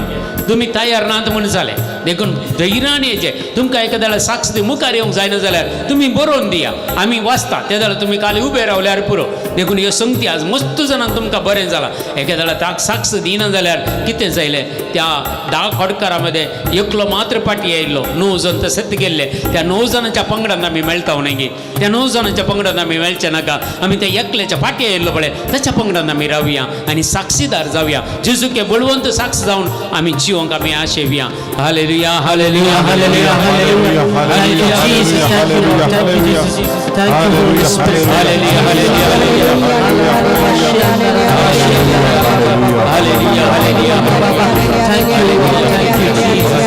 तुमी तयार नात म्हूण जालें. देखून धैर्यान येचें. तुमकां एका जाल्यार साक्ष मुखार येवंक जायना जाल्यार तुमी बरोवन दिया, आमी वाचता. ते जाल्यार तुमी काल उबे रावल्यार पुरो. देखून ह्यो संगती आज मस्त जाणांक तुमकां बरें जालां. एका जाल्यार ताक साक्ष दिना जाल्यार कितें जायलें? त्या 10 खोडकारां मदें एकलो मात्र पाटी आयिल्लो, 9 जण तशेंच गेल्ले. त्या 9 जाणांच्या पंगडान आमी मेळटा न्ही? त्या 9 जाणांच्या पंगडान आमी मेळचे नाका. आमी त्या एकल्याच्या फाटी आयिल्लो पळय, ताच्या पंगडान आमी रावया आनी साक्षीदार जावया. जेजूके बळवंत साक्ष जावन आमी जिवंक आमी आशेवया. Hallelujah hallelujah hallelujah hallelujah. Thank you, Jesus. Thank you, Lord. Thank you, Jesus. Thank you, Holy Spirit. Hallelujah hallelujah hallelujah hallelujah. Thank you, Lord. Thank you, Jesus.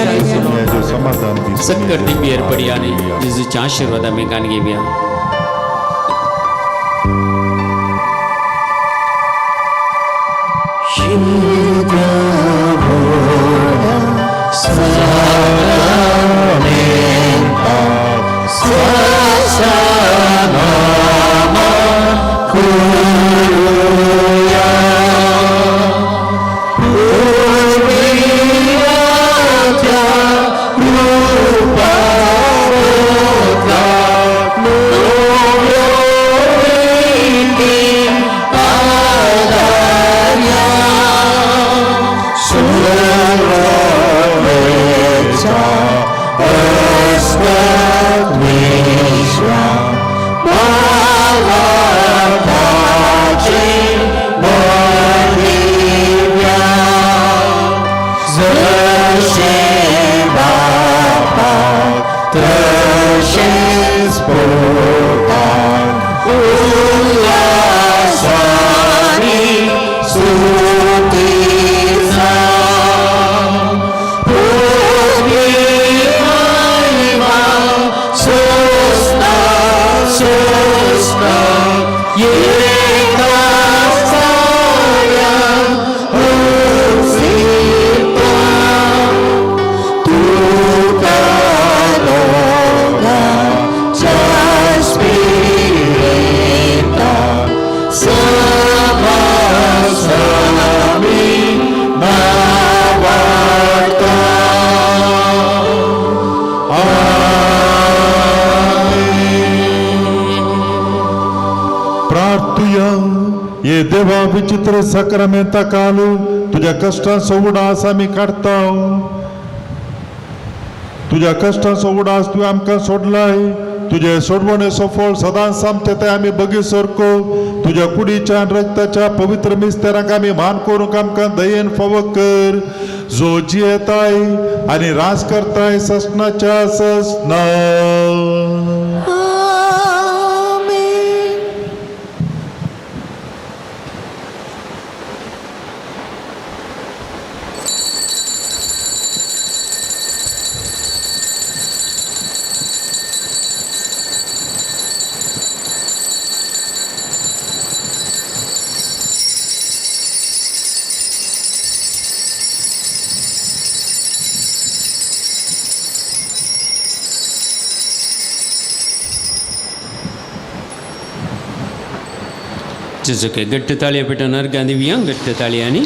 समाधान दी. सक्कर दिव्येर पडया आनी जेजूचे आशिर्वाद आमी गान घेवया. प्रार्थुया. ये देवा विचित्र साक्रामेंता कालू तुज्या कश्टांचो उडास आमी काडता. तुज्या कश्टांचो उडास तुवें आमकां सोडलाय. तुजे सोडवणेचो फळ सदांच आमचे ते आमी बगी सारको. तुज्या कुडीच्या आनी रक्ताच्या पवित्र मिस्तेरांक आमी मान करूंक आमकां दयेन फावो कर, जो जियेताय आनी राज करताय ससनाच्या ससना. आमेन. जेजूक घट्ट ताळयो पेटोवन अर्गां दिवया, घट्ट ताळयांनी.